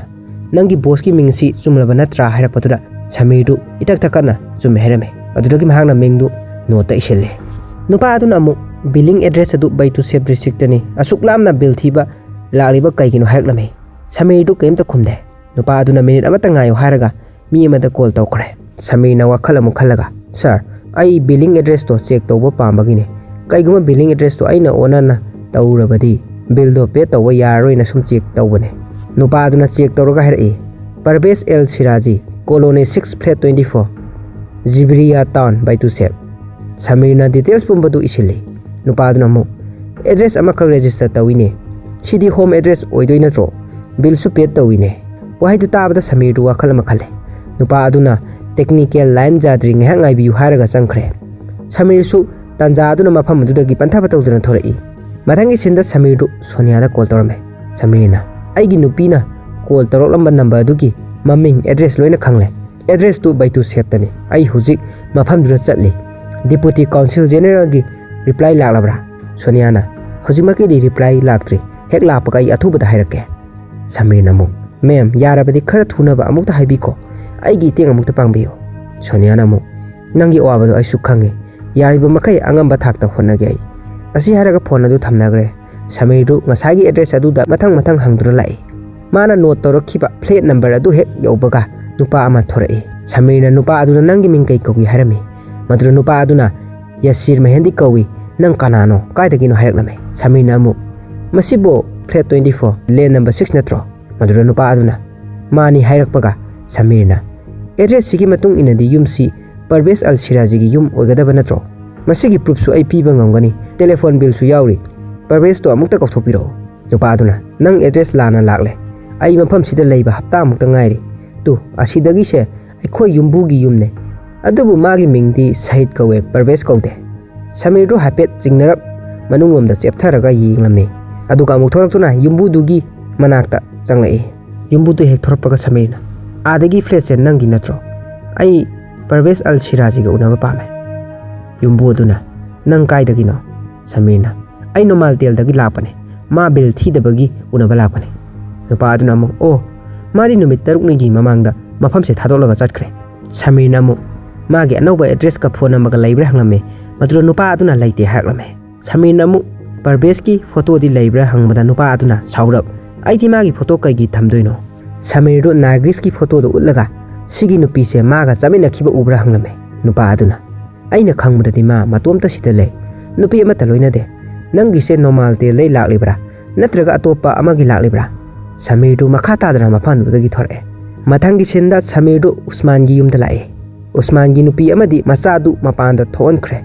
"ꯅꯪꯒꯤ ꯕꯣꯁꯀꯤ ꯃꯤꯡꯁꯤ ꯆꯨꯝꯂꯕ ꯅꯠꯇ꯭ꯔꯥ?" ꯍꯥꯏꯔꯛꯄꯗꯨꯗ ꯁꯃꯤꯔꯗꯨ ꯏꯊꯛ ꯊꯛꯀꯠꯅ "ꯆꯨꯝꯃꯦ" ꯍꯥꯏꯔꯝꯃꯤ꯫ ꯑꯗꯨꯗꯒꯤ ꯃꯍꯥꯛꯅ ꯃꯤꯡꯗꯨ ꯅꯣꯠꯇ ꯏꯁꯤꯜꯂꯦ꯫ ꯅꯨꯄꯥ ꯑꯗꯨꯅ ꯑꯃꯨꯛ "ꯕꯤꯂꯤꯡ ꯑꯦꯗ꯭ꯔꯦꯁ ꯑꯗꯨ ꯕꯩꯇꯨ ꯁꯦꯞ ꯗꯤꯁꯇ꯭ꯔꯤꯛꯇꯅꯤ, ꯑꯁꯨꯛ ꯂꯥꯞꯅ ꯕꯤꯜ ꯊꯤꯕ ꯂꯥꯛꯂꯤꯕ ꯀꯩꯒꯤꯅꯣ?" ꯍꯥꯏꯔꯛꯂꯝꯃꯤ꯫ ꯁꯃꯤꯔꯗꯨ ꯀꯔꯤꯝꯇ ꯈꯨꯝꯗꯦ꯫ ꯅꯨꯄꯥ ꯑꯗꯨꯅ "ꯃꯤꯅꯤꯠ ꯑꯃꯇ ꯉꯥꯏꯌꯨ" ꯍꯥꯏꯔꯒ ꯃꯤ ꯑꯃꯗ ꯀꯣꯜ ꯇꯧꯈ꯭ꯔꯦ꯫ ꯁꯃꯤꯔꯅ ꯋꯥꯈꯜ ꯑꯃꯨꯛ ꯈꯜꯂꯒ, "ꯁꯥꯔ, ꯑꯩ ꯕꯤꯂꯤꯡ ꯑꯦꯗ꯭ꯔꯦꯁꯇꯣ ꯆꯦꯛ ꯇꯧꯕ ꯄꯥꯝꯕꯒꯤꯅꯦ꯫ ꯀꯩꯒꯨꯝꯕ ꯕꯤꯂꯤꯡ ꯑꯦꯗ꯭ꯔꯦꯁꯇꯣ ꯑꯩꯅ ꯑꯣꯟꯅꯅ ꯇꯧꯔꯕꯗꯤ ꯕꯤꯜꯗꯣ ꯄꯦ ꯇꯧꯕ ꯌꯥꯔꯔꯣꯏꯅ ꯁꯨꯝ ꯆꯦꯛ ꯇꯧꯕꯅꯦ"꯫ ꯅꯨꯄꯥ ꯑꯗꯨꯅ ꯆꯦꯛ ꯇꯧꯔꯒ ꯍꯥꯏꯔꯛꯏ, "ꯄꯔꯕꯦꯁ ꯑꯦꯜ Siraji, colony six, flat twenty four, ꯖꯤꯕꯤꯔꯤꯌꯥ ꯇꯥꯎꯟ, ꯕꯩꯇꯨꯁꯦꯞ"꯫ ꯁꯃꯤꯔꯅ ꯗꯤꯇꯦꯜꯁ ꯄꯨꯝꯕꯗꯨ ꯏꯁꯤꯜꯂꯤ꯫ ꯅꯨꯄꯥ ꯑꯗꯨꯅ ꯑꯃꯨꯛ, "ꯑꯦꯗ꯭ꯔꯦꯁ ꯑꯃꯈꯛ ꯔꯦꯖꯤꯁꯇꯔ ꯇꯧꯏꯅꯦ꯫ ꯁꯤꯗꯤ ꯍꯣꯝ ꯑꯦꯗ꯭ꯔꯦꯁ ꯑꯣꯏꯗꯣꯏ ꯅꯠꯇ꯭ꯔꯣ? ꯕꯤꯜꯁꯨ ꯄꯦꯗ ꯇꯧꯏꯅꯦ"꯫ ꯋꯥꯍꯩꯗꯨ ꯇꯥꯕꯗ ꯁꯃꯤꯔꯗꯨ ꯋꯥꯈꯜ ꯑꯃ ꯈꯜꯂꯦ꯫ ꯅꯨꯄꯥ ꯑꯗꯨꯅ "ꯇꯦꯛꯅꯤꯀꯦꯜ ꯂꯥꯏꯟ ꯌꯥꯗ꯭ꯔꯤ, ꯉꯥꯏꯍꯥꯛ ꯉꯥꯏꯕꯤꯌꯨ" ꯍꯥꯏꯔꯒ ꯆꯪꯈ꯭ꯔꯦ꯫ ꯁꯃꯤꯔꯁꯨ ꯇꯥꯟꯖꯥ ꯑꯗꯨꯅ ꯃꯐꯝ ꯑꯗꯨꯗꯒꯤ ꯄꯟꯊꯕ ꯇꯧꯗꯨꯅ ꯊꯣꯔꯛꯏ꯫ ꯃꯊꯪꯒꯤ ꯁꯤꯟꯗ ꯁꯃꯤꯔꯗꯨ ꯁꯣꯅꯤꯌꯥꯗ ꯀꯣꯜ ꯇꯧꯔꯝꯃꯦ꯫ ꯁꯃꯤꯔꯅ, "ꯑꯩꯒꯤ ꯅꯨꯄꯤꯅ ꯀꯣꯜ ꯇꯧꯔꯛꯂꯝꯕ ꯅꯝꯕꯔꯗꯨꯒꯤ ꯃꯃꯤꯡ, ꯑꯦꯗ꯭ꯔꯦꯁ ꯂꯣꯏꯅ ꯈꯪꯂꯦ꯫ ꯑꯦꯗ꯭ꯔꯦꯁꯇꯨ ꯕꯩꯇꯨ ꯁꯦꯞꯇꯅꯤ꯫ ꯑꯩ ꯍꯧꯖꯤꯛ ꯃꯐꯝꯗꯨꯗ ꯆꯠꯂꯤ꯫ ꯗꯤꯄꯨꯇꯤ ꯀꯥꯎꯟꯁꯤꯜ ꯖꯦꯅꯦꯔꯦꯜꯒꯤ ꯔꯤꯄ꯭ꯂꯥꯏ ꯂꯥꯛꯂꯕ꯭ꯔꯥ?" ꯁꯣꯅꯤꯌꯥꯅ, "ꯍꯧꯖꯤꯛꯃꯛꯀꯤꯗꯤ ꯔꯤꯄ꯭ꯂꯥꯏ ꯂꯥꯛꯇ꯭ꯔꯤ꯫ ꯍꯦꯛ ꯂꯥꯛꯄꯒ ꯑꯩ ꯑꯊꯨꯕꯗ ꯍꯥꯏꯔꯛꯀꯦ"꯫ ꯁꯃꯤꯔꯅ ꯑꯃꯨꯛ, "ꯃꯦꯝ, ꯌꯥꯔꯕꯗꯤ ꯈꯔ ꯊꯨꯅꯕ ꯑꯃꯨꯛꯇ ꯍꯥꯏꯕꯤꯈꯣ꯫ ꯑꯩꯒꯤ ꯏꯇꯦꯡ ꯑꯃꯨꯛꯇ ꯄꯥꯡꯕꯤꯌꯨ"꯫ ꯁꯣꯅꯤꯌꯥꯅ ꯑꯃꯨꯛ, "ꯅꯪꯒꯤ ꯑꯋꯥꯕꯗꯣ ꯑꯩꯁꯨ ꯈꯪꯉꯤ꯫ ꯌꯥꯔꯤꯕ ꯃꯈꯩ ꯑꯉꯝꯕ ꯊꯥꯛꯇ ꯍꯣꯠꯅꯒꯦ ꯑꯩ"꯫ ꯑꯁꯤ ꯍꯥꯏꯔꯒ ꯐꯣꯟ ꯑꯗꯨ ꯊꯝꯅꯈ꯭ꯔꯦ꯫ ꯁꯃꯤꯔꯗꯨ ꯉꯁꯥꯏꯒꯤ ꯑꯦꯗ꯭ꯔꯦꯁ ꯑꯗꯨꯗ ꯃꯊꯪ ꯃꯊꯪ ꯍꯪꯗꯨꯅ ꯂꯥꯛꯏ꯫ ꯃꯥꯅ ꯅꯣꯠ ꯇꯧꯔꯛꯈꯤꯕ ꯐ꯭ꯂꯦꯠ ꯅꯝꯕꯔ ꯑꯗꯨ ꯍꯦꯛ ꯌꯧꯕꯒ ꯅꯨꯄꯥ ꯑꯃ ꯊꯣꯔꯛꯏ꯫ ꯁꯃꯤꯔꯅ ꯅꯨꯄꯥ ꯑꯗꯨꯗ "ꯅꯪꯒꯤ ꯃꯤꯡ ꯀꯩ ꯀꯧꯏ?" ꯍꯥꯏꯔꯝꯃꯤ꯫ ꯃꯗꯨꯗ ꯅꯨꯄꯥ ꯑꯗꯨꯅ "ꯌꯥꯁꯤꯔ ꯃꯦꯍꯦꯟꯗꯤ ꯀꯧꯏ, ꯅꯪ ꯀꯅꯥꯅꯣ, ꯀꯥꯏꯗꯒꯤꯅꯣ?" ꯍꯥꯏꯔꯛꯂꯝꯃꯤ꯫ ꯁꯃꯤꯔꯅ ꯑꯃꯨꯛ, "ꯃꯁꯤꯕꯨ flat twenty four, lane number six ꯅꯠꯇ꯭ꯔꯣ?" ꯃꯗꯨꯗ ꯅꯨꯄꯥ ꯑꯗꯨꯅ, "ꯃꯥꯅꯤ" ꯍꯥꯏꯔꯛꯄꯒ ꯁꯃꯤꯔꯅ, "ꯑꯦꯗ꯭ꯔꯦꯁꯁꯤꯒꯤ ꯃꯇꯨꯡ ꯏꯟꯅꯗꯤ ꯌꯨꯝꯁꯤ ꯄꯔꯚꯦꯖ ꯑꯜ ꯁꯤꯔꯥꯖꯤꯒꯤ ꯌꯨꯝ ꯑꯣꯏꯒꯗꯕ ꯅꯠꯇ꯭ꯔꯣ? ꯃꯁꯤꯒꯤ ꯄ꯭ꯔꯨꯐꯁꯨ ꯑꯩ ꯄꯤꯕ ꯉꯝꯒꯅꯤ, ꯇꯦꯂꯦꯐꯣꯟ ꯕꯤꯜꯁꯨ ꯌꯥꯎꯔꯤ, ꯄꯔꯚꯦꯖꯇꯣ ꯑꯃꯨꯛꯇ ꯀꯧꯊꯣꯛꯄꯤꯔꯛꯑꯣ"꯫ ꯅꯨꯄꯥ ꯑꯗꯨꯅ, "ꯅꯪ ꯑꯦꯗ꯭ꯔꯦꯁ ꯂꯥꯟꯅ ꯂꯥꯛꯂꯦ, ꯑꯩ ꯃꯐꯝꯁꯤꯗ ꯂꯩꯕ ꯍꯞꯇꯥꯃꯨꯛꯇ ꯉꯥꯏꯔꯤ꯫ ꯇꯨ, ꯑꯁꯤꯗꯒꯤꯁꯦ ꯑꯩꯈꯣꯏ ꯌꯨꯝꯕꯨꯒꯤ ꯌꯨꯝꯅꯦ, ꯑꯗꯨꯕꯨ ꯃꯥꯒꯤ ꯃꯤꯡꯗꯤ ꯁꯍꯤꯗ ꯀꯧꯋꯦ, ꯄꯔꯚꯦꯖ ꯀꯧꯗꯦ"꯫ ꯁꯃꯤꯔꯗꯨ ꯍꯥꯏꯐꯦꯠ ꯆꯤꯡꯅꯔꯞ ꯃꯅꯨꯡꯂꯣꯝꯗ ꯆꯦꯞꯊꯔꯒ ꯌꯦꯡꯂꯝꯃꯤ꯫ ꯑꯗꯨꯒ ꯑꯃꯨꯛ ꯊꯣꯔꯛꯇꯨꯅ ꯌꯨꯝꯕꯨꯗꯨꯒꯤ ꯃꯅꯥꯛꯇ ꯆꯪꯂꯛꯏ꯫ ꯌꯨꯝꯕꯨꯗꯨ ꯍꯦꯛ ꯊꯣꯔꯛꯄꯒ ꯁꯃꯤꯔꯅ, "ꯑꯥꯗꯒꯤ ꯐ꯭ꯂꯦꯠꯁꯦ ꯅꯪꯒꯤ ꯅꯠꯇ꯭ꯔꯣ? ꯑꯩ ꯄꯔꯚꯦꯖ ꯑꯜ ꯁꯤꯔꯥꯖꯤꯒ ꯎꯅꯕ ꯄꯥꯝꯃꯦ"꯫ ꯌꯨꯝꯕꯨ ꯑꯗꯨꯅ, "ꯅꯪ ꯀꯥꯏꯗꯒꯤꯅꯣ?" ꯁꯃꯤꯔꯅ, "ꯑꯩ ꯅꯣꯃꯥꯜꯇꯦꯜꯗꯒꯤ ꯂꯥꯛꯄꯅꯦ, ꯃꯥ ꯕꯤꯜ ꯊꯤꯗꯕꯒꯤ ꯎꯅꯕ ꯂꯥꯛꯄꯅꯦ"꯫ ꯅꯨꯄꯥ ꯑꯗꯨꯅ ꯑꯃꯨꯛ, "ꯑꯣ, ꯃꯥꯗꯤ ꯅꯨꯃꯤꯠ ꯇꯔꯨꯛꯅꯤꯒꯤ ꯃꯃꯥꯡꯗ ꯃꯐꯝꯁꯦ ꯊꯥꯗꯣꯛꯂꯒ ꯆꯠꯈ꯭ꯔꯦ"꯫ ꯁꯃꯤꯔꯅ ꯑꯃꯨꯛ, "ꯃꯥꯒꯤ ꯑꯅꯧꯕ ꯑꯦꯗ꯭ꯔꯦꯁꯀ ꯐꯣꯟ ꯅꯝꯕꯔꯒ ꯂꯩꯕ꯭ꯔꯥ?" ꯍꯪꯂꯝꯃꯤ꯫ ꯃꯗꯨꯗ ꯅꯨꯄꯥ ꯑꯗꯨꯅ ꯂꯩꯇꯦ ꯍꯥꯏꯔꯛꯂꯝꯃꯤ꯫ ꯁꯃꯤꯔꯅ ꯑꯃꯨꯛ, "ꯄꯔꯚꯦꯖꯀꯤ ꯐꯣꯇꯣꯗꯤ ꯂꯩꯕ꯭ꯔꯥ?" ꯍꯪꯕꯗ ꯅꯨꯄꯥ ꯑꯗꯨꯅ ꯁꯥꯎꯔꯞ, "ꯑꯩꯗꯤ ꯃꯥꯒꯤ ꯐꯣꯇꯣ ꯀꯩꯒꯤ ꯊꯝꯗꯣꯏꯅꯣ?" ꯁꯃꯤꯔꯗꯨ ꯅꯥꯔꯒꯤꯁꯀꯤ ꯐꯣꯇꯣꯗꯨ ꯎꯠꯂꯒ, "ꯁꯤꯒꯤ ꯅꯨꯄꯤꯁꯦ ꯃꯥꯒ ꯆꯥꯃꯤꯟꯅꯈꯤꯕ ꯎꯕ꯭ꯔꯥ?" ꯍꯪꯂꯝꯃꯤ꯫ ꯅꯨꯄꯥ ꯑꯗꯨꯅ, "ꯑꯩꯅ ꯈꯪꯕꯗꯗꯤ ꯃꯥ ꯃꯇꯣꯝꯇ ꯁꯤꯗ ꯂꯩ, ꯅꯨꯄꯤ ꯑꯃꯠꯇ ꯂꯣꯏꯅꯗꯦ꯫ ꯅꯪꯒꯤꯁꯦ ꯅꯣꯃꯥꯜꯇꯦꯜꯗꯩ ꯂꯥꯛꯂꯤꯕ꯭ꯔꯥ, ꯅꯠꯇ꯭ꯔꯒ ꯑꯇꯣꯞꯄ ꯑꯃꯒꯤ ꯂꯥꯛꯂꯤꯕ꯭ꯔꯥ?" ꯁꯃꯤꯔꯗꯨ ꯃꯈꯥ ꯇꯥꯗꯅ ꯃꯐꯝꯗꯨꯗꯒꯤ ꯊꯣꯔꯛꯑꯦ꯫ ꯃꯊꯪꯒꯤ ꯁꯤꯟꯗ ꯁꯃꯤꯔꯗꯨ ꯎꯁꯃꯥꯟꯒꯤ ꯌꯨꯝꯗ ꯂꯥꯛꯑꯦ꯫ ꯎꯁꯃꯥꯟꯒꯤ ꯅꯨꯄꯤ ꯑꯃꯗꯤ ꯃꯆꯥꯗꯨ ꯃꯄꯥꯟꯗ ꯊꯣꯛꯍꯟꯈ꯭ꯔꯦ꯫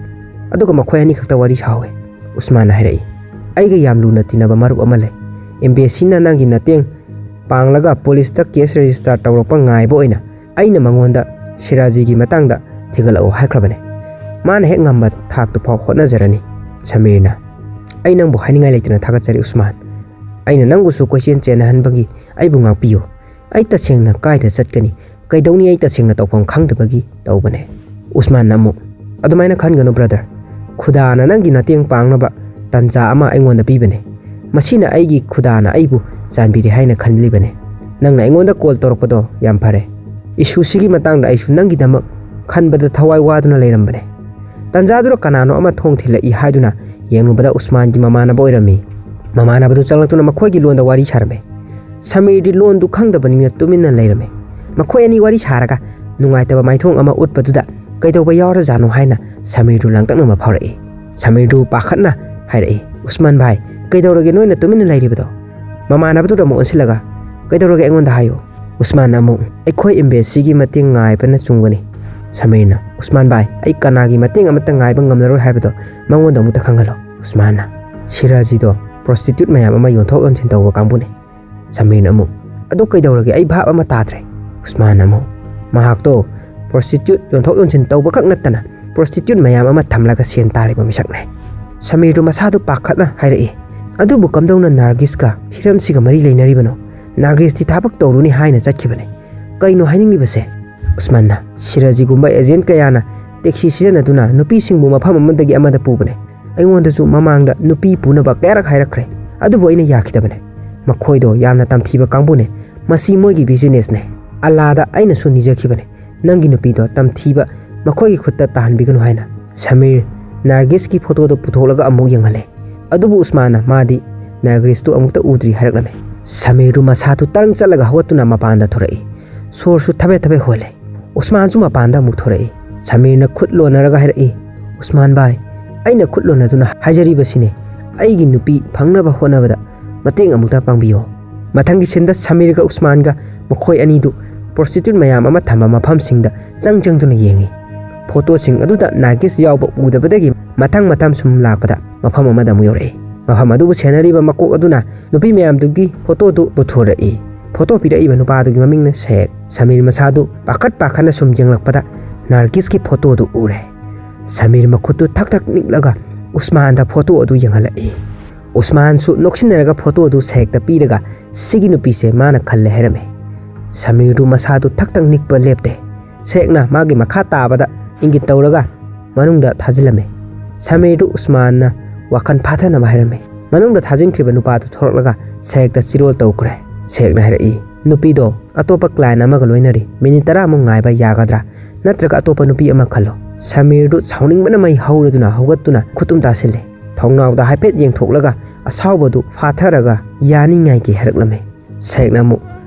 ꯑꯗꯨꯒ ꯃꯈꯣꯏ ꯑꯅꯤꯈꯛꯇ ꯋꯥꯔꯤ ꯁꯥꯍꯧꯋꯦ꯫ ꯎꯁꯃꯥꯟꯅ ꯍꯥꯏꯔꯛꯏ, "ꯑꯩꯒ ꯌꯥꯝ ꯂꯨꯅ ꯇꯤꯟꯅꯕ ꯃꯔꯨꯞ ꯑꯃ ꯂꯩ꯫ ꯑꯦꯝꯕꯦꯁꯤꯅ ꯅꯪꯒꯤ ꯃꯇꯦꯡ ꯄꯥꯡꯂꯒ ꯄꯨꯂꯤꯁꯇ ꯀꯦꯁ ꯔꯦꯖꯤꯁꯇꯥꯔ ꯇꯧꯔꯛꯄ ꯉꯥꯏꯕ ꯑꯣꯏꯅ ꯑꯩꯅ ꯃꯉꯣꯟꯗ ꯁꯤꯔꯥꯖꯤꯒꯤ ꯃꯇꯥꯡꯗ ꯊꯤꯒꯠꯂꯛꯑꯣ ꯍꯥꯏꯈ꯭ꯔꯕꯅꯦ꯫ ꯃꯥꯅ ꯍꯦꯛ ꯉꯝꯕ ꯊꯥꯛꯇꯨ ꯐꯥꯎ ꯍꯣꯠꯅꯖꯔꯅꯤ"꯫ ꯁꯃꯤꯔꯅ, "ꯑꯩ ꯅꯪꯕꯨ ꯍꯥꯏꯅꯤꯡꯉꯥꯏ ꯂꯩꯇꯅ ꯊꯥꯒꯠꯆꯔꯤ ꯎꯁꯃꯥꯟ꯫ ꯑꯩꯅ ꯅꯪꯕꯨꯁꯨ ꯀꯣꯏꯆꯦꯟ ꯆꯦꯟꯅꯍꯟꯕꯒꯤ ꯑꯩꯕꯨ ꯉꯥꯛꯄꯤꯌꯨ꯫ ꯑꯩ ꯇꯁꯦꯡꯅ ꯀꯥꯏꯗ ꯆꯠꯀꯅꯤ, ꯀꯩꯗꯧꯅꯤ, ꯑꯩ ꯇꯁꯦꯡꯅ ꯇꯧꯐꯝ ꯈꯪꯗꯕꯒꯤ ꯇꯧꯕꯅꯦ"꯫ ꯎꯁꯃꯥꯟꯅ ꯑꯃꯨꯛ, "ꯑꯗꯨꯃꯥꯏꯅ ꯈꯟꯒꯅꯨ ꯕ꯭ꯔꯗꯔ꯫ ꯈꯨꯗꯥꯅ ꯅꯪꯒꯤ ꯃꯇꯦꯡ ꯄꯥꯡꯅꯕ ꯇꯥꯟꯖꯥ ꯑꯃ ꯑꯩꯉꯣꯟꯗ ꯄꯤꯕꯅꯦ꯫ ꯃꯁꯤꯅ ꯑꯩꯒꯤ ꯈꯨꯗꯥꯅ ꯑꯩꯕꯨ ꯆꯥꯟꯕꯤꯔꯦ ꯍꯥꯏꯅ ꯈꯟꯂꯤꯕꯅꯦ꯫ ꯅꯪꯅ ꯑꯩꯉꯣꯟꯗ ꯀꯣꯜ ꯇꯧꯔꯛꯄꯗꯣ ꯌꯥꯝ ꯐꯔꯦ꯫ ꯏꯁꯨꯁꯤꯒꯤ ꯃꯇꯥꯡꯗ ꯑꯩꯁꯨ ꯅꯪꯒꯤꯗꯃꯛ ꯈꯟꯕꯗ ꯊꯋꯥꯏ ꯋꯥꯗꯨꯅ ꯂꯩꯔꯝꯕꯅꯦ"꯫ ꯇꯥꯟꯖꯥꯗꯨꯗ ꯀꯅꯥꯅꯣ ꯑꯃ ꯊꯣꯡ ꯊꯤꯜꯂꯛꯏ ꯍꯥꯏꯗꯨꯅ ꯌꯦꯡꯂꯨꯕꯗ ꯎꯁꯃꯥꯟꯒꯤ ꯃꯃꯥꯟꯅꯕ ꯑꯣꯏꯔꯝꯃꯤ꯫ ꯃꯃꯥꯟꯅꯕꯗꯨ ꯆꯪꯂꯛꯇꯨꯅ ꯃꯈꯣꯏꯒꯤ ꯂꯣꯟꯗ ꯋꯥꯔꯤ ꯁꯥꯔꯝꯃꯤ꯫ ꯁꯃꯤꯔꯗꯤ ꯂꯣꯟꯗꯨ ꯈꯪꯗꯕꯅꯤꯅ ꯇꯨꯃꯤꯟꯅ ꯂꯩꯔꯝꯃꯤ꯫ ꯃꯈꯣꯏ ꯑꯅꯤ ꯋꯥꯔꯤ ꯁꯥꯔꯒ ꯅꯨꯡꯉꯥꯏꯇꯕ ꯃꯥꯏꯊꯣꯡ ꯑꯃ ꯎꯠꯄꯗꯨꯗ ꯀꯩꯗꯧꯕ ꯌꯥꯎꯔꯖꯥꯠꯅꯣ ꯍꯥꯏꯅ ꯁꯃꯤꯔꯗꯨ ꯂꯥꯡꯇꯛꯅꯕ ꯐꯥꯎꯔꯛꯏ꯫ ꯁꯃꯤꯔꯗꯨ ꯄꯥꯈꯠꯅ ꯍꯥꯏꯔꯛꯏ, "ꯎꯁꯃꯥꯟ ꯚꯥꯏ, ꯀꯩꯗꯧꯔꯒꯦ ꯅꯣꯏꯅ ꯇꯨꯃꯤꯟꯅ ꯂꯩꯔꯤꯕꯗꯣ?" ꯃꯃꯥꯟꯅꯕꯗꯨꯗ ꯑꯃꯨꯛ ꯑꯣꯟꯁꯤꯜꯂꯒ, "ꯀꯩꯗꯧꯔꯒꯦ ꯑꯩꯉꯣꯟꯗ ꯍꯥꯏꯌꯨ?" ꯎꯁꯃꯥꯟꯅ ꯑꯃꯨꯛ, "ꯑꯩꯈꯣꯏ ꯑꯦꯝꯕꯦꯁꯤꯒꯤ ꯃꯇꯦꯡ ꯉꯥꯏꯕꯅ ꯆꯨꯝꯒꯅꯤ, ꯁꯃꯤꯔꯅ꯫" "ꯎꯁꯃꯥꯟ ꯚꯥꯏ, ꯑꯩ ꯀꯅꯥꯒꯤ ꯃꯇꯦꯡ ꯑꯃꯠꯇ ꯉꯥꯏꯕ ꯉꯝꯂꯔꯣꯏ ꯍꯥꯏꯕꯗꯣ ꯃꯉꯣꯟꯗ ꯑꯃꯨꯛꯇ ꯈꯪꯍꯜꯂꯣ꯫" ꯎꯁꯃꯥꯟꯅ, "ꯁꯤꯔꯥꯖꯤꯗꯣ ꯄ꯭ꯔꯣꯁꯇꯤꯇ꯭ꯌꯨꯠ ꯃꯌꯥꯝ ꯑꯃ ꯌꯣꯟꯊꯣꯛ ꯌꯣꯟꯁꯤꯟ ꯇꯧꯕ ꯀꯥꯡꯕꯨꯅꯤ꯫" ꯁꯃꯤꯔꯅ ꯑꯃꯨꯛ, "ꯑꯗꯨ ꯀꯩꯗꯧꯔꯒꯦ? ꯑꯩ ꯚꯥꯞ ꯑꯃ ꯇꯥꯗ꯭ꯔꯦ꯫" ꯎꯁꯃꯥꯟꯅ ꯑꯃꯨꯛ, "ꯃꯍꯥꯛꯇꯣ ꯄ꯭ꯔꯣꯁꯇꯤꯇ꯭ꯌꯨꯠ ꯌꯣꯟꯊꯣꯛ ꯌꯣꯟꯁꯤꯟ ꯇꯧꯕꯈꯛ ꯅꯠꯇꯅ ꯄ꯭ꯔꯣꯁꯇꯤꯇ꯭ꯌꯨꯠ ꯃꯌꯥꯝ ꯑꯃ ꯊꯝꯂꯒ ꯁꯦꯟ ꯇꯥꯜꯂꯤꯕ ꯃꯤꯁꯛꯅꯦ꯫" ꯁꯃꯤꯔꯗꯨ ꯃꯁꯥꯗꯨ ꯄꯥꯈꯠꯅ ꯍꯥꯏꯔꯛꯏ, "ꯑꯗꯨꯕꯨ ꯀꯝꯗꯧꯅ ꯅꯥꯔꯒꯤꯁꯀ ꯍꯤꯔꯝꯁꯤꯒ ꯃꯔꯤ ꯂꯩꯅꯔꯤꯕꯅꯣ? ꯅꯥꯔꯒꯤꯁꯇꯤ ꯊꯕꯛ ꯇꯧꯔꯨꯅꯤ ꯍꯥꯏꯅ ꯆꯠꯈꯤꯕꯅꯦ꯫ ꯀꯩꯅꯣ ꯍꯥꯏꯅꯤꯡꯂꯤꯕꯁꯦ?" ꯎꯁꯃꯥꯟꯅ, "ꯁꯤꯔꯥꯖꯤꯒꯨꯝꯕ ꯑꯦꯖꯦꯟꯠ ꯀꯌꯥꯅ ꯇꯦꯛꯁꯤ ꯁꯤꯖꯤꯟꯅꯗꯨꯅ ꯅꯨꯄꯤꯁꯤꯡꯕꯨ ꯃꯐꯝ ꯑꯃꯗꯒꯤ ꯑꯃꯗ ꯄꯨꯕꯅꯦ꯫ ꯑꯩꯉꯣꯟꯗꯁꯨ ꯃꯃꯥꯡꯗ ꯅꯨꯄꯤ ꯄꯨꯅꯕ ꯀꯌꯥꯔꯛ ꯍꯥꯏꯔꯛꯈ꯭ꯔꯦ, ꯑꯗꯨꯕꯨ ꯑꯩꯅ ꯌꯥꯈꯤꯗꯕꯅꯦ꯫ ꯃꯈꯣꯏꯗꯣ ꯌꯥꯝꯅ ꯇꯝꯊꯤꯕ ꯀꯥꯡꯕꯨꯅꯦ꯫ ꯃꯁꯤ ꯃꯣꯏꯒꯤ ꯕꯤꯖꯤꯅꯦꯁꯅꯦ꯫ ꯑꯜꯂꯥꯗ ꯑꯩꯅꯁꯨ ꯅꯤꯖꯈꯤꯕꯅꯦ, ꯅꯪꯒꯤ ꯅꯨꯄꯤꯗꯣ ꯇꯝꯊꯤꯕ ꯃꯈꯣꯏꯒꯤ ꯈꯨꯠꯇ ꯇꯥꯍꯟꯕꯤꯒꯅꯨ ꯍꯥꯏꯅ꯫" ꯁꯃꯤꯔ ꯅꯥꯔꯒꯤꯁꯀꯤ ꯐꯣꯇꯣꯗꯣ ꯄꯨꯊꯣꯛꯂꯒ ꯑꯃꯨꯛ ꯌꯦꯡꯍꯜꯂꯦ꯫ ꯑꯗꯨꯕꯨ ꯎꯁꯃꯥꯟꯅ ꯃꯥꯗꯤ ꯅꯥꯔꯒꯤꯁꯇꯨ ꯑꯃꯨꯛꯇ ꯎꯗ꯭ꯔꯤ ꯍꯥꯏꯔꯛꯂꯝꯃꯦ꯫ ꯁꯃꯤꯔꯗꯨ ꯃꯁꯥꯗꯨ ꯇꯔꯪ ꯆꯠꯂꯒ ꯍꯧꯒꯠꯇꯨꯅ ꯃꯄꯥꯟꯗ ꯊꯣꯔꯛꯏ꯫ ꯁꯣꯔꯁꯨ ꯊꯕꯦ ꯊꯕꯦ ꯍꯣꯜꯂꯦ꯫ ꯎꯁꯃꯥꯟꯁꯨ ꯃꯄꯥꯟꯗ ꯑꯃꯨꯛ ꯊꯣꯔꯛꯏ꯫ ꯁꯃꯤꯔꯅ ꯈꯨꯠ ꯂꯣꯟꯅꯔꯒ ꯍꯥꯏꯔꯛꯏ, "ꯎꯁꯃꯥꯟ ꯚꯥꯏ, ꯑꯩꯅ ꯈꯨꯠ ꯂꯣꯟꯅꯗꯨꯅ ꯍꯥꯏꯖꯔꯤꯕꯁꯤꯅꯦ, ꯑꯩꯒꯤ ꯅꯨꯄꯤ ꯐꯪꯅꯕ ꯍꯣꯠꯅꯕꯗ ꯃꯇꯦꯡ ꯑꯃꯨꯛꯇ ꯄꯥꯡꯕꯤꯌꯣ꯫" ꯃꯊꯪꯒꯤ ꯁꯤꯟꯗ ꯁꯃꯤꯔꯒ ꯎꯁꯃꯥꯟꯒ ꯃꯈꯣꯏ ꯑꯅꯤꯗꯨ ꯄ꯭ꯔꯣꯁꯇꯤꯇ꯭ꯌꯨꯠ ꯃꯌꯥꯝ ꯑꯃ ꯊꯝꯕ ꯃꯐꯝꯁꯤꯡꯗ ꯆꯪ ꯆꯪꯗꯨꯅ ꯌꯦꯡꯉꯤ꯫ ꯐꯣꯇꯣꯁꯤꯡ ꯑꯗꯨꯗ ꯅꯥꯔꯒꯤꯁ ꯌꯥꯎꯕ ꯎꯗꯕꯗꯒꯤ ꯃꯊꯪ ꯃꯊꯪ ꯁꯨꯝ ꯂꯥꯛꯄꯗ ꯃꯐꯝ ꯑꯃꯗ ꯑꯃꯨꯛ ꯌꯧꯔꯛꯏ꯫ ꯃꯐꯝ ꯑꯗꯨꯕꯨ ꯁꯦꯟꯅꯔꯤꯕ ꯃꯀꯣꯛ ꯑꯗꯨꯅ ꯅꯨꯄꯤ ꯃꯌꯥꯝꯗꯨꯒꯤ ꯐꯣꯇꯣꯗꯨ ꯄꯨꯊꯣꯔꯛꯏ꯫ ꯐꯣꯇꯣ ꯄꯤꯔꯛꯏꯕ ꯅꯨꯄꯥꯗꯨꯒꯤ ꯃꯃꯤꯡꯅ ꯁꯦꯛ꯫ ꯁꯃꯤꯔ ꯃꯁꯥꯗꯨ ꯄꯥꯈꯠ ꯄꯥꯈꯠꯅ ꯁꯨꯝ ꯌꯦꯡꯂꯛꯄꯗ ꯅꯥꯔꯒꯤꯁꯀꯤ ꯐꯣꯇꯣꯗꯨ ꯎꯔꯦ꯫ ꯁꯃꯤꯔ ꯃꯈꯨꯠꯇꯨ ꯊꯛ ꯊꯛ ꯅꯤꯛꯂꯒ ꯎꯁꯃꯥꯟꯗ ꯐꯣꯇꯣ ꯑꯗꯨ ꯌꯦꯡꯍꯜꯂꯛꯏ꯫ ꯎꯁꯃꯥꯟꯁꯨ ꯅꯣꯛꯁꯤꯟꯅꯔꯒ ꯐꯣꯇꯣꯗꯨ ꯁꯦꯛꯇ ꯄꯤꯔꯒ, "ꯁꯤꯒꯤ ꯅꯨꯄꯤꯁꯦ ꯃꯥꯅ ꯈꯜꯂꯦ" ꯍꯥꯏꯔꯝꯃꯤ꯫ ꯁꯃꯤꯔꯗꯨ ꯃꯁꯥꯗꯨ ꯊꯛ ꯊꯛ ꯅꯤꯛꯄ ꯂꯦꯞꯇꯦ꯫ ꯁꯦꯛꯅ ꯃꯥꯒꯤ ꯃꯈꯥ ꯇꯥꯕꯗ ꯏꯪꯒꯤꯠ ꯇꯧꯔꯒ ꯃꯅꯨꯡꯗ ꯊꯥꯖꯤꯜꯂꯝꯃꯤ꯫ ꯁꯃꯤꯔꯗꯨ ꯎꯁꯃꯥꯟꯅ ꯋꯥꯈꯜ ꯐꯥꯊꯅꯕ ꯍꯥꯏꯔꯝꯃꯤ꯫ ꯃꯅꯨꯡꯗ ꯊꯥꯖꯤꯟꯈ꯭ꯔꯤꯕ ꯅꯨꯄꯥꯗꯨ ꯊꯣꯔꯛꯂꯒ ꯁꯦꯛꯇ ꯆꯤꯔꯣꯜ ꯇꯧꯈ꯭ꯔꯦ꯫ ꯁꯦꯛꯅ ꯍꯥꯏꯔꯛꯏ, "ꯅꯨꯄꯤꯗꯣ ꯑꯇꯣꯞꯄ ꯀ꯭ꯂꯥꯏꯟ ꯑꯃꯒ ꯂꯣꯏꯅꯔꯤ, ꯃꯤꯅꯤꯠ ꯇꯔꯥꯃꯨꯛ ꯉꯥꯏꯕ ꯌꯥꯒꯗ꯭ꯔꯥ? ꯅꯠꯇ꯭ꯔꯒ ꯑꯇꯣꯞꯄ ꯅꯨꯄꯤ ꯑꯃ ꯈꯜꯂꯣ꯫" ꯁꯃꯤꯔꯗꯨ ꯁꯥꯎꯅꯤꯡꯕꯅ ꯃꯩ ꯍꯧꯔꯗꯨꯅ ꯍꯧꯒꯠꯇꯨꯅ ꯈꯨꯠꯇꯨꯝ ꯇꯥꯁꯤꯜꯂꯦ꯫ ꯊꯣꯡꯅꯥꯎꯗ ꯍꯥꯏꯐꯦꯠ ꯌꯦꯡꯊꯣꯛꯂꯒ ꯑꯁꯥꯎꯕꯗꯨ ꯐꯥꯊꯔꯒ ꯌꯥꯅꯤꯡꯉꯥꯏꯒꯤ ꯍꯥꯏꯔꯛꯂꯝꯃꯤ꯫ ꯁꯦꯛꯅ ꯑꯃꯨꯛ,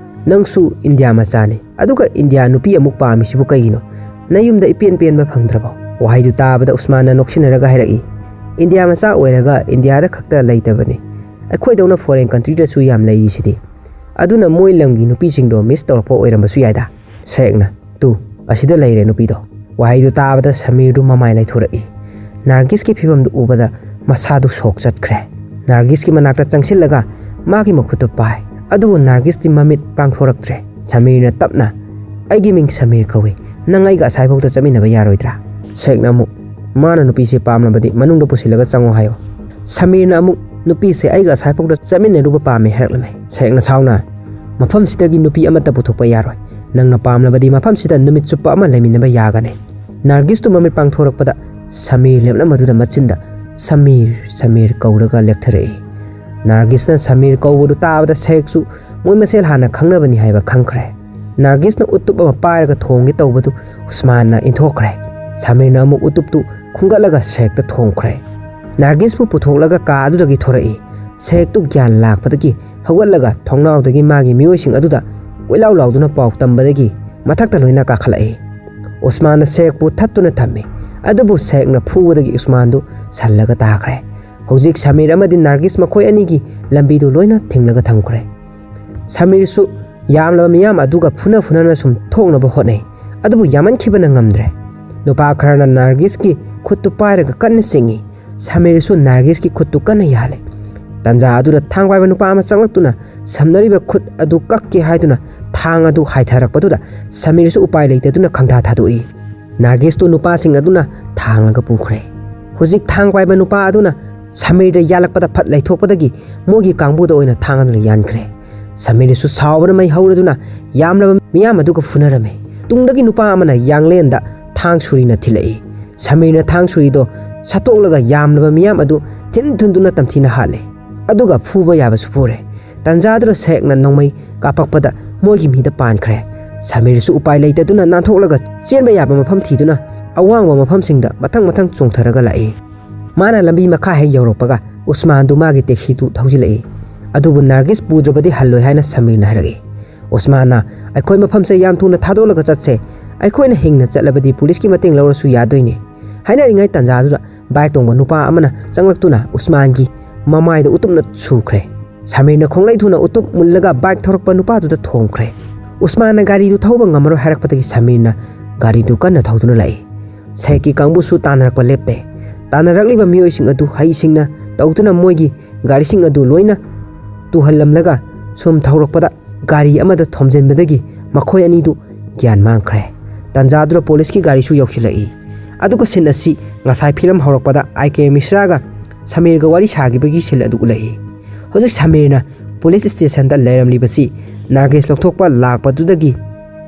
"ꯅꯪꯁꯨ ꯏꯟꯗꯤꯌꯥ ꯃꯆꯥꯅꯤ, ꯑꯗꯨꯒ ꯏꯟꯗꯤꯌꯥ ꯅꯨꯄꯤ ꯑꯃꯨꯛ ꯄꯥꯝꯃꯤꯁꯤꯕꯨ ꯀꯩꯒꯤꯅꯣ? "ꯅꯌꯨꯝꯗ ꯏꯄꯦꯟ ꯄꯦꯟꯕ ꯐꯪꯗ꯭ꯔꯕꯣ?" ꯋꯥꯍꯩꯗꯨ ꯇꯥꯕꯗ ꯎꯁꯃꯥꯟꯅ ꯅꯣꯛꯁꯤꯟꯅꯔꯒ ꯍꯥꯏꯔꯛꯏ, "ꯏꯟꯗꯤꯌꯥ ꯃꯆꯥ ꯑꯣꯏꯔꯒ ꯏꯟꯗꯤꯌꯥꯗ ꯈꯛꯇ ꯂꯩꯇꯕꯅꯤ, ꯑꯩꯈꯣꯏꯗꯧꯅ ꯐꯣꯔꯦꯟ ꯀꯟꯇ꯭ꯔꯤꯗꯁꯨ ꯌꯥꯝ ꯂꯩꯔꯤꯁꯤꯗꯤ꯫ ꯑꯗꯨꯅ ꯃꯣꯏ ꯂꯝꯒꯤ ꯅꯨꯄꯤꯁꯤꯡꯗꯣ ꯃꯤꯁ ꯇꯧꯔꯛꯄ ꯑꯣꯏꯔꯝꯕꯁꯨ ꯌꯥꯏꯗ"꯫ ꯁꯦꯛꯅ, "ꯇꯨ, ꯑꯁꯤꯗ ꯂꯩꯔꯦ ꯅꯨꯄꯤꯗꯣ"꯫ ꯋꯥꯍꯩꯗꯨ ꯇꯥꯕꯗ ꯁꯃꯤꯔꯗꯨ ꯃꯃꯥꯏ ꯂꯩꯊꯣꯔꯛꯏ꯫ ꯅꯥꯔꯒꯤꯁꯀꯤ ꯐꯤꯕꯝꯗꯨ ꯎꯕꯗ ꯃꯁꯥꯗꯨ ꯁꯣꯛ ꯆꯠꯈ꯭ꯔꯦ꯫ ꯅꯥꯔꯒꯤꯁꯀꯤ ꯃꯅꯥꯛꯇ ꯆꯪꯁꯤꯜꯂꯒ ꯃꯥꯒꯤ ꯃꯈꯨꯠꯇꯨ ꯄꯥꯏ꯫ ꯑꯗꯨꯕꯨ ꯅꯥꯔꯒꯤꯁꯇꯤ ꯃꯃꯤꯠ ꯄꯥꯡꯊꯣꯔꯛꯇ꯭ꯔꯦ꯫ ꯁꯃꯤꯔꯅ ꯇꯞꯅ, "ꯑꯩꯒꯤ ꯃꯤꯡ ꯁꯃꯤꯔ ꯀꯧꯏ꯫ ꯅꯪ ꯑꯩꯒ ꯑꯁꯥꯏꯐꯥꯎꯗ ꯆꯠꯃꯤꯟꯅꯕ ꯌꯥꯔꯣꯏꯗ꯭ꯔꯥ?" ꯁꯦꯛꯅ ꯑꯃꯨꯛ, "ꯃꯥꯅ ꯅꯨꯄꯤꯁꯦ ꯄꯥꯝꯂꯕꯗꯤ ꯃꯅꯨꯡꯗ ꯄꯨꯁꯤꯜꯂꯒ ꯆꯪꯉꯣ ꯍꯥꯏꯌꯣ"꯫ ꯁꯃꯤꯔꯅ ꯑꯃꯨꯛ, "ꯅꯨꯄꯤꯁꯦ ꯑꯩꯒ ꯑꯁꯥꯏꯐꯥꯎꯗ ꯆꯠꯃꯤꯟꯅꯔꯨꯕ ꯄꯥꯝꯃꯦ" ꯍꯥꯏꯔꯛꯂꯝꯃꯦ꯫ ꯁꯦꯛꯅ ꯁꯥꯎꯅ, "ꯃꯐꯝꯁꯤꯗꯒꯤ ꯅꯨꯄꯤ ꯑꯃꯠꯇ ꯄꯨꯊꯣꯛꯄ ꯌꯥꯔꯣꯏ꯫ ꯅꯪꯅ ꯄꯥꯝꯂꯕꯗꯤ ꯃꯐꯝꯁꯤꯗ ꯅꯨꯃꯤꯠ ꯆꯨꯞꯄ ꯑꯃ ꯂꯩꯃꯤꯟꯅꯕ ꯌꯥꯒꯅꯤ"꯫ ꯅꯥꯔꯒꯤꯁꯇꯨ ꯃꯃꯤꯠ ꯄꯥꯡꯊꯣꯔꯛꯄꯗ ꯁꯃꯤꯔ ꯂꯦꯞꯂꯝꯕꯗꯨꯗ ꯃꯆꯤꯟꯗ, "ꯁꯃꯤꯔ, ꯁꯃꯤꯔ" ꯀꯧꯔꯒ ꯂꯦꯛꯊꯔꯛꯏ꯫ ꯅꯥꯔꯒꯤꯁꯅ ꯁꯃꯤꯔ ꯀꯧꯕꯗꯨ ꯇꯥꯕꯗ ꯁꯦꯛꯁꯨ ꯃꯣꯏ ꯃꯁꯦꯜ ꯍꯥꯟꯅ ꯈꯪꯅꯕꯅꯤ ꯍꯥꯏꯕ ꯈꯪꯈ꯭ꯔꯦ꯫ ꯅꯥꯔꯒꯤꯁꯅ ꯎꯇꯨꯞ ꯑꯃ ꯄꯥꯏꯔꯒ ꯊꯣꯡꯒꯦ ꯇꯧꯕꯗꯨ ꯎꯁꯃꯥꯟꯅ ꯏꯟꯊꯣꯛꯈ꯭ꯔꯦ꯫ ꯁꯃꯤꯔꯅ ꯑꯃꯨꯛ ꯎꯇꯨꯞꯇꯨ ꯈꯨꯟꯒꯠꯂꯒ ꯁꯦꯛꯇ ꯊꯣꯝꯈ꯭ꯔꯦ꯫ ꯅꯥꯔꯒꯤꯁꯄꯨ ꯄꯨꯊꯣꯛꯂꯒ ꯀꯥ ꯑꯗꯨꯗꯒꯤ ꯊꯣꯔꯛꯏ꯫ ꯁꯦꯛꯇꯨ ꯒ꯭ꯌꯥꯟ ꯂꯥꯛꯄꯗꯒꯤ ꯍꯧꯒꯠꯂꯒ ꯊꯣꯡꯅꯥꯎꯗꯒꯤ ꯃꯥꯒꯤ ꯃꯤꯑꯣꯏꯁꯤꯡ ꯑꯗꯨꯗ ꯀꯣꯏꯂꯥꯎ ꯂꯥꯎꯗꯨꯅ ꯄꯥꯎ ꯇꯝꯕꯗꯒꯤ ꯃꯊꯛꯇ ꯂꯣꯏꯅ ꯀꯥꯈꯠꯂꯛꯏ꯫ ꯎꯁꯃꯥꯟꯅ ꯁꯦꯛꯄꯨ ꯊꯠꯇꯨꯅ ꯊꯝꯃꯤ꯫ ꯑꯗꯨꯕꯨ ꯁꯦꯛꯅ ꯐꯨꯕꯗꯒꯤ ꯎꯁꯃꯥꯟꯗꯨ ꯁꯜꯂꯒ ꯇꯥꯈ꯭ꯔꯦ꯫ ꯍꯧꯖꯤꯛ ꯁꯃꯤꯔ ꯑꯃꯗꯤ ꯅꯥꯔꯒꯤꯁ ꯃꯈꯣꯏ ꯑꯅꯤꯒꯤ ꯂꯝꯕꯤꯗꯨ ꯂꯣꯏꯅ ꯊꯤꯡꯂꯒ ꯊꯝꯈ꯭ꯔꯦ꯫ ꯁꯃꯤꯔꯁꯨ ꯌꯥꯝꯂꯕ ꯃꯤꯌꯥꯝ ꯑꯗꯨꯒ ꯐꯨꯅ ꯐꯨꯅꯅ ꯁꯨꯝ ꯊꯣꯛꯅꯕ ꯍꯣꯠꯅꯩ꯫ ꯑꯗꯨꯕꯨ ꯌꯥꯝꯃꯟꯈꯤꯕꯅ ꯉꯝꯗ꯭ꯔꯦ꯫ ꯅꯨꯄꯥ ꯈꯔꯅ ꯅꯥꯔꯒꯤꯁꯀꯤ ꯈꯨꯠꯇꯨ ꯄꯥꯏꯔꯒ ꯀꯟꯅ ꯆꯤꯡꯏ꯫ ꯁꯃꯤꯔꯁꯨ ꯅꯥꯔꯒꯤꯁꯀꯤ ꯈꯨꯠꯇꯨ ꯀꯟꯅ ꯌꯥꯜꯂꯤ꯫ ꯇꯟꯖꯥ ꯑꯗꯨꯗ ꯊꯥꯡ ꯄꯥꯏꯕ ꯅꯨꯄꯥ ꯑꯃ ꯆꯪꯂꯛꯇꯨꯅ ꯁꯝꯅꯔꯤꯕ ꯈꯨꯠ ꯑꯗꯨ ꯀꯛꯀꯦ ꯍꯥꯏꯗꯨꯅ ꯊꯥꯡ ꯑꯗꯨ ꯍꯥꯏꯊꯔꯛꯄꯗꯨꯗ ꯁꯃꯤꯔꯁꯨ ꯎꯄꯥꯏ ꯂꯩꯇꯗꯨꯅ ꯈꯪꯊꯥ ꯊꯥꯗꯣꯛꯏ꯫ ꯅꯥꯔꯒꯤꯁꯇꯨ ꯅꯨꯄꯥꯁꯤꯡ ꯑꯗꯨꯅ ꯊꯥꯡꯂꯒ ꯄꯨꯈ꯭ꯔꯦ꯫ ꯍꯧꯖꯤꯛ ꯊꯥꯡ ꯄꯥꯏꯕ ꯅꯨꯄꯥ ꯑꯗꯨꯅ ꯁꯃꯤꯔꯗ ꯌꯥꯜꯂꯛꯄꯗ ꯐꯠ ꯂꯩꯊꯣꯛꯄꯗꯒꯤ ꯃꯣꯏꯒꯤ ꯀꯥꯡꯕꯨꯗ ꯑꯣꯏꯅ ꯊꯥꯡ ꯑꯗꯨꯅ ꯌꯥꯟꯈ꯭ꯔꯦ꯫ ꯁꯃꯤꯔꯁꯨ ꯁꯥꯎꯕꯅ ꯃꯩ ꯍꯧꯔꯗꯨꯅ ꯌꯥꯝꯂꯕ ꯃꯤꯌꯥꯝ ꯑꯗꯨꯒ ꯐꯨꯅꯔꯝꯃꯤ꯫ ꯇꯨꯡꯗꯒꯤ ꯅꯨꯄꯥ ꯑꯃꯅ ꯌꯥꯡꯂꯦꯟꯗ ꯊꯥꯡ ꯁꯨꯔꯤꯅ ꯊꯤꯜꯂꯛꯏ꯫ ꯁꯃꯤꯔꯅ ꯊꯥꯡ ꯁꯨꯔꯤꯗꯣ ꯁꯠꯇꯣꯛꯂꯒ ꯌꯥꯝꯂꯕ ꯃꯤꯌꯥꯝ ꯑꯗꯨ ꯊꯤꯟ ꯊꯤꯟꯗꯨꯅ ꯇꯝꯊꯤꯅ ꯍꯥꯠꯂꯦ꯫ ꯑꯗꯨꯒ ꯐꯨꯕ ꯌꯥꯕꯁꯨ ꯐꯨꯔꯦ꯫ ꯇꯟꯖꯥꯗꯨꯗ ꯁꯦꯛꯅ ꯅꯣꯡꯃꯩ ꯀꯥꯞꯄꯛꯄꯗ ꯃꯣꯏꯒꯤ ꯃꯤꯗ ꯄꯥꯟꯈ꯭ꯔꯦ꯫ ꯁꯃꯤꯔꯁꯨ ꯎꯄꯥꯏ ꯂꯩꯇꯗꯨꯅ ꯅꯥꯟꯊꯣꯛꯂꯒ ꯆꯦꯟꯕ ꯌꯥꯕ ꯃꯐꯝ ꯊꯤꯗꯨꯅ ꯑꯋꯥꯡꯕ ꯃꯐꯝꯁꯤꯡꯗ ꯃꯊꯪ ꯃꯊꯪ ꯆꯣꯡꯊꯔꯒ ꯂꯥꯛꯏ꯫ ꯃꯥꯅ ꯂꯝꯕꯤ ꯃꯈꯥ ꯍꯦꯛ ꯌꯧꯔꯛꯄꯒ ꯎꯁꯃꯥꯟꯗꯨ ꯃꯥꯒꯤ ꯇꯦꯛꯁꯤꯗꯨ ꯊꯧꯖꯤꯜꯂꯛꯏ꯫ ꯑꯗꯨꯕꯨ ꯅꯥꯔꯒꯤꯁ ꯄꯨꯗ꯭ꯔꯕꯗꯤ ꯍꯜꯂꯣꯏ ꯍꯥꯏꯅ ꯁꯃꯤꯔꯅ ꯍꯥꯏꯔꯛꯏ꯫ ꯎꯁꯃꯥꯟꯅ, "ꯑꯩꯈꯣꯏ ꯃꯐꯝꯁꯦ ꯌꯥꯝ ꯊꯨꯅ ꯊꯥꯗꯣꯛꯂꯒ ꯆꯠꯁꯦ꯫ ꯑꯩꯈꯣꯏꯅ ꯍꯤꯡꯅ ꯆꯠꯂꯕꯗꯤ ꯄꯨꯂꯤꯁꯀꯤ ꯃꯇꯦꯡ ꯂꯧꯔꯁꯨ ꯌꯥꯗꯣꯏꯅꯦ"꯫ ꯍꯥꯏꯅꯔꯤꯉꯩ ꯇꯥꯟꯖꯥꯗꯨꯗ ꯕꯥꯏꯛ ꯇꯣꯡꯕ ꯅꯨꯄꯥ ꯑꯃꯅ ꯆꯪꯂꯛꯇꯨꯅ ꯎꯁꯃꯥꯟꯒꯤ ꯃꯃꯥꯏꯗ ꯎꯇꯨꯞꯅ ꯁꯨꯈ꯭ꯔꯦ꯫ ꯁꯃꯤꯔꯅ ꯈꯣꯡꯂꯩ ꯊꯨꯅ ꯎꯇꯨꯞ ꯃꯨꯜꯂꯒ ꯕꯥꯏꯛ ꯊꯧꯔꯛꯄ ꯅꯨꯄꯥꯗꯨꯗ ꯊꯣꯝꯈ꯭ꯔꯦ꯫ ꯎꯁꯃꯥꯟꯅ ꯒꯥꯔꯤꯗꯨ ꯊꯧꯕ ꯉꯝꯃꯔꯣꯏ ꯍꯥꯏꯔꯛꯄꯗꯒꯤ ꯁꯃꯤꯔꯅ ꯒꯥꯔꯤꯗꯨ ꯀꯟꯅ ꯊꯧꯗꯨꯅ ꯂꯥꯛꯏ꯫ ꯁꯦꯛꯀꯤ ꯀꯥꯡꯕꯨꯁꯨ ꯇꯥꯟꯅꯔꯛꯄ ꯂꯦꯞꯇꯦ꯫ ꯇꯥꯟꯅꯔꯛꯂꯤꯕ ꯃꯤꯑꯣꯏꯁꯤꯡ ꯑꯗꯨ ꯍꯩꯁꯤꯡꯅ ꯇꯧꯗꯨꯅ ꯃꯣꯏꯒꯤ ꯒꯥꯔꯤꯁꯤꯡ ꯑꯗꯨ ꯂꯣꯏꯅ ꯇꯨꯍꯜꯂꯝꯂꯒ ꯁꯨꯝ ꯊꯧꯔꯛꯄꯗ ꯒꯥꯔꯤ ꯑꯃꯗ ꯊꯣꯝꯖꯤꯟꯕꯗꯒꯤ ꯃꯈꯣꯏ ꯑꯅꯤꯗꯨ ꯒ꯭ꯌꯥꯟ ꯃꯥꯡꯈ꯭ꯔꯦ꯫ ꯇꯥꯟꯖꯥꯗꯨꯗ ꯄꯨꯂꯤꯁꯀꯤ ꯒꯥꯔꯤꯁꯨ ꯌꯧꯁꯤꯜꯂꯛꯏ꯫ ꯑꯗꯨꯒ ꯁꯤꯟ ꯑꯁꯤ ꯉꯁꯥꯏ ꯐꯤꯂꯝ ꯍꯧꯔꯛꯄꯗ ꯑꯥꯏ ꯀꯦ ꯃꯤꯁ꯭ꯔꯥꯒ ꯁꯃꯤꯔꯒ ꯋꯥꯔꯤ ꯁꯥꯈꯤꯕꯒꯤ ꯁꯤꯟ ꯑꯗꯨ ꯎꯠꯂꯛꯏ꯫ ꯍꯧꯖꯤꯛ ꯁꯃꯤꯔꯅ ꯄꯨꯂꯤꯁ ꯁ꯭ꯇꯦꯁꯟꯗ ꯂꯩꯔꯝꯂꯤꯕꯁꯤ ꯅꯥꯔꯒꯦꯁ ꯂꯧꯊꯣꯛꯄ ꯂꯥꯛꯄꯗꯨꯗꯒꯤ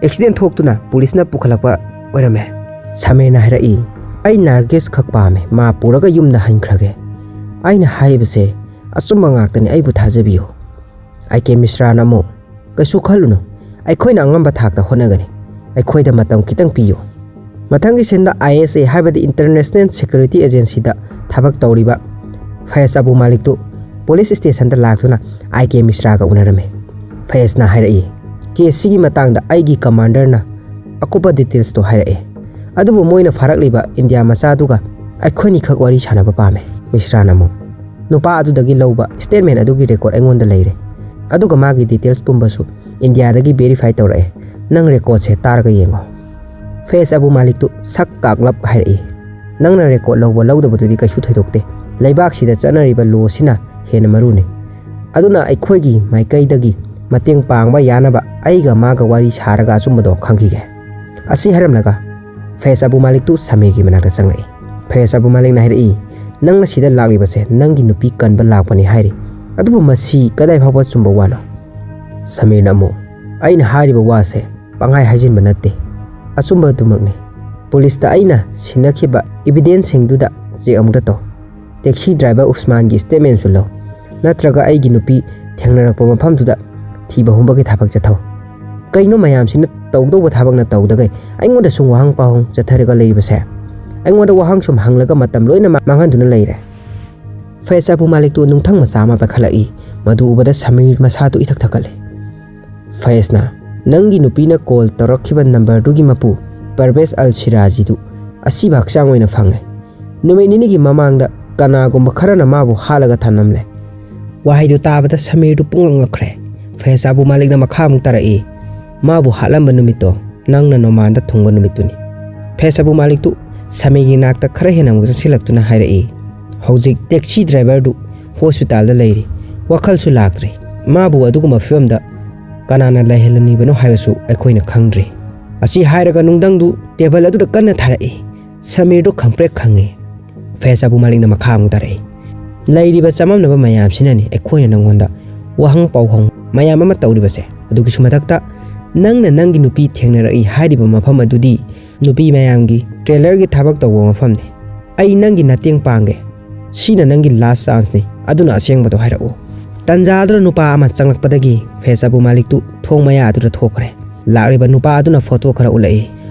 ꯑꯦꯛꯁꯤꯗꯦꯟ ꯊꯣꯛꯇꯨꯅ ꯄꯨꯂꯤꯁꯅ ꯄꯨꯈꯠꯂꯛꯄ ꯑꯣꯏꯔꯝꯃꯦ꯫ ꯁꯃꯤꯔꯅ ꯍꯥꯏꯔꯛꯏ, "ꯑꯩ ꯅꯥꯔꯒꯦꯁ ꯈꯛ ꯄꯥꯝꯃꯦ, ꯃꯥ ꯄꯨꯔꯒ ꯌꯨꯝꯗ ꯍꯟꯈ꯭ꯔꯒꯦ꯫ ꯑꯩꯅ ꯍꯥꯏꯔꯤꯕꯁꯦ ꯑꯆꯨꯝꯕ ꯉꯥꯛꯇꯅꯤ, ꯑꯩꯕꯨ ꯊꯥꯖꯕꯤꯌꯨ"꯫ ꯑꯥꯏ ꯀꯦ ꯃꯤꯁ꯭ꯔꯥꯅ ꯑꯃꯨꯛ, "ꯀꯩꯁꯨ ꯈꯜꯂꯨꯅꯨ, ꯑꯩꯈꯣꯏꯅ ꯑꯉꯝꯕ ꯊꯥꯛꯇ ꯍꯣꯠꯅꯒꯅꯤ꯫ ꯑꯩꯈꯣꯏꯗ ꯃꯇꯝ ꯈꯤꯇꯪ ꯄꯤꯌꯨ"꯫ ꯃꯊꯪꯒꯤ ꯁꯤꯟꯗ ꯑꯥꯏ ꯑꯦꯁ ꯑꯦ ꯍꯥꯏꯕꯗꯤ ꯏꯟꯇꯔꯅꯦꯁꯅꯦꯜ ꯁꯦꯀ꯭ꯌꯨꯔꯤꯇꯤ ꯑꯦꯖꯦꯟꯁꯤꯗ ꯊꯕꯛ ꯇꯧꯔꯤꯕ ꯐꯌꯦꯖ ꯑꯕꯨ ꯃꯥꯂꯤꯛꯇꯨ ꯄꯨꯂꯤꯁ ꯁ꯭ꯇꯦꯁꯟꯗ ꯂꯥꯛꯇꯨꯅ ꯑꯥꯏ ꯀꯦ ꯃꯤꯁ꯭ꯔꯥꯒ ꯎꯅꯔꯝꯃꯤ꯫ ꯐꯌꯦꯖꯅ ꯍꯥꯏꯔꯛꯏ, "ꯀꯦꯁꯁꯤꯒꯤ ꯃꯇꯥꯡꯗ ꯑꯩꯒꯤ ꯀꯃꯥꯟꯗꯔꯅ ꯑꯀꯨꯞꯄ ꯗꯤꯇꯦꯜꯁꯇꯣ ꯍꯥꯏꯔꯛꯑꯦ, ꯑꯗꯨꯕꯨ ꯃꯣꯏꯅ ꯐꯥꯔꯛꯂꯤꯕ ꯏꯟꯗꯤꯌꯥ ꯃꯆꯥꯗꯨꯒ ꯑꯩꯈꯣꯏꯅꯤꯈꯛ ꯋꯥꯔꯤ ꯁꯥꯟꯅꯕ ꯄꯥꯝꯃꯦ"꯫ ꯃꯤꯁ꯭ꯔꯥꯅ ꯑꯃꯨꯛ, "ꯅꯨꯄꯥ ꯑꯗꯨꯗꯒꯤ ꯂꯧꯕ ꯁ꯭ꯇꯦꯠꯃꯦꯟ ꯑꯗꯨꯒꯤ ꯔꯦꯀꯣꯔꯗ ꯑꯩꯉꯣꯟꯗ ꯂꯩꯔꯦ, ꯑꯗꯨꯒ ꯃꯥꯒꯤ ꯗꯤꯇꯦꯜꯁ ꯄꯨꯝꯕꯁꯨ ꯏꯟꯗꯤꯌꯥꯗꯒꯤ ꯚꯦꯔꯤꯐꯥꯏ ꯇꯧꯔꯛꯑꯦ꯫ ꯅꯪ ꯔꯦꯀꯣꯔꯗꯁꯦ ꯇꯥꯔꯒ ꯌꯦꯡꯉꯣ"꯫ ꯐꯌꯦꯖ ꯑꯕꯨ ꯃꯥꯂꯤꯛꯇꯨ ꯁꯛ ꯀꯥꯛꯂꯞ ꯍꯥꯏꯔꯛꯏ, "ꯅꯪꯅ ꯔꯦꯀꯣꯔꯗ ꯂꯧꯕ ꯂꯧꯗꯕꯗꯨꯗꯤ ꯀꯩꯁꯨ ꯊꯣꯏꯗꯣꯛꯇꯦ꯫ ꯂꯩꯕꯥꯛꯁꯤꯗ ꯆꯠꯅꯔꯤꯕ ꯂꯣꯁꯤꯅ ꯍꯦꯟꯅ ꯃꯔꯨꯅꯤ꯫ ꯑꯗꯨꯅ ꯑꯩꯈꯣꯏꯒꯤ ꯃꯥꯏꯀꯩꯗꯒꯤ ꯃꯇꯦꯡ ꯄꯥꯡꯕ ꯌꯥꯅꯕ ꯑꯩꯒ ꯃꯥꯒ ꯋꯥꯔꯤ ꯁꯥꯔꯒ ꯑꯆꯨꯝꯕꯗꯣ ꯈꯪꯈꯤꯒꯦ"꯫ ꯑꯁꯤ ꯍꯥꯏꯔꯝꯂꯒ ꯐꯌꯦꯖ ꯑꯕꯨ ꯃꯥꯂꯤꯛꯇꯨ ꯁꯃꯤꯔꯒꯤ ꯃꯅꯥꯛꯇ ꯆꯪꯂꯛꯏ꯫ ꯐꯌꯦꯖ ꯑꯕꯨ ꯃꯥꯂꯤꯛꯅ ꯍꯥꯏꯔꯛꯏ, "ꯅꯪꯅ ꯁꯤꯗ ꯂꯥꯛꯂꯤꯕꯁꯦ ꯅꯪꯒꯤ ꯅꯨꯄꯤ ꯀꯟꯕ ꯂꯥꯛꯄꯅꯤ ꯍꯥꯏꯔꯤ, ꯑꯗꯨꯕꯨ ꯃꯁꯤ ꯀꯗꯥꯏ ꯐꯥꯎꯕ ꯆꯨꯝꯕ ꯋꯥꯅꯣ?" ꯁꯃꯤꯔꯅ ꯑꯃꯨꯛ, "ꯑꯩꯅ ꯍꯥꯏꯔꯤꯕ ꯋꯥꯁꯦ ꯄꯪꯍꯥꯏ ꯍꯥꯏꯖꯤꯟꯕ ꯅꯠꯇꯦ, ꯑꯆꯨꯝꯕꯗꯨꯃꯛꯅꯤ꯫ ꯄꯨꯂꯤꯁꯇ ꯑꯩꯅ ꯁꯤꯟꯅꯈꯤꯕ ꯏꯕꯤꯗꯦꯟꯁꯁꯤꯡꯗꯨꯗ ꯆꯦꯛ ꯑꯃꯨꯛꯇ ꯇꯧ꯫ ꯇꯦꯛꯁꯤ ꯗ꯭ꯔꯥꯏꯚꯔ ꯎꯁꯃꯥꯟꯒꯤ ꯁ꯭ꯇꯦꯠꯃꯦꯟꯁꯨ ꯂꯧ, ꯅꯠꯇ꯭ꯔꯒ ꯑꯩꯒꯤ ꯅꯨꯄꯤ ꯊꯦꯡꯅꯔꯛꯄ ꯃꯐꯝꯗꯨꯗ ꯊꯤꯕ ꯍꯨꯝꯕꯒꯤ ꯊꯕꯛ ꯆꯠꯊꯧ꯫ ꯀꯩꯅꯣ ꯃꯌꯥꯝꯁꯤꯅ ꯇꯧꯗꯧꯕ ꯊꯕꯛꯅ ꯇꯧꯗꯒꯩ ꯑꯩꯉꯣꯟꯗ ꯁꯨꯝ ꯋꯥꯍꯪ ꯄꯥꯎꯍꯪ ꯆꯠꯊꯔꯒ ꯂꯩꯔꯤꯕꯁꯦ? ꯑꯩꯉꯣꯟꯗ ꯋꯥꯍꯪ ꯁꯨꯝ ꯍꯪꯂꯒ ꯃꯇꯝ ꯂꯣꯏꯅ ꯃꯥꯡꯍꯟꯗꯨꯅ ꯂꯩꯔꯦ"꯫ ꯐꯌꯦꯖ ꯑꯕꯨ ꯃꯥꯂꯤꯛꯇꯨ ꯅꯨꯡꯊꯪ ꯃꯆꯥ ꯑꯃ ꯄꯥꯏꯈꯠꯂꯛꯏ꯫ ꯃꯗꯨ ꯎꯕꯗ ꯁꯃꯤꯔ ꯃꯁꯥꯗꯨ ꯏꯊꯛ ꯊꯛꯀꯠꯂꯦ꯫ ꯐꯌꯦꯖꯅ, "ꯅꯪꯒꯤ ꯅꯨꯄꯤꯅ ꯀꯣꯜ ꯇꯧꯔꯛꯈꯤꯕ ꯅꯝꯕꯔꯗꯨꯒꯤ ꯃꯄꯨ ꯄꯔꯕꯦꯖ ꯑꯜ ꯁꯤꯔꯥꯖꯤꯗꯨ ꯑꯁꯤꯕ ꯍꯛꯆꯥꯡ ꯑꯣꯏꯅ ꯐꯪꯉꯦ꯫ ꯅꯨꯃꯤꯠ ꯅꯤꯅꯤꯒꯤ ꯃꯃꯥꯡꯗ ꯀꯅꯥꯒꯨꯝꯕ ꯈꯔꯅ ꯃꯥꯕꯨ ꯍꯥꯠꯂꯒ ꯊꯝꯂꯝꯂꯦ꯫" ꯋꯥꯍꯩꯗꯨ ꯇꯥꯕꯗ ꯁꯃꯤꯔꯗꯨ ꯄꯨꯡꯉꯛ ꯉꯛꯈ꯭ꯔꯦ꯫ ꯐꯌꯦꯖ ꯑꯕꯨ ꯃꯥꯂꯤꯛꯅ ꯃꯈꯥ ꯑꯃꯨꯛ ꯇꯥꯔꯛꯏ, "ꯃꯥꯕꯨ ꯍꯥꯠꯂꯝꯕ ꯅꯨꯃꯤꯠꯇꯣ ꯅꯪꯅ ꯅꯣꯃꯥꯟꯗ ꯊꯨꯡꯕ ꯅꯨꯃꯤꯠꯇꯨꯅꯤ꯫" ꯐꯌꯦꯖ ꯑꯕꯨ ꯃꯥꯂꯤꯛꯇꯨ ꯁꯃꯤꯔꯒꯤ ꯅꯥꯛꯇ ꯈꯔ ꯍꯦꯟꯅ ꯑꯃꯨꯛ ꯆꯪꯁꯤꯜꯂꯛꯇꯨꯅ ꯍꯥꯏꯔꯛꯏ, "ꯍꯧꯖꯤꯛ ꯇꯦꯛꯁꯤ ꯗ꯭ꯔꯥꯏꯚꯔꯗꯨ ꯍꯣꯁꯄꯤꯇꯥꯜꯗ ꯂꯩꯔꯤ꯫ ꯋꯥꯈꯜꯁꯨ ꯂꯥꯛꯇ꯭ꯔꯤ꯫ ꯃꯥꯕꯨ ꯑꯗꯨꯒꯨꯝꯕ ꯐꯤꯕꯝꯗ ꯀꯅꯥꯅ ꯂꯩꯍꯜꯂꯝꯂꯤꯕꯅꯣ ꯍꯥꯏꯕꯁꯨ ꯑꯩꯈꯣꯏꯅ ꯈꯪꯗ꯭ꯔꯤ꯫" ꯑꯁꯤ ꯍꯥꯏꯔꯒ ꯅꯨꯡꯗꯪꯗꯨ ꯇꯦꯕꯜ ꯑꯗꯨꯗ ꯀꯟꯅ ꯊꯥꯔꯛꯏ꯫ ꯁꯃꯤꯔꯗꯨ ꯈꯪꯄ꯭ꯔꯦꯛ ꯈꯪꯉꯤ꯫ ꯐꯌꯦꯖ ꯑꯕꯨ ꯃꯥꯂꯤꯛꯅ ꯃꯈꯥ ꯑꯃꯨꯛ ꯇꯥꯔꯛꯏ, "ꯂꯩꯔꯤꯕ ꯆꯃꯝꯅꯕ ꯃꯌꯥꯝꯁꯤꯅꯅꯤ ꯑꯩꯈꯣꯏꯅ ꯅꯪꯉꯣꯟꯗ ꯋꯥꯍꯪ ꯄꯥꯎꯍꯪ ꯃꯌꯥꯝ ꯑꯃ ꯇꯧꯔꯤꯕꯁꯦ꯫ ꯑꯗꯨꯒꯤꯁꯨ ꯃꯊꯛꯇ ꯅꯪꯅ ꯅꯪꯒꯤ ꯅꯨꯄꯤ ꯊꯦꯡꯅꯔꯛꯏ ꯍꯥꯏꯔꯤꯕ ꯃꯐꯝ ꯑꯗꯨꯗꯤ ꯅꯨꯄꯤ ꯃꯌꯥꯝꯒꯤ ꯇ꯭ꯔꯦꯂꯔꯒꯤ ꯊꯕꯛ ꯇꯧꯕ ꯃꯐꯝꯅꯤ꯫ ꯑꯩ ꯅꯪꯒꯤ ꯃꯇꯦꯡ ꯄꯥꯡꯒꯦ꯫ ꯁꯤꯅ ꯅꯪꯒꯤ ꯂꯥꯁ ꯆꯥꯟꯁꯅꯤ꯫ ꯑꯗꯨꯅ ꯑꯁꯦꯡꯕꯗꯣ ꯍꯥꯏꯔꯛꯎ꯫" ꯇꯟꯖꯥ ꯑꯗꯨꯗ ꯅꯨꯄꯥ ꯑꯃ ꯆꯪꯂꯛꯄꯗꯒꯤ ꯐꯌꯦꯖ ꯑꯕꯨ ꯃꯥꯂꯤꯛꯇꯨ ꯊꯣꯡ ꯃꯌꯥ ꯑꯗꯨꯗ ꯊꯣꯛꯈ꯭ꯔꯦ꯫ ꯂꯥꯛꯂꯤꯕ ꯅꯨꯄꯥ ꯑꯗꯨꯅ ꯐꯣꯇꯣ ꯈꯔ ꯎꯠꯂꯛꯏ꯫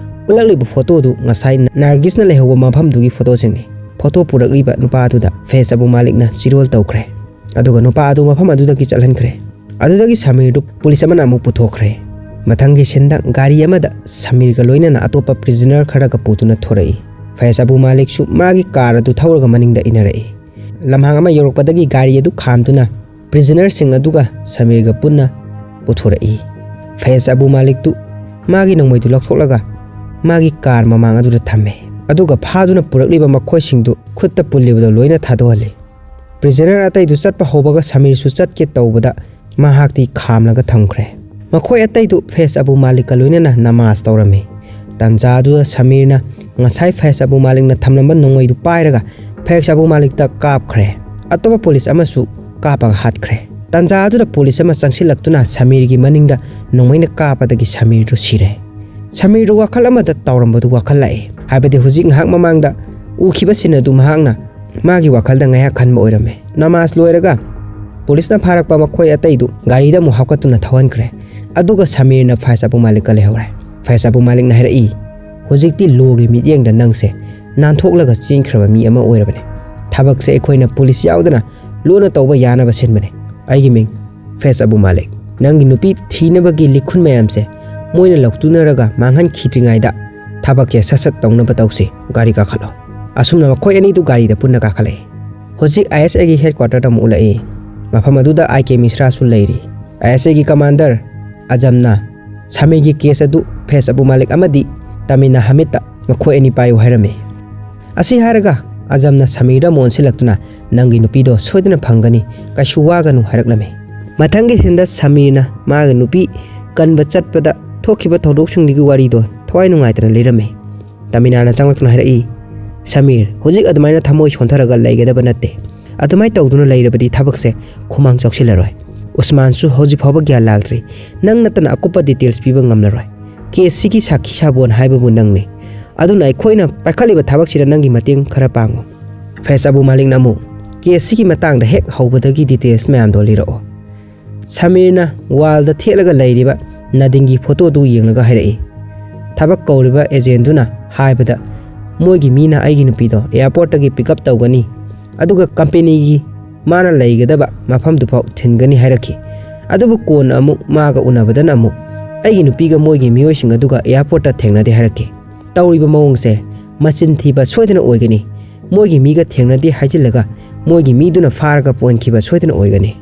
ꯎꯠꯂꯛꯂꯤꯕ ꯐꯣꯇꯣꯗꯨ ꯉꯁꯥꯏ ꯅꯔꯒꯤꯁꯅ ꯂꯩꯍꯧꯕ ꯃꯐꯝꯗꯨꯒꯤ ꯐꯣꯇꯣꯁꯤꯡꯅꯤ꯫ ꯐꯣꯇꯣ ꯄꯨꯔꯛꯂꯤꯕ ꯅꯨꯄꯥ ꯑꯗꯨꯗ ꯐꯌꯦꯖ ꯑꯕꯨ ꯃꯥꯂꯤꯛꯅ ꯆꯤꯔꯣꯜ ꯇꯧꯈ꯭ꯔꯦ꯫ ꯑꯗꯨꯒ ꯅꯨꯄꯥ ꯑꯗꯨ ꯃꯐꯝ ꯑꯗꯨꯗꯒꯤ ꯆꯠꯍꯟꯈ꯭ꯔꯦ꯫ ꯑꯗꯨꯗꯒꯤ ꯁꯃꯤꯔꯗꯨ ꯄꯨꯂꯤꯁ ꯑꯃꯅ ꯑꯃꯨꯛ ꯄꯨꯊꯣꯛꯈ꯭ꯔꯦ꯫ ꯃꯊꯪꯒꯤ ꯁꯤꯟꯗ ꯒꯥꯔꯤ ꯑꯃꯗ ꯁꯃꯤꯔꯒ ꯂꯣꯏꯅꯅ ꯑꯇꯣꯞꯄ ꯄ꯭ꯔꯤꯖꯅꯔ ꯈꯔꯒ ꯄꯨꯗꯨꯅ ꯊꯣꯔꯛꯏ꯫ ꯐꯌꯦꯖ ꯑꯕꯨ ꯃꯥꯂꯤꯛꯁꯨ ꯃꯥꯒꯤ ꯀꯥꯔ ꯑꯗꯨ ꯊꯧꯔꯒ ꯃꯅꯤꯡꯗ ꯏꯟꯅꯔꯛꯏ꯫ ꯂꯝꯍꯥꯡ ꯑꯃ ꯌꯧꯔꯛꯄꯗꯒꯤ ꯒꯥꯔꯤ ꯑꯗꯨ ꯈꯥꯝꯗꯨꯅ ꯄ꯭ꯔꯤꯖꯅꯔꯁꯤꯡ ꯑꯗꯨꯒ ꯁꯃꯤꯔꯒ ꯄꯨꯟꯅ ꯄꯨꯊꯣꯔꯛꯏ꯫ ꯐꯌꯦꯖ ꯑꯕꯨ ꯃꯥꯂꯤꯛꯇꯨ ꯃꯥꯒꯤ ꯅꯣꯡꯃꯩꯗꯨ ꯂꯧꯊꯣꯛꯂꯒ ꯃꯥꯒꯤ ꯀꯥꯔ ꯃꯃꯥꯡ ꯑꯗꯨꯗ ꯊꯝꯃꯦ꯫ ꯑꯗꯨꯒ ꯐꯥꯗꯨꯅ ꯄꯨꯔꯛꯂꯤꯕ ꯃꯈꯣꯏꯁꯤꯡꯗꯨ ꯈꯨꯠꯇ ꯄꯨꯜꯂꯤꯕꯗꯨ ꯂꯣꯏꯅ ꯊꯥꯗꯣꯛꯍꯜꯂꯤ꯫ ꯄ꯭ꯔꯤꯖꯅꯔ ꯑꯇꯩꯗꯨ ꯆꯠꯄ ꯍꯧꯕꯒ ꯁꯃꯤꯔꯁꯨ ꯆꯠꯀꯦ ꯇꯧꯕꯗ ꯃꯍꯥꯛꯇꯤ ꯈꯥꯝꯂꯒ ꯊꯝꯈ꯭ꯔꯦ꯫ ꯃꯈꯣꯏ ꯑꯇꯩꯗꯨ ꯐꯌꯦꯖ ꯑꯕꯨ ꯃꯥꯂꯤꯛꯀ ꯂꯣꯏꯅꯅ ꯅꯃꯥꯖ ꯇꯧꯔꯝꯃꯤ꯫ ꯇꯟꯖꯥ ꯑꯗꯨꯗ ꯁꯃꯤꯔꯅ ꯉꯁꯥꯏ ꯐꯌꯦꯖ ꯑꯕꯨ ꯃꯥꯂꯤꯛꯅ ꯊꯝꯂꯝꯕ ꯅꯣꯡꯃꯩꯗꯨ ꯄꯥꯏꯔꯒ ꯐꯌꯦꯖ ꯑꯕꯨ ꯃꯥꯂꯤꯛꯇ ꯀꯥꯞꯈ꯭ꯔꯦ꯫ ꯑꯇꯣꯞꯄ ꯄꯨꯂꯤꯁ ꯑꯃꯁꯨ ꯀꯥꯞꯄꯒ ꯍꯥꯠꯈ꯭ꯔꯦ꯫ ꯇꯟꯖꯥ ꯑꯗꯨꯗ ꯄꯨꯂꯤꯁ ꯑꯃ ꯆꯪꯁꯤꯜꯂꯛꯇꯨꯅ ꯁꯃꯤꯔꯒꯤ ꯃꯅꯤꯡꯗ ꯅꯣꯡꯃꯩꯅ ꯀꯥꯞꯄꯗꯒꯤ ꯁꯃꯤꯔꯗꯨ ꯁꯤꯔꯦ꯫ ꯁꯃꯤꯔꯗꯨ ꯋꯥꯈꯜ ꯑꯃꯗ ꯇꯥꯎꯔꯝꯕꯗꯨ ꯋꯥꯈꯜ ꯂꯥꯛꯏ꯫ ꯍꯥꯏꯕꯗꯤ ꯍꯧꯖꯤꯛ ꯉꯥꯏꯍꯥꯛ ꯃꯃꯥꯡꯗ ꯎꯈꯤꯕ ꯁꯤꯟ ꯑꯗꯨ ꯃꯍꯥꯛꯅ ꯃꯥꯒꯤ ꯋꯥꯈꯜꯗ ꯉꯥꯏꯍꯥꯛ ꯈꯟꯕ ꯑꯣꯏꯔꯝꯃꯦ꯫ ꯅꯃꯥꯖ ꯂꯣꯏꯔꯒ ꯄꯨꯂꯤꯁꯅ ꯐꯥꯔꯛꯄ ꯃꯈꯣꯏ ꯑꯇꯩꯗꯨ ꯒꯥꯔꯤꯗ ꯑꯃꯨꯛ ꯍꯥꯞꯀꯠꯇꯨꯅ ꯊꯧꯍꯟꯈ꯭ꯔꯦ꯫ ꯑꯗꯨꯒ ꯁꯃꯤꯔꯅ ꯐꯌꯦꯖ ꯑꯕꯨ ꯃꯥꯂꯤꯛꯀ ꯂꯩꯍꯧꯔꯦ꯫ ꯐꯌꯦꯖ ꯑꯕꯨ ꯃꯥꯂꯤꯛꯅ ꯍꯥꯏꯔꯛꯏ, "ꯍꯧꯖꯤꯛꯇꯤ ꯂꯣꯒꯤ ꯃꯤꯠꯌꯦꯡꯗ ꯅꯪꯁꯦ ꯅꯥꯟꯊꯣꯛꯂꯒ ꯆꯦꯟꯈ꯭ꯔꯕ ꯃꯤ ꯑꯃ ꯑꯣꯏꯔꯕꯅꯦ꯫ ꯊꯕꯛꯁꯦ ꯑꯩꯈꯣꯏꯅ ꯄꯨꯂꯤꯁ ꯌꯥꯎꯗꯅ ꯂꯣꯟꯅ ꯇꯧꯕ ꯌꯥꯅꯕ ꯁꯤꯟꯕꯅꯦ꯫ ꯑꯩꯒꯤ ꯃꯤꯡ ꯐꯌꯦꯖ ꯑꯕꯨ ꯃꯥꯂꯤꯛ꯫ "ꯅꯪꯒꯤ ꯅꯨꯄꯤ ꯊꯤꯅꯕꯒꯤ ꯂꯤꯈꯨꯟ ꯃꯌꯥꯝꯁꯦ ꯃꯣꯏꯅ ꯂꯧꯇꯨꯅꯔꯒ ꯃꯥꯡꯍꯟꯈꯤꯗ꯭ꯔꯤꯉꯩꯗ ꯊꯕꯛꯁꯦ ꯁꯠ ꯁꯠ ꯇꯧꯅꯕ ꯇꯧꯁꯤ꯫ ꯒꯥꯔꯤ ꯀꯥꯈꯠꯂꯣ꯫" ꯑꯁꯨꯝꯅ ꯃꯈꯣꯏ ꯑꯅꯤꯗꯨ ꯒꯥꯔꯤꯗ ꯄꯨꯟꯅ ꯀꯥꯈꯠꯂꯛꯏ꯫ ꯍꯧꯖꯤꯛ ꯑꯥꯏ ꯑꯦꯁ ꯑꯦꯒꯤ ꯍꯦꯗꯀ꯭ꯋꯥꯇꯔꯗ ꯑꯃꯨꯛ ꯎꯠꯂꯛꯏ꯫ ꯃꯐꯝ ꯑꯗꯨꯗ ꯑꯥꯏ ꯀꯦ ꯃꯤꯁ꯭ꯔꯥꯁꯨ ꯂꯩꯔꯤ꯫ ꯑꯥꯏ ꯑꯦꯁ ꯑꯦꯒꯤ ꯀꯃꯥꯟꯗꯔ ꯑꯖꯝꯅ ꯁꯃꯤꯔꯒꯤ ꯀꯦꯁ ꯑꯗꯨ ꯐꯦꯖ ꯑꯕꯨ ꯃꯥꯂꯤꯛ ꯑꯃꯗꯤ ꯇꯥꯃꯤꯅꯥ ꯍꯥꯃꯤꯗꯇ ꯃꯈꯣꯏ ꯑꯅꯤ ꯄꯥꯏꯌꯨ ꯍꯥꯏꯔꯝꯃꯤ꯫ ꯑꯁꯤ ꯍꯥꯏꯔꯒ ꯑꯖꯝꯅ ꯁꯃꯤꯔꯗ ꯑꯃꯨꯛ ꯑꯣꯟꯁꯤꯜꯂꯛꯇꯨꯅ, "ꯅꯪꯒꯤ ꯅꯨꯄꯤꯗꯣ ꯁꯣꯏꯗꯅ ꯐꯪꯒꯅꯤ, ꯀꯩꯁꯨ ꯋꯥꯒꯅꯨ" ꯍꯥꯏꯔꯛꯂꯝꯃꯤ꯫ ꯃꯊꯪꯒꯤ ꯁꯤꯟꯗ ꯁꯃꯤꯔꯅ ꯃꯥꯒꯤ ꯅꯨꯄꯤ ꯀꯟꯕ ꯆꯠꯄꯗ ꯊꯣꯛꯈꯤꯕ ꯊꯧꯗꯣꯛꯁꯤꯡꯗꯨꯒꯤ ꯋꯥꯔꯤꯗꯣ ꯊꯋꯥꯏ ꯅꯨꯡꯉꯥꯏꯇꯅ ꯂꯤꯔꯝꯃꯤ꯫ ꯇꯥꯃꯤꯅꯥꯅ ꯆꯪꯂꯛꯇꯨꯅ ꯍꯥꯏꯔꯛꯏ, "ꯁꯃꯤꯔ, ꯍꯧꯖꯤꯛ ꯑꯗꯨꯃꯥꯏꯅ ꯊꯃꯣꯏ ꯁꯣꯟꯊꯔꯒ ꯂꯩꯒꯗꯕ ꯅꯠꯇꯦ꯫ ꯑꯗꯨꯃꯥꯏꯅ ꯇꯧꯗꯨꯅ ꯂꯩꯔꯕꯗꯤ ꯊꯕꯛꯁꯦ ꯈꯨꯃꯥꯡ ꯆꯥꯎꯁꯤꯜꯂꯔꯣꯏ꯫ ꯎꯁꯃꯥꯟꯁꯨ ꯍꯧꯖꯤꯛ ꯐꯥꯎꯕ ꯒ꯭ꯌꯥꯟ ꯂꯥꯛꯇ꯭ꯔꯤ꯫ ꯅꯪ ꯅꯠꯇꯅ ꯑꯀꯨꯞꯄ ꯗꯤꯇꯦꯜꯁ ꯄꯤꯕ ꯉꯝꯂꯔꯣꯏ꯫ ꯀꯦꯁꯁꯤꯒꯤ ꯁꯥꯈꯤ ꯁꯥꯕꯣꯟ ꯍꯥꯏꯕꯕꯨ ꯅꯪꯅꯤ꯫ ꯑꯗꯨꯅ ꯑꯩꯈꯣꯏꯅ ꯄꯥꯏꯈꯠꯂꯤꯕ ꯊꯕꯛꯁꯤꯗ ꯅꯪꯒꯤ ꯃꯇꯦꯡ ꯈꯔ ꯄꯥꯡꯉꯨ꯫" ꯐꯦꯖ ꯑꯕꯨ ꯃꯥꯂꯤꯛꯅ ꯑꯃꯨꯛ, "ꯀꯦꯁꯁꯤꯒꯤ ꯃꯇꯥꯡꯗ ꯍꯦꯛ ꯍꯧꯕꯗꯒꯤ ꯗꯤꯇꯦꯜꯁ ꯃꯌꯥꯝꯗꯣ ꯂꯤꯔꯛꯑꯣ꯫" ꯁꯃꯤꯔꯅ ꯋꯥꯜꯗ ꯊꯦꯠꯂꯒ ꯂꯩꯔꯤꯕ ꯅꯥꯗꯤꯟꯒꯤ ꯐꯣꯇꯣꯗꯨ ꯌꯦꯡꯂꯒ ꯍꯥꯏꯔꯛꯏ, "ꯊꯕꯛ ꯀꯧꯔꯤꯕ ꯑꯦꯖꯦꯟꯗꯨꯅ ꯍꯥꯏꯕꯗ ꯃꯣꯏꯒꯤ ꯃꯤꯅ ꯑꯩꯒꯤ ꯅꯨꯄꯤꯗꯣ ꯑꯦꯌꯥꯔꯄꯣꯔꯠꯇꯒꯤ ꯄꯤꯛ ꯑꯞ ꯇꯧꯒꯅꯤ, ꯑꯗꯨꯒ ꯀꯝꯄꯦꯅꯤꯒꯤ ꯃꯥꯅ ꯂꯩꯒꯗꯕ ꯃꯐꯝꯗꯨꯐꯥꯎ ꯊꯤꯟꯒꯅꯤ ꯍꯥꯏꯔꯛꯈꯤ꯫ ꯑꯗꯨꯕꯨ ꯀꯣꯟꯅ ꯑꯃꯨꯛ ꯃꯥꯒ ꯎꯅꯕꯗꯅ ꯑꯃꯨꯛ ꯑꯩꯒꯤ ꯅꯨꯄꯤꯒ ꯃꯣꯏꯒꯤ ꯃꯤꯑꯣꯏꯁꯤꯡ ꯑꯗꯨꯒ ꯑꯦꯌꯥꯔꯄꯣꯔꯠꯇ ꯊꯦꯡꯅꯗꯦ ꯍꯥꯏꯔꯛꯈꯤ꯫ ꯇꯧꯔꯤꯕ ꯃꯑꯣꯡꯁꯦ ꯃꯆꯤꯟ ꯊꯤꯕ ꯁꯣꯏꯗꯅ ꯑꯣꯏꯒꯅꯤ꯫ ꯃꯣꯏꯒꯤ ꯃꯤꯒ ꯊꯦꯡꯅꯗꯦ ꯍꯥꯏꯖꯤꯜꯂꯒ ꯃꯣꯏꯒꯤ ꯃꯤꯗꯨꯅ ꯐꯥꯔꯒ ꯄꯨꯍꯟꯈꯤꯕ ꯁꯣꯏꯗꯅ ꯑꯣꯏꯒꯅꯤ꯫"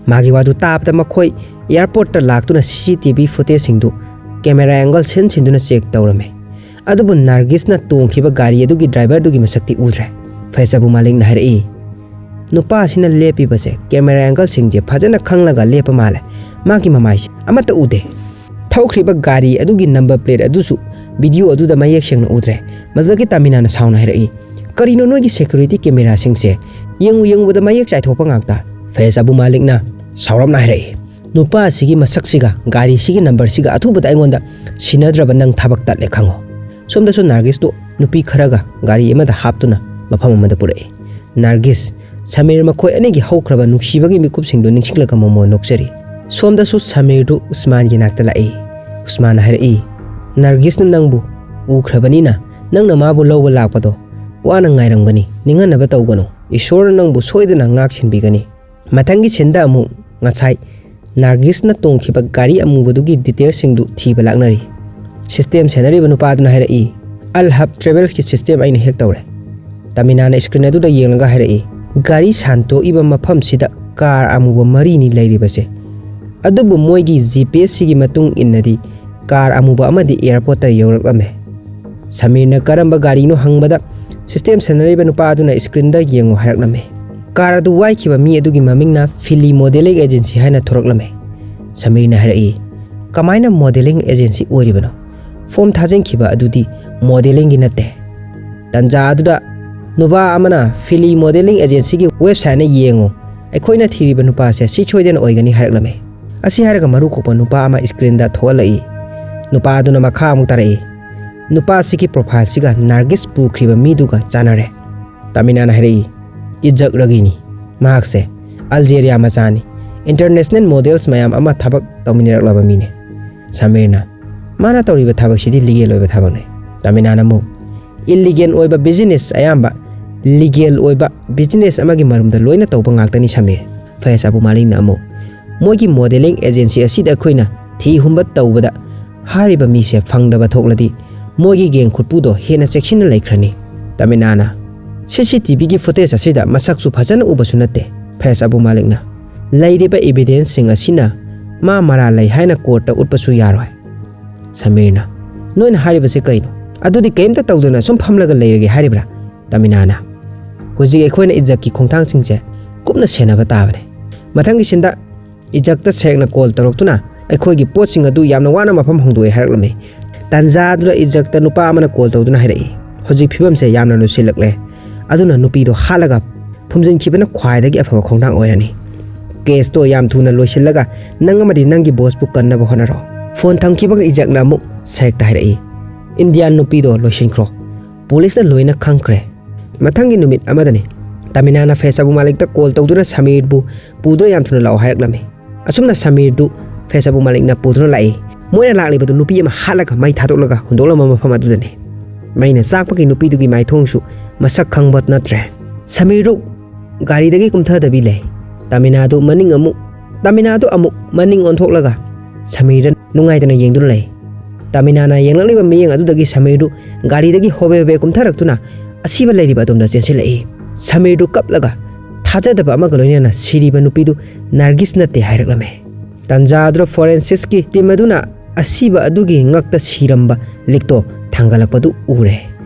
ꯃꯥꯒꯤ ꯋꯥꯗꯨ ꯇꯥꯕꯗ ꯃꯈꯣꯏ ꯑꯦꯌꯥꯔꯄꯣꯔꯠꯇ ꯂꯥꯛꯇꯨꯅ ꯁꯤ ꯁꯤ ꯇꯤ ꯚꯤ ꯐꯨꯇꯦꯖꯁꯤꯡꯗꯨ ꯀꯦꯃꯦꯔꯥ ꯑꯦꯡꯒꯜ ꯁꯤꯟ ꯁꯤꯟꯗꯨꯅ ꯆꯦꯛ ꯇꯧꯔꯝꯃꯤ꯫ ꯑꯗꯨꯕꯨ ꯅꯥꯔꯒꯤꯁꯅ ꯇꯣꯡꯈꯤꯕ ꯒꯥꯔꯤ ꯑꯗꯨꯒꯤ ꯗ꯭ꯔꯥꯏꯚꯔꯗꯨꯒꯤ ꯃꯁꯛꯇꯤ ꯎꯗ꯭ꯔꯦ꯫ ꯐꯦꯖ ꯑꯕꯨ ꯃꯥꯂꯤꯛꯅ ꯍꯥꯏꯔꯛꯏ, "ꯅꯨꯄꯥ ꯑꯁꯤꯅ ꯂꯦꯞꯄꯤꯕꯁꯦ ꯀꯦꯃꯦꯔꯥ ꯑꯦꯡꯒꯜꯁꯤꯡꯁꯦ ꯐꯖꯅ ꯈꯪꯂꯒ ꯂꯦꯞꯄ ꯃꯥꯜꯂꯦ꯫ ꯃꯥꯒꯤ ꯃꯃꯥꯏꯁꯦ ꯑꯃꯠꯇ ꯎꯗꯦ꯫ ꯊꯧꯈ꯭ꯔꯤꯕ ꯒꯥꯔꯤ ꯑꯗꯨꯒꯤ ꯅꯝꯕꯔ ꯄ꯭ꯂꯦꯠ ꯑꯗꯨꯁꯨ ꯚꯤꯗꯤꯑꯣ ꯑꯗꯨꯗ ꯃꯌꯦꯛ ꯁꯦꯡꯅ ꯎꯗ꯭ꯔꯦ꯫" ꯃꯗꯨꯗꯒꯤ ꯇꯥꯃꯤꯅꯥꯅ ꯁꯥꯎꯅ ꯍꯥꯏꯔꯛꯏ, "ꯀꯔꯤꯅꯣ ꯅꯣꯏꯒꯤ ꯁꯦꯀ꯭ꯌꯨꯔꯤꯇꯤ ꯀꯦꯃꯦꯔꯥꯁꯤꯡꯁꯦ? ꯌꯦꯡꯉꯨ ꯌꯦꯡꯉꯨꯕꯗ ꯃꯌꯦꯛ ꯆꯥꯏꯊꯣꯛꯄ ꯉꯥꯛꯇ꯫" ꯐꯦꯖ ꯑꯕꯨ ꯃꯥꯂꯤꯛꯅ ꯁꯥꯎꯔꯞꯅ ꯍꯥꯏꯔꯛꯏ, "ꯅꯨꯄꯥ ꯑꯁꯤꯒꯤ ꯃꯁꯛꯁꯤꯒ ꯒꯥꯔꯤꯁꯤꯒꯤ ꯅꯝꯕꯔꯁꯤꯒ ꯑꯊꯨꯕꯗ ꯑꯩꯉꯣꯟꯗ ꯁꯤꯟꯅꯗ꯭ꯔꯕ ꯅꯪ ꯊꯕꯛ ꯇꯠꯂꯦ ꯈꯪꯉꯣ꯫" ꯁꯣꯝꯗꯁꯨ ꯅꯥꯔꯒꯤꯁꯇꯨ ꯅꯨꯄꯤ ꯈꯔꯒ ꯒꯥꯔꯤ ꯑꯃꯗ ꯍꯥꯞꯇꯨꯅ ꯃꯐꯝ ꯑꯃꯗ ꯄꯨꯔꯛꯏ꯫ ꯅꯥꯔꯒꯤꯁ, ꯁꯃꯤꯔ ꯃꯈꯣꯏ ꯑꯅꯤꯒꯤ ꯍꯧꯈ꯭ꯔꯕ ꯅꯨꯡꯁꯤꯕꯒꯤ ꯃꯤꯀꯨꯞꯁꯤꯡꯗꯨ ꯅꯤꯡꯁꯤꯡꯂꯒ ꯃꯣꯃꯣꯟ ꯅꯣꯛꯆꯔꯤ꯫ ꯁꯣꯝꯗꯁꯨ ꯁꯃꯤꯔꯗꯨ ꯎꯁꯃꯥꯟꯒꯤ ꯅꯥꯛꯇ ꯂꯥꯛꯏ꯫ ꯎꯁꯃꯥꯟꯅ ꯍꯥꯏꯔꯛꯏ, "ꯅꯥꯔꯒꯤꯁꯅ ꯅꯪꯕꯨ ꯎꯈ꯭ꯔꯕꯅꯤꯅ ꯅꯪꯅ ꯃꯥꯕꯨ ꯂꯧꯕ ꯂꯥꯛꯄꯗꯣ ꯋꯥꯅ ꯉꯥꯏꯔꯝꯒꯅꯤ꯫ ꯅꯤꯡꯍꯟꯅꯕ ꯇꯧꯒꯅꯨ꯫ ꯏꯁꯣꯔꯅ ꯅꯪꯕꯨ ꯁꯣꯏꯗꯅ ꯉꯥꯛ ꯁꯦꯟꯕꯤꯒꯅꯤ꯫" ꯃꯊꯪꯒꯤ ꯁꯤꯟꯗ ꯑꯃꯨꯛ ꯉꯁꯥꯏ ꯅꯥꯔꯒꯤꯁꯅ ꯇꯣꯡꯈꯤꯕ ꯒꯥꯔꯤ ꯑꯃꯨꯕꯗꯨꯒꯤ ꯗꯤꯇꯦꯜꯁꯤꯡꯗꯨ ꯊꯤꯕ ꯂꯥꯛꯅꯔꯤ꯫ ꯁꯤꯁꯇꯦꯝ ꯁꯦꯟꯅꯔꯤꯕ ꯅꯨꯄꯥ ꯑꯗꯨꯅ ꯍꯥꯏꯔꯛꯏ, "ꯑꯜ ꯍꯕ ꯇ꯭ꯔꯦꯚꯦꯜꯁꯀꯤ ꯁꯤꯁꯇꯦꯝ ꯑꯩꯅ ꯍꯦꯛ ꯇꯧꯔꯦ꯫" ꯇꯃꯤꯅꯥꯅ ꯁ꯭ꯀ꯭ꯔꯤꯟ ꯑꯗꯨꯗ ꯌꯦꯡꯂꯒ ꯍꯥꯏꯔꯛꯏ, "ꯒꯥꯔꯤ ꯁꯥꯟꯇꯣꯛꯏꯕ ꯃꯐꯝꯁꯤꯗ ꯀꯥꯔ ꯑꯃꯨꯕ ꯃꯔꯤꯅꯤ ꯂꯩꯔꯤꯕꯁꯦ꯫ ꯑꯗꯨꯕꯨ ꯃꯣꯏꯒꯤ ꯖꯤ ꯄꯤ ꯑꯦꯁꯁꯤꯒꯤ ꯃꯇꯨꯡ ꯏꯟꯅꯗꯤ ꯀꯥꯔ ꯑꯃꯨꯕ ꯑꯃꯗꯤ ꯑꯦꯌꯥꯔꯄꯣꯔꯠꯇ ꯌꯧꯔꯛꯂꯝꯃꯦ꯫" ꯁꯃꯤꯔꯅ ꯀꯔꯝꯕ ꯒꯥꯔꯤꯅꯣ ꯍꯪꯕꯗ, ꯁꯤꯁꯇꯦꯝ ꯁꯦꯟꯅꯔꯤꯕ ꯅꯨꯄꯥ ꯑꯗꯨꯅ ꯁ꯭ꯀ꯭ꯔꯤꯟꯗ ꯌꯦꯡꯉꯨ ꯍꯥꯏꯔꯛꯂꯝꯃꯤ꯫ ꯀꯥꯔ ꯑꯗꯨ ꯋꯥꯏꯈꯤꯕ ꯃꯤ ꯑꯗꯨꯒꯤ ꯃꯃꯤꯡꯅ ꯐꯤꯂꯤ ꯃꯣꯗꯦꯂꯤꯡ ꯑꯦꯖꯦꯟꯁꯤ ꯍꯥꯏꯅ ꯊꯣꯔꯛꯂꯝꯃꯤ꯫ ꯁꯃꯤꯔꯅ ꯍꯥꯏꯔꯛꯏ, "ꯀꯃꯥꯏꯅ ꯃꯣꯗꯦꯂꯤꯡ ꯑꯦꯖꯦꯟꯁꯤ ꯑꯣꯏꯔꯤꯕꯅꯣ? ꯐꯣꯝ ꯊꯥꯖꯤꯟꯈꯤꯕ ꯑꯗꯨꯗꯤ ꯃꯣꯗꯦꯂꯤꯡꯒꯤ ꯅꯠꯇꯦ꯫" ꯇꯟꯖꯥ ꯑꯗꯨꯗ ꯅꯨꯄꯥ ꯑꯃꯅ, "ꯐꯤꯂꯤ ꯃꯣꯗꯦꯂꯤꯡ ꯑꯦꯖꯦꯟꯁꯤꯒꯤ ꯋꯦꯕꯁꯥꯏꯠꯅ ꯌꯦꯡꯉꯨ, ꯑꯩꯈꯣꯏꯅ ꯊꯤꯔꯤꯕ ꯅꯨꯄꯥꯁꯦ ꯁꯤ ꯁꯣꯏꯗꯅ ꯑꯣꯏꯒꯅꯤ" ꯍꯥꯏꯔꯛꯂꯝꯃꯤ꯫ ꯑꯁꯤ ꯍꯥꯏꯔꯒ ꯃꯔꯨ ꯀꯣꯛꯄ ꯅꯨꯄꯥ ꯑꯃ ꯁ꯭ꯀ꯭ꯔꯤꯟꯗ ꯊꯣꯛꯍꯜꯂꯛꯏ꯫ ꯅꯨꯄꯥ ꯑꯗꯨꯅ ꯃꯈꯥ ꯑꯃꯨꯛ ꯇꯥꯔꯛꯏ, "ꯅꯨꯄꯥꯁꯤꯒꯤ ꯄ꯭ꯔꯣꯐꯥꯏꯜꯁꯤꯒ ꯅꯥꯔꯒꯤꯁ ꯄꯨꯈ꯭ꯔꯤꯕ ꯃꯤꯗꯨꯒ ꯆꯥꯟꯅꯔꯦ꯫" ꯇꯥꯃꯤꯅꯥꯅ ꯍꯥꯏꯔꯛꯏ, "ꯏꯖꯛ ꯔꯒꯤꯅꯤ꯫ ꯃꯍꯥꯛꯁꯦ ꯑꯜꯖꯦꯔꯤꯌꯥ ꯃꯆꯥꯅꯤ꯫ ꯏꯟꯇꯔꯅꯦꯁꯅꯦꯜ ꯃꯣꯗꯦꯜꯁ ꯃꯌꯥꯝ ꯑꯃ ꯊꯕꯛ ꯇꯧꯃꯤꯟꯅꯔꯛꯂꯕ ꯃꯤꯅꯤ꯫" ꯁꯃꯤꯔꯅ, "ꯃꯥꯅ ꯇꯧꯔꯤꯕ ꯊꯕꯛꯁꯤꯗꯤ ꯂꯤꯒꯦꯜ ꯑꯣꯏꯕ ꯊꯕꯛꯅꯤ꯫" ꯇꯥꯃꯤꯅꯥꯅ ꯑꯃꯨꯛ, "ꯏꯜꯂꯤꯒꯦꯜ ꯑꯣꯏꯕ ꯕꯤꯖꯤꯅꯦꯁ ꯑꯌꯥꯝꯕ ꯂꯤꯒꯦꯜ ꯑꯣꯏꯕ ꯕꯤꯖꯤꯅꯦꯁ ꯑꯃꯒꯤ ꯃꯔꯨꯝꯗ ꯂꯣꯏꯅ ꯇꯧꯕ ꯉꯥꯛꯇꯅꯤ ꯁꯃꯤꯔ꯫" ꯐꯌꯥꯖ ꯑꯕꯨ ꯃꯥꯂꯤꯛꯅ ꯑꯃꯨꯛ, "ꯃꯣꯏꯒꯤ ꯃꯣꯗꯦꯂꯤꯡ ꯑꯦꯖꯦꯟꯁꯤ ꯑꯁꯤꯗ ꯑꯩꯈꯣꯏꯅ ꯊꯤ ꯍꯨꯝꯕ ꯇꯧꯕꯗ ꯍꯥꯏꯔꯤꯕ ꯃꯤꯁꯦ ꯐꯪꯗꯕ ꯊꯣꯛꯂꯗꯤ ꯃꯣꯏꯒꯤ ꯒꯦꯡ ꯈꯨꯠꯄꯨꯗꯣ ꯍꯦꯟꯅ ꯆꯦꯛꯁꯤꯟꯅ ꯂꯩꯈ꯭ꯔꯅꯤ꯫" ꯇꯥꯃꯤꯅꯥꯅ, "ꯁꯤ ꯁꯤ ꯇꯤ ꯚꯤꯒꯤ ꯐꯨꯇꯦꯖ ꯑꯁꯤꯗ ꯃꯁꯛꯁꯨ ꯐꯖꯅ ꯎꯕꯁꯨ ꯅꯠꯇꯦ꯫" ꯐꯌꯥꯖ ꯑꯕꯨ ꯃꯥꯂꯤꯛꯅ, "ꯂꯩꯔꯤꯕ ꯏꯚꯤꯗꯦꯟꯁꯁꯤꯡ ꯑꯁꯤꯅ ꯃꯥ ꯃꯔꯥꯜ ꯂꯩ ꯍꯥꯏꯅ ꯀꯣꯔꯠꯇ ꯎꯠꯄꯁꯨ ꯌꯥꯔꯣꯏ꯫" ꯁꯃꯤꯔꯅ, "ꯅꯣꯏꯅ ꯍꯥꯏꯔꯤꯕꯁꯦ ꯀꯩꯅꯣ? ꯑꯗꯨꯗꯤ ꯀꯔꯤꯝꯇ ꯇꯧꯗꯅ ꯁꯨꯝ ꯐꯝꯂꯒ ꯂꯩꯔꯒꯦ ꯍꯥꯏꯔꯤꯕ꯭ꯔꯥ?" ꯇꯥꯃꯤꯅꯥꯅ, "ꯍꯧꯖꯤꯛ ꯑꯩꯈꯣꯏꯅ ꯏꯖꯛꯀꯤ ꯈꯣꯡꯊꯥꯡꯁꯤꯡꯁꯦ ꯀꯨꯞꯅ ꯁꯦꯟꯅꯕ ꯇꯥꯕꯅꯤ꯫ ꯃꯊꯪꯒꯤ ꯁꯤꯟꯗ ꯏꯖꯛꯇ ꯁꯦꯡꯅ ꯀꯣꯜ ꯇꯧꯔꯛꯇꯨꯅ ꯑꯩꯈꯣꯏꯒꯤ ꯄꯣꯠꯁꯤꯡ ꯑꯗꯨ ꯌꯥꯝꯅ ꯋꯥꯅ ꯃꯐꯝ ꯍꯣꯡꯗꯣꯛꯑꯦ ꯍꯥꯏꯔꯛꯂꯝꯃꯤ꯫" ꯇꯥꯟꯖꯥ ꯑꯗꯨꯗ ꯏꯖꯛꯇ ꯅꯨꯄꯥ ꯑꯃꯅ ꯀꯣꯜ ꯇꯧꯗꯨꯅ ꯍꯥꯏꯔꯛꯏ, "ꯍꯧꯖꯤꯛ ꯐꯤꯕꯝꯁꯦ ꯌꯥꯝꯅ ꯂꯨꯁꯤꯜꯂꯛꯂꯦ, ꯑꯗꯨꯅ ꯅꯨꯄꯤꯗꯣ ꯍꯥꯠꯂꯒ ꯐꯨꯝꯖꯤꯟꯈꯤꯕꯅ ꯈ꯭ꯋꯥꯏꯗꯒꯤ ꯑꯐꯕ ꯈꯣꯡꯊꯥꯡ ꯑꯣꯏꯔꯅꯤ꯫ ꯀꯦꯁꯇꯣ ꯌꯥꯝ ꯊꯨꯅ ꯂꯣꯏꯁꯤꯜꯂꯒ ꯅꯪ ꯑꯃꯗꯤ ꯅꯪꯒꯤ ꯕꯣꯁꯄꯨ ꯀꯟꯅꯕ ꯍꯣꯠꯅꯔꯣ꯫" ꯐꯣꯟ ꯊꯝꯈꯤꯕꯒ ꯏꯖꯛꯅ ꯑꯃꯨꯛ ꯁꯥꯌꯦꯛꯇ ꯍꯥꯏꯔꯛꯏ, "ꯏꯟꯗꯤꯌꯥꯟ ꯅꯨꯄꯤꯗꯣ ꯂꯣꯏꯁꯤꯟꯈ꯭ꯔꯣ꯫ ꯄꯨꯂꯤꯁꯅ ꯂꯣꯏꯅ ꯈꯪꯈ꯭ꯔꯦ꯫" ꯃꯊꯪꯒꯤ ꯅꯨꯃꯤꯠ ꯑꯃꯗꯅꯤ꯫ ꯇꯥꯃꯤꯅꯥꯅ ꯐꯌꯥꯖ ꯑꯕꯨ ꯃꯥꯂꯤꯛꯇ ꯀꯣꯜ ꯇꯧꯗꯨꯅ ꯁꯃꯤꯔꯕꯨ ꯄꯨꯗꯨꯅ ꯌꯥꯝ ꯊꯨꯅ ꯂꯥꯛꯑꯣ ꯍꯥꯏꯔꯛꯂꯝꯃꯤ꯫ ꯑꯁꯨꯝꯅ ꯁꯃꯤꯔꯗꯨ ꯐꯌꯥꯖ ꯑꯕꯨ ꯃꯥꯂꯤꯛꯅ ꯄꯨꯗꯨꯅ ꯂꯥꯛꯏ꯫ ꯃꯣꯏꯅ ꯂꯥꯛꯂꯤꯕꯗꯨ ꯅꯨꯄꯤ ꯑꯃ ꯍꯥꯠꯂꯒ ꯃꯩ ꯊꯥꯗꯣꯛꯂꯒ ꯍꯨꯟꯗꯣꯛꯂꯝꯕ ꯃꯐꯝ ꯑꯗꯨꯗꯅꯤ꯫ ꯃꯩꯅ ꯆꯥꯛꯄꯒꯤ ꯅꯨꯄꯤꯗꯨꯒꯤ ꯃꯥꯏꯊꯣꯡꯁꯨ ꯃꯁꯛ ꯈꯪꯕ ꯅꯠꯇ꯭ꯔꯦ꯫ ꯁꯃꯤꯔꯗꯨ ꯒꯥꯔꯤꯗꯒꯤ ꯀꯨꯝꯊꯗꯕꯤ ꯂꯩ꯫ ꯇꯥꯃꯤꯅꯥꯗꯨ ꯃꯅꯤꯡ ꯑꯃꯨꯛ ꯇꯥꯃꯤꯅꯥꯗꯨ ꯑꯃꯨꯛ ꯃꯅꯤꯡ ꯑꯣꯟꯊꯣꯛꯂꯒ ꯁꯃꯤꯔꯗ ꯅꯨꯡꯉꯥꯏꯇꯅ ꯌꯦꯡꯗꯨꯅ ꯂꯩ꯫ ꯇꯥꯃꯤꯅꯥꯅ ꯌꯦꯡꯂꯛꯂꯤꯕ ꯃꯤꯠꯌꯦꯡ ꯑꯗꯨꯗꯒꯤ ꯁꯃꯤꯔꯗꯨ ꯒꯥꯔꯤꯗꯒꯤ ꯍꯣꯕꯦ ꯍꯣꯕꯦ ꯀꯨꯝꯊꯔꯛꯇꯨꯅ ꯑꯁꯤꯕ ꯂꯩꯔꯤꯕ ꯑꯗꯣꯝꯗ ꯆꯦꯟꯁꯤꯜꯂꯛꯏ꯫ ꯁꯃꯤꯔꯗꯨ ꯀꯞꯂꯒ ꯊꯥꯖꯗꯕ ꯑꯃꯒ ꯂꯣꯏꯅꯅ ꯁꯤꯔꯤꯕ ꯅꯨꯄꯤꯗꯨ ꯅꯥꯔꯒꯤꯁ ꯅꯠꯇꯦ ꯍꯥꯏꯔꯛꯂꯝꯃꯤ꯫ ꯇꯟꯖꯥ ꯑꯗꯨꯗ ꯐꯣꯔꯦꯟꯁꯤꯛꯁꯀꯤ ꯇꯤꯝ ꯑꯗꯨꯅ ꯑꯁꯤꯕ ꯑꯗꯨꯒꯤ ꯉꯛꯇ ꯁꯤꯔꯝꯕ ꯂꯤꯛꯇꯣ ꯊꯥꯡꯒꯠꯂꯛꯄꯗꯨ ꯎꯔꯦ꯫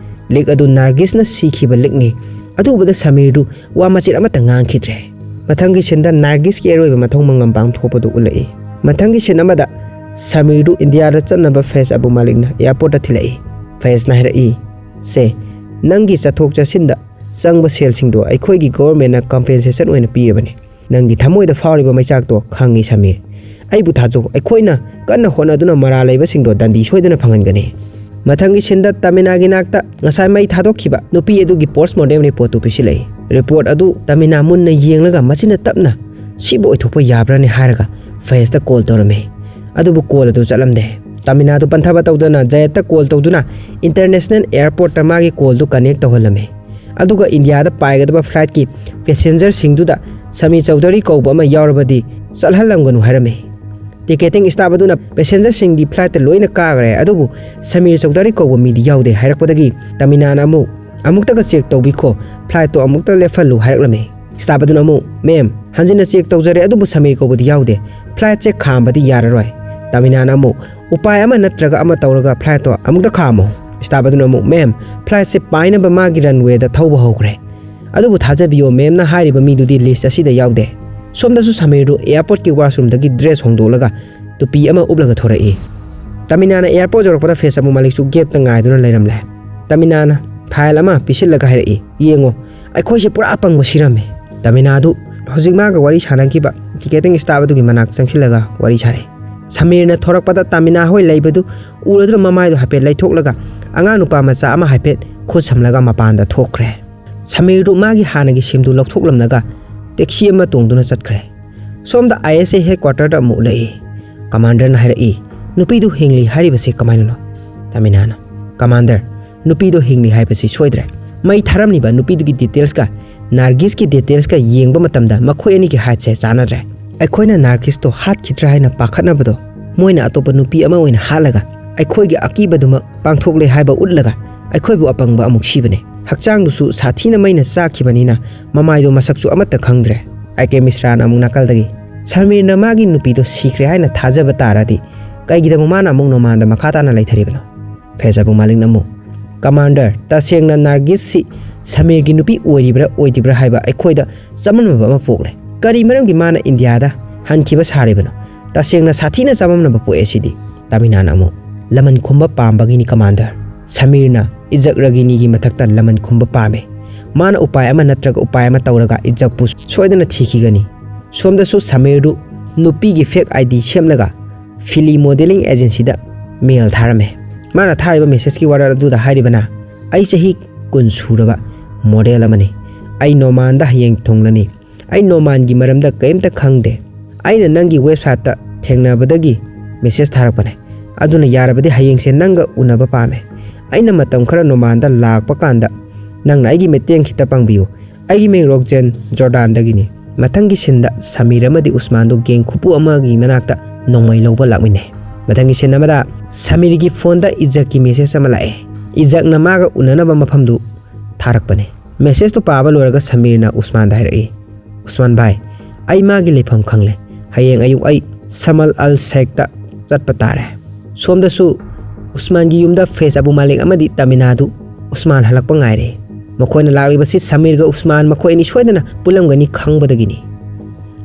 ꯂꯤꯛ ꯑꯗꯨ ꯅꯥꯔꯒꯤꯁꯅ ꯁꯤꯈꯤꯕ ꯂꯤꯛꯅꯤ꯫ ꯑꯗꯨ ꯎꯕꯗ ꯁꯃꯤꯔꯗꯨ ꯋꯥ ꯃꯆꯦꯠ ꯑꯃꯠꯇ ꯉꯥꯡꯈꯤꯗ꯭ꯔꯦ꯫ ꯃꯊꯪꯒꯤ ꯁꯤꯟꯗ ꯅꯥꯔꯒꯤꯁꯀꯤ ꯑꯔꯣꯏꯕ ꯃꯊꯧ ꯃꯉꯝ ꯄꯥꯡꯊꯣꯛꯄꯗꯨ ꯎꯠꯂꯛꯏ꯫ ꯃꯊꯪꯒꯤ ꯁꯤꯟ ꯑꯃꯗ ꯁꯃꯤꯔꯗꯨ ꯏꯟꯗꯤꯌꯥꯗ ꯆꯠꯅꯕ ꯐꯦꯁ ꯑꯕꯨ ꯃꯥꯂꯤꯛꯅ ꯑꯦꯌꯥꯔꯄꯣꯔꯠꯇ ꯊꯤꯜꯂꯛꯏ꯫ ꯐꯦꯁꯅ ꯍꯥꯏꯔꯛꯏ, "ꯁꯦ, ꯅꯪꯒꯤ ꯆꯠꯊꯣꯛ ꯆꯠꯁꯤꯟꯗ ꯆꯪꯕ ꯁꯦꯜꯁꯤꯡꯗꯣ ꯑꯩꯈꯣꯏꯒꯤ ꯒꯣꯚꯔꯟꯃꯦꯟꯠꯅ ꯀꯝꯄꯦꯟꯁꯦꯁꯟ ꯑꯣꯏꯅ ꯄꯤꯔꯕꯅꯤ꯫ ꯅꯪꯒꯤ ꯊꯃꯣꯏꯗ ꯐꯥꯎꯔꯤꯕ ꯃꯩꯆꯥꯛꯇꯣ ꯈꯪꯉꯤ ꯁꯃꯤꯔ꯫ ꯑꯩꯕꯨ ꯊꯥꯖꯧ, ꯑꯩꯈꯣꯏꯅ ꯀꯟꯅ ꯍꯣꯠꯅꯗꯨꯅ ꯃꯔꯥꯜ ꯂꯩꯕꯁꯤꯡꯗꯣ ꯗꯟꯗꯤ ꯁꯣꯏꯗꯅ ꯐꯪꯍꯟꯒꯅꯤ"꯫ ꯃꯊꯪꯒꯤ ꯁꯤꯟꯗ ꯇꯥꯃꯤꯅꯥꯒꯤ ꯅꯥꯛꯇ ꯉꯁꯥꯏ ꯃꯩ ꯊꯥꯗꯣꯛꯈꯤꯕ ꯅꯨꯄꯤ ꯑꯗꯨꯒꯤ ꯄꯣꯁꯃꯣꯔꯇꯦꯝ ꯔꯤꯄꯣꯔꯠꯇꯨ ꯄꯤꯁꯤꯜꯂꯛꯏ꯫ ꯔꯤꯄꯣꯔꯠ ꯑꯗꯨ ꯇꯥꯃꯤꯅꯥ ꯃꯨꯟꯅ ꯌꯦꯡꯂꯒ ꯃꯆꯤꯟꯅ ꯇꯞꯅ "ꯁꯤꯕꯨ ꯑꯣꯏꯊꯣꯛꯄ ꯌꯥꯕ꯭ꯔꯥꯅꯦ" ꯍꯥꯏꯔꯒ ꯐꯦꯁꯇ ꯀꯣꯜ ꯇꯧꯔꯝꯃꯤ꯫ ꯑꯗꯨꯕꯨ ꯀꯣꯜ ꯑꯗꯨ ꯆꯠꯂꯝꯗꯦ꯫ ꯇꯥꯃꯤꯅꯥꯗꯨ ꯄꯟꯊꯕ ꯇꯧꯗꯅ ꯖꯌꯠꯇ ꯀꯣꯜ ꯇꯧꯗꯨꯅ ꯏꯟꯇꯔꯅꯦꯁꯅꯦꯜ ꯑꯦꯌꯥꯔꯄꯣꯔꯠꯇ ꯃꯥꯒꯤ ꯀꯣꯜꯗꯨ ꯀꯅꯦꯛ ꯇꯧꯍꯜꯂꯝꯃꯤ꯫ ꯑꯗꯨꯒ ꯏꯟꯗꯤꯌꯥꯗ ꯄꯥꯏꯒꯗꯕ ꯐ꯭ꯂꯥꯏꯠꯀꯤ ꯄꯦꯁꯦꯟꯖꯔꯁꯤꯡꯗꯨꯗ ꯁꯃꯤ ꯆꯧꯙꯔꯤ ꯀꯧꯕ ꯑꯃ ꯌꯥꯎꯔꯕꯗꯤ ꯆꯠꯍꯜꯂꯝꯒꯅꯨ ꯍꯥꯏꯔꯝꯃꯤ꯫ ꯇꯤꯀꯦꯇꯤꯡ ꯁ꯭ꯇꯥꯐ ꯑꯗꯨꯅ ꯄꯦꯁꯦꯟꯖꯔꯁꯤꯡꯗꯤ ꯐ꯭ꯂꯥꯏꯠꯇ ꯂꯣꯏꯅ ꯀꯥꯈ꯭ꯔꯦ, ꯑꯗꯨꯕꯨ ꯁꯃꯤꯔ ꯆꯧꯙꯔꯤ ꯀꯧꯕ ꯃꯤꯗꯤ ꯌꯥꯎꯗꯦ ꯍꯥꯏꯔꯛꯄꯗꯒꯤ ꯇꯥꯃꯤꯅꯥꯅ ꯑꯃꯨꯛ "ꯑꯃꯨꯛꯇꯒ ꯆꯦꯛ ꯇꯧꯕꯤꯈꯣ, ꯐ꯭ꯂꯥꯏꯠꯇꯣ ꯑꯃꯨꯛꯇ ꯂꯦꯞꯍꯜꯂꯨ" ꯍꯥꯏꯔꯛꯂꯝꯃꯤ꯫ ꯁ꯭ꯇꯥꯐ ꯑꯗꯨꯅ ꯑꯃꯨꯛ, "ꯃꯦꯝ, ꯍꯟꯖꯤꯟꯅ ꯆꯦꯛ ꯇꯧꯖꯔꯦ, ꯑꯗꯨꯕꯨ ꯁꯃꯤꯔ ꯀꯧꯕꯗꯤ ꯌꯥꯎꯗꯦ, ꯐ꯭ꯂꯥꯏꯠꯁꯦ ꯈꯥꯝꯕꯗꯤ ꯌꯥꯔꯔꯣꯏ"꯫ ꯇꯥꯃꯤꯅꯥꯅ ꯑꯃꯨꯛ, "ꯎꯄꯥꯏ ꯑꯃ ꯅꯠꯇ꯭ꯔꯒ ꯑꯃ ꯇꯧꯔꯒ ꯐ꯭ꯂꯥꯏꯠꯇꯣ ꯑꯃꯨꯛꯇ ꯈꯥꯝꯃꯣ"꯫ ꯁ꯭ꯇꯥꯐ ꯑꯗꯨꯅ ꯑꯃꯨꯛ, "ꯃꯦꯝ, ꯐ꯭ꯂꯥꯏꯠꯁꯦ ꯄꯥꯏꯅꯕ ꯃꯥꯒꯤ ꯔꯟꯋꯦꯗ ꯊꯧꯕ ꯍꯧꯈ꯭ꯔꯦ꯫ ꯑꯗꯨꯕꯨ ꯊꯥꯖꯕꯤꯌꯣ, ꯃꯦꯝꯅ ꯍꯥꯏꯔꯤꯕ ꯃꯤꯗꯨꯗꯤ ꯂꯤꯁ꯭ꯠ ꯑꯁꯤꯗ ꯌꯥꯎꯗꯦ"꯫ ꯁꯣꯝꯗꯁꯨ ꯁꯃꯤꯔꯗꯨ ꯑꯦꯌꯥꯔꯄꯣꯔꯠꯀꯤ ꯋꯥꯁꯔꯨꯝꯗꯒꯤ ꯗ꯭ꯔꯦꯁ ꯍꯣꯡꯗꯣꯛꯂꯒ ꯇꯨꯄꯤ ꯑꯃ ꯎꯞꯂꯒ ꯊꯣꯔꯛꯏ꯫ ꯇꯥꯃꯤꯅꯥꯅ ꯑꯦꯌꯥꯔꯄꯣꯔꯠ ꯌꯧꯔꯛꯄꯗ ꯐꯦꯁ ꯑꯕꯨ ꯃꯥꯂꯤꯛꯁꯨ ꯒꯦꯠꯇ ꯉꯥꯏꯗꯨꯅ ꯂꯩꯔꯝꯂꯦ꯫ ꯇꯥꯃꯤꯅꯥꯅ ꯐꯥꯏꯜ ꯑꯃ ꯄꯤꯁꯤꯜꯂꯒ ꯍꯥꯏꯔꯛꯏ, "ꯌꯦꯡꯉꯣ, ꯑꯩꯈꯣꯏꯁꯦ ꯄꯨꯔꯥ ꯑꯄꯪꯕ ꯁꯤꯔꯝꯃꯦ"꯫ ꯇꯥꯃꯤꯅꯥꯗꯨ ꯍꯧꯖꯤꯛ ꯃꯥꯒ ꯋꯥꯔꯤ ꯁꯥꯟꯅꯈꯤꯕ ꯇꯤꯀꯦꯇꯤꯡ ꯁ꯭ꯇꯥꯐ ꯑꯗꯨꯒꯤ ꯃꯅꯥꯛ ꯆꯪꯁꯤꯜꯂꯒ ꯋꯥꯔꯤ ꯁꯥꯔꯦ꯫ ꯁꯃꯤꯔꯅ ꯊꯣꯔꯛꯄꯗ ꯇꯥꯃꯤꯅꯥ ꯍꯣꯏ ꯂꯩꯕꯗꯨ ꯎꯔꯗꯨꯅ ꯃꯃꯥꯏꯗꯨ ꯍꯥꯏꯐꯦꯠ ꯂꯩꯊꯣꯛꯂꯒ ꯑꯉꯥꯡ ꯅꯨꯄꯥ ꯃꯆꯥ ꯑꯃ ꯍꯥꯏꯐꯦꯠ ꯈꯨꯠ ꯁꯝꯂꯒ ꯃꯄꯥꯟꯗ ꯊꯣꯛꯈ꯭ꯔꯦ꯫ ꯁꯃꯤꯔꯗꯨ ꯃꯥꯒꯤ ꯍꯥꯟꯅꯒꯤ ꯁꯤꯝꯗꯨ ꯂꯧꯊꯣꯛꯂꯝꯂꯒ ꯇꯦꯛꯁꯤ ꯑꯃ ꯇꯣꯡꯗꯨꯅ ꯆꯠꯈ꯭ꯔꯦ꯫ ꯁꯣꯝꯗ ꯑꯥꯏ ꯑꯦꯁ ꯑꯦ ꯍꯦꯗ ꯀ꯭ꯋꯥꯇꯔꯗ ꯑꯃꯨꯛ ꯎꯠꯂꯛꯏ꯫ ꯀꯃꯥꯟꯗꯔꯅ ꯍꯥꯏꯔꯛꯏ, "ꯅꯨꯄꯤꯗꯨ ꯍꯤꯡꯂꯤ ꯍꯥꯏꯔꯤꯕꯁꯤ ꯀꯃꯥꯏꯅꯅꯣ?" ꯇꯥꯃꯤꯅꯥꯅ, "ꯀꯃꯥꯟꯗꯔ, ꯅꯨꯄꯤꯗꯣ ꯍꯤꯡꯂꯤ ꯍꯥꯏꯕꯁꯤ ꯁꯣꯏꯗ꯭ꯔꯦ꯫ ꯃꯩ ꯊꯥꯔꯝꯂꯤꯕ ꯅꯨꯄꯤꯗꯨꯒꯤ ꯗꯤꯇꯦꯜꯁꯀ ꯅꯥꯔꯒꯤꯁꯀꯤ ꯗꯤꯇꯦꯜꯁꯀ ꯌꯦꯡꯕ ꯃꯇꯝꯗ ꯃꯈꯣꯏ ꯑꯅꯤꯒꯤ ꯍꯥꯏꯠꯁꯦ ꯆꯥꯟꯅꯗ꯭ꯔꯦ꯫ ꯑꯩꯈꯣꯏꯅ ꯅꯥꯔꯀꯤꯁꯇꯣ ꯍꯥꯠꯈꯤꯗ꯭ꯔꯥ ꯍꯥꯏꯅ ꯄꯥꯈꯠꯅꯕꯗꯣ ꯃꯣꯏꯅ ꯑꯇꯣꯞꯄ ꯅꯨꯄꯤ ꯑꯃ ꯑꯣꯏꯅ ꯍꯥꯠꯂꯒ ꯑꯩꯈꯣꯏꯒꯤ ꯑꯀꯤꯕꯗꯨꯃꯛ ꯄꯥꯡꯊꯣꯛꯂꯦ ꯍꯥꯏꯕ ꯎꯠꯂꯒ ꯑꯩꯈꯣꯏꯕꯨ ꯑꯄꯪꯕ ꯑꯃꯨꯛ ꯁꯤꯕꯅꯦ꯫ ꯍꯛꯆꯥꯡꯗꯨꯁꯨ ꯁꯥꯊꯤꯅ ꯃꯩꯅ ꯆꯥꯛꯈꯤꯕꯅꯤꯅ ꯃꯃꯥꯏꯗꯣ ꯃꯁꯛꯁꯨ ꯑꯃꯠꯇ ꯈꯪꯗ꯭ꯔꯦ꯫ ꯑꯥꯏ ꯀꯦ ꯃꯤꯁ꯭ꯔꯥꯅ ꯑꯃꯨꯛ ꯅꯥꯀꯜꯗꯒꯤ, "ꯁꯃꯤꯔꯅ ꯃꯥꯒꯤ ꯅꯨꯄꯤꯗꯣ ꯁꯤꯈ꯭ꯔꯦ ꯍꯥꯏꯅ ꯊꯥꯖꯕ ꯇꯥꯔꯗꯤ ꯀꯩꯒꯤꯗꯃꯛ ꯃꯥꯅ ꯑꯃꯨꯛ ꯅꯣꯃꯥꯟꯗ ꯃꯈꯥ ꯇꯥꯅ ꯂꯩꯊꯔꯤꯕꯅꯣ?" ꯐꯦꯖ ꯑꯕꯨ ꯃꯥꯂꯤꯛꯅ ꯑꯃꯨꯛ, "ꯀꯃꯥꯟꯗꯔ, ꯇꯁꯦꯡꯅ ꯅꯥꯔꯒꯤꯁꯁꯤ ꯁꯃꯤꯔꯒꯤ ꯅꯨꯄꯤ ꯑꯣꯏꯔꯤꯕ꯭ꯔꯥ ꯑꯣꯏꯗ꯭ꯔꯤꯕ꯭ꯔꯥ ꯍꯥꯏꯕ ꯑꯩꯈꯣꯏꯗ ꯆꯃꯝꯅꯕ ꯑꯃ ꯄꯣꯛꯂꯦ꯫ ꯀꯔꯤ ꯃꯔꯝꯒꯤ ꯃꯥꯅ ꯏꯟꯗꯤꯌꯥꯗ ꯍꯟꯈꯤꯕ ꯁꯥꯔꯤꯕꯅꯣ? ꯇꯁꯦꯡꯅ ꯁꯥꯊꯤꯅ ꯆꯃꯝꯅꯕ ꯄꯣꯛꯑꯦ ꯁꯤꯗꯤ꯫" ꯇꯥꯃꯤꯅꯥꯅ ꯑꯃꯨꯛ, "ꯂꯃꯟ ꯈꯨꯝꯕ ꯄꯥꯝꯕꯒꯤꯅꯤ ꯀꯃꯥꯟꯗꯔ꯫ ꯁꯃꯤꯔꯅ ꯏꯖꯛ ꯔꯒꯤꯅꯤꯒꯤ ꯃꯊꯛꯇ ꯂꯃꯟ ꯈꯨꯝꯕ ꯄꯥꯝꯃꯦ꯫ ꯃꯥꯅ ꯎꯄꯥꯏ ꯑꯃ ꯅꯠꯇ꯭ꯔꯒ ꯎꯄꯥꯏ ꯑꯃ ꯇꯧꯔꯒ ꯏꯖꯛꯄꯨ ꯁꯣꯏꯗꯅ ꯊꯤꯈꯤꯒꯅꯤ꯫" ꯁꯣꯝꯗꯁꯨ ꯁꯃꯤꯔꯗꯨ ꯅꯨꯄꯤꯒꯤ ꯐꯦꯛ ꯑꯥꯏ ꯗꯤ ꯁꯦꯝꯂꯒ ꯐꯤꯂꯤ ꯃꯣꯗꯦꯂꯤꯡ ꯑꯦꯖꯦꯟꯁꯤꯗ ꯃꯦꯜ ꯊꯥꯔꯝꯃꯦ꯫ ꯃꯥꯅ ꯊꯥꯔꯤꯕ ꯃꯦꯁꯦꯖꯀꯤ ꯋꯥꯔꯣꯜ ꯑꯗꯨꯗ ꯍꯥꯏꯔꯤꯕꯅ, "ꯑꯩ ꯆꯍꯤ ꯀꯨꯟ ꯁꯨꯔꯕ ꯃꯣꯗꯦꯜ ꯑꯃꯅꯤ꯫ ꯑꯩ ꯅꯣꯃꯥꯟꯗ ꯍꯌꯦꯡ ꯊꯨꯡꯂꯅꯤ꯫ ꯑꯩ ꯅꯣꯃꯥꯟꯒꯤ ꯃꯔꯝꯗ ꯀꯔꯤꯝꯇ ꯈꯪꯗꯦ꯫ ꯑꯩꯅ ꯅꯪꯒꯤ ꯋꯦꯕꯁꯥꯏꯠꯇ ꯊꯦꯡꯅꯕꯗꯒꯤ ꯃꯦꯁꯦꯖ ꯊꯥꯔꯛꯄꯅꯦ꯫ ꯑꯗꯨꯅ ꯌꯥꯔꯕꯗꯤ ꯍꯌꯦꯡꯁꯦ ꯅꯪꯒ ꯎꯅꯕ ꯄꯥꯝꯃꯦ꯫ ꯑꯩꯅ ꯃꯇꯝ ꯈꯔ ꯅꯣꯃꯥꯟꯗ ꯂꯥꯛꯄ ꯀꯥꯟꯗ ꯅꯪꯅ ꯑꯩꯒꯤ ꯃꯇꯦꯡ ꯈꯤꯇ ꯄꯥꯡꯕꯤꯌꯨ꯫ ꯑꯩꯒꯤ ꯃꯤꯡ ꯔꯣꯛꯖꯦꯟ, ꯖꯣꯔꯗꯥꯟꯗꯒꯤꯅꯤ꯫" ꯃꯊꯪꯒꯤ ꯁꯤꯟꯗ ꯁꯃꯤꯔ ꯑꯃꯗꯤ ꯎꯁꯃꯥꯟꯗꯨ ꯒꯦꯡ ꯈꯨꯄꯨ ꯑꯃꯒꯤ ꯃꯅꯥꯛꯇ ꯅꯣꯡꯃꯩ ꯂꯧꯕ ꯂꯥꯛꯃꯤꯟꯅꯩ꯫ ꯃꯊꯪꯒꯤ ꯁꯤꯟ ꯑꯃꯗ ꯁꯃꯤꯔꯒꯤ ꯐꯣꯟꯗ ꯏꯖꯛꯀꯤ ꯃꯦꯁꯦꯖ ꯑꯃ ꯂꯥꯛꯑꯦ꯫ ꯏꯖꯛꯅ ꯃꯥꯒ ꯎꯅꯅꯕ ꯃꯐꯝꯗꯨ ꯊꯥꯔꯛꯄꯅꯦ꯫ ꯃꯦꯁꯦꯖꯇꯨ ꯄꯥꯕ ꯂꯣꯏꯔꯒ ꯁꯃꯤꯔꯅ ꯎꯁꯃꯥꯟꯗ ꯍꯥꯏꯔꯛꯏ, "ꯎꯁꯃꯥꯟ ꯚꯥꯏ, ꯑꯩ ꯃꯥꯒꯤ ꯂꯩꯐꯝ ꯈꯪꯂꯦ꯫ ꯍꯌꯦꯡ ꯑꯌꯨꯛ ꯑꯩ ꯁꯃꯜ ꯑꯜ ꯁꯦꯛꯇ ꯆꯠꯄ ꯇꯥꯔꯦ꯫" ꯁꯣꯝꯗꯁꯨ ꯎꯁꯃꯥꯟꯒꯤ ꯌꯨꯝꯗ ꯐꯦꯖ ꯑꯕꯨ ꯃꯥꯂꯤꯛ ꯑꯃꯗꯤ ꯇꯥꯃꯤꯅꯥꯗꯨ ꯎꯁꯃꯥꯟ ꯍꯜꯂꯛꯄ ꯉꯥꯏꯔꯦ꯫ ꯃꯈꯣꯏꯅ ꯂꯥꯛꯂꯤꯕꯁꯤ ꯁꯃꯤꯔꯒ ꯎꯁꯃꯥꯟ ꯃꯈꯣꯏ ꯑꯅꯤ ꯁꯣꯏꯗꯅ ꯄꯨꯜꯂꯝꯒꯅꯤ ꯈꯪꯕꯗꯒꯤꯅꯤ꯫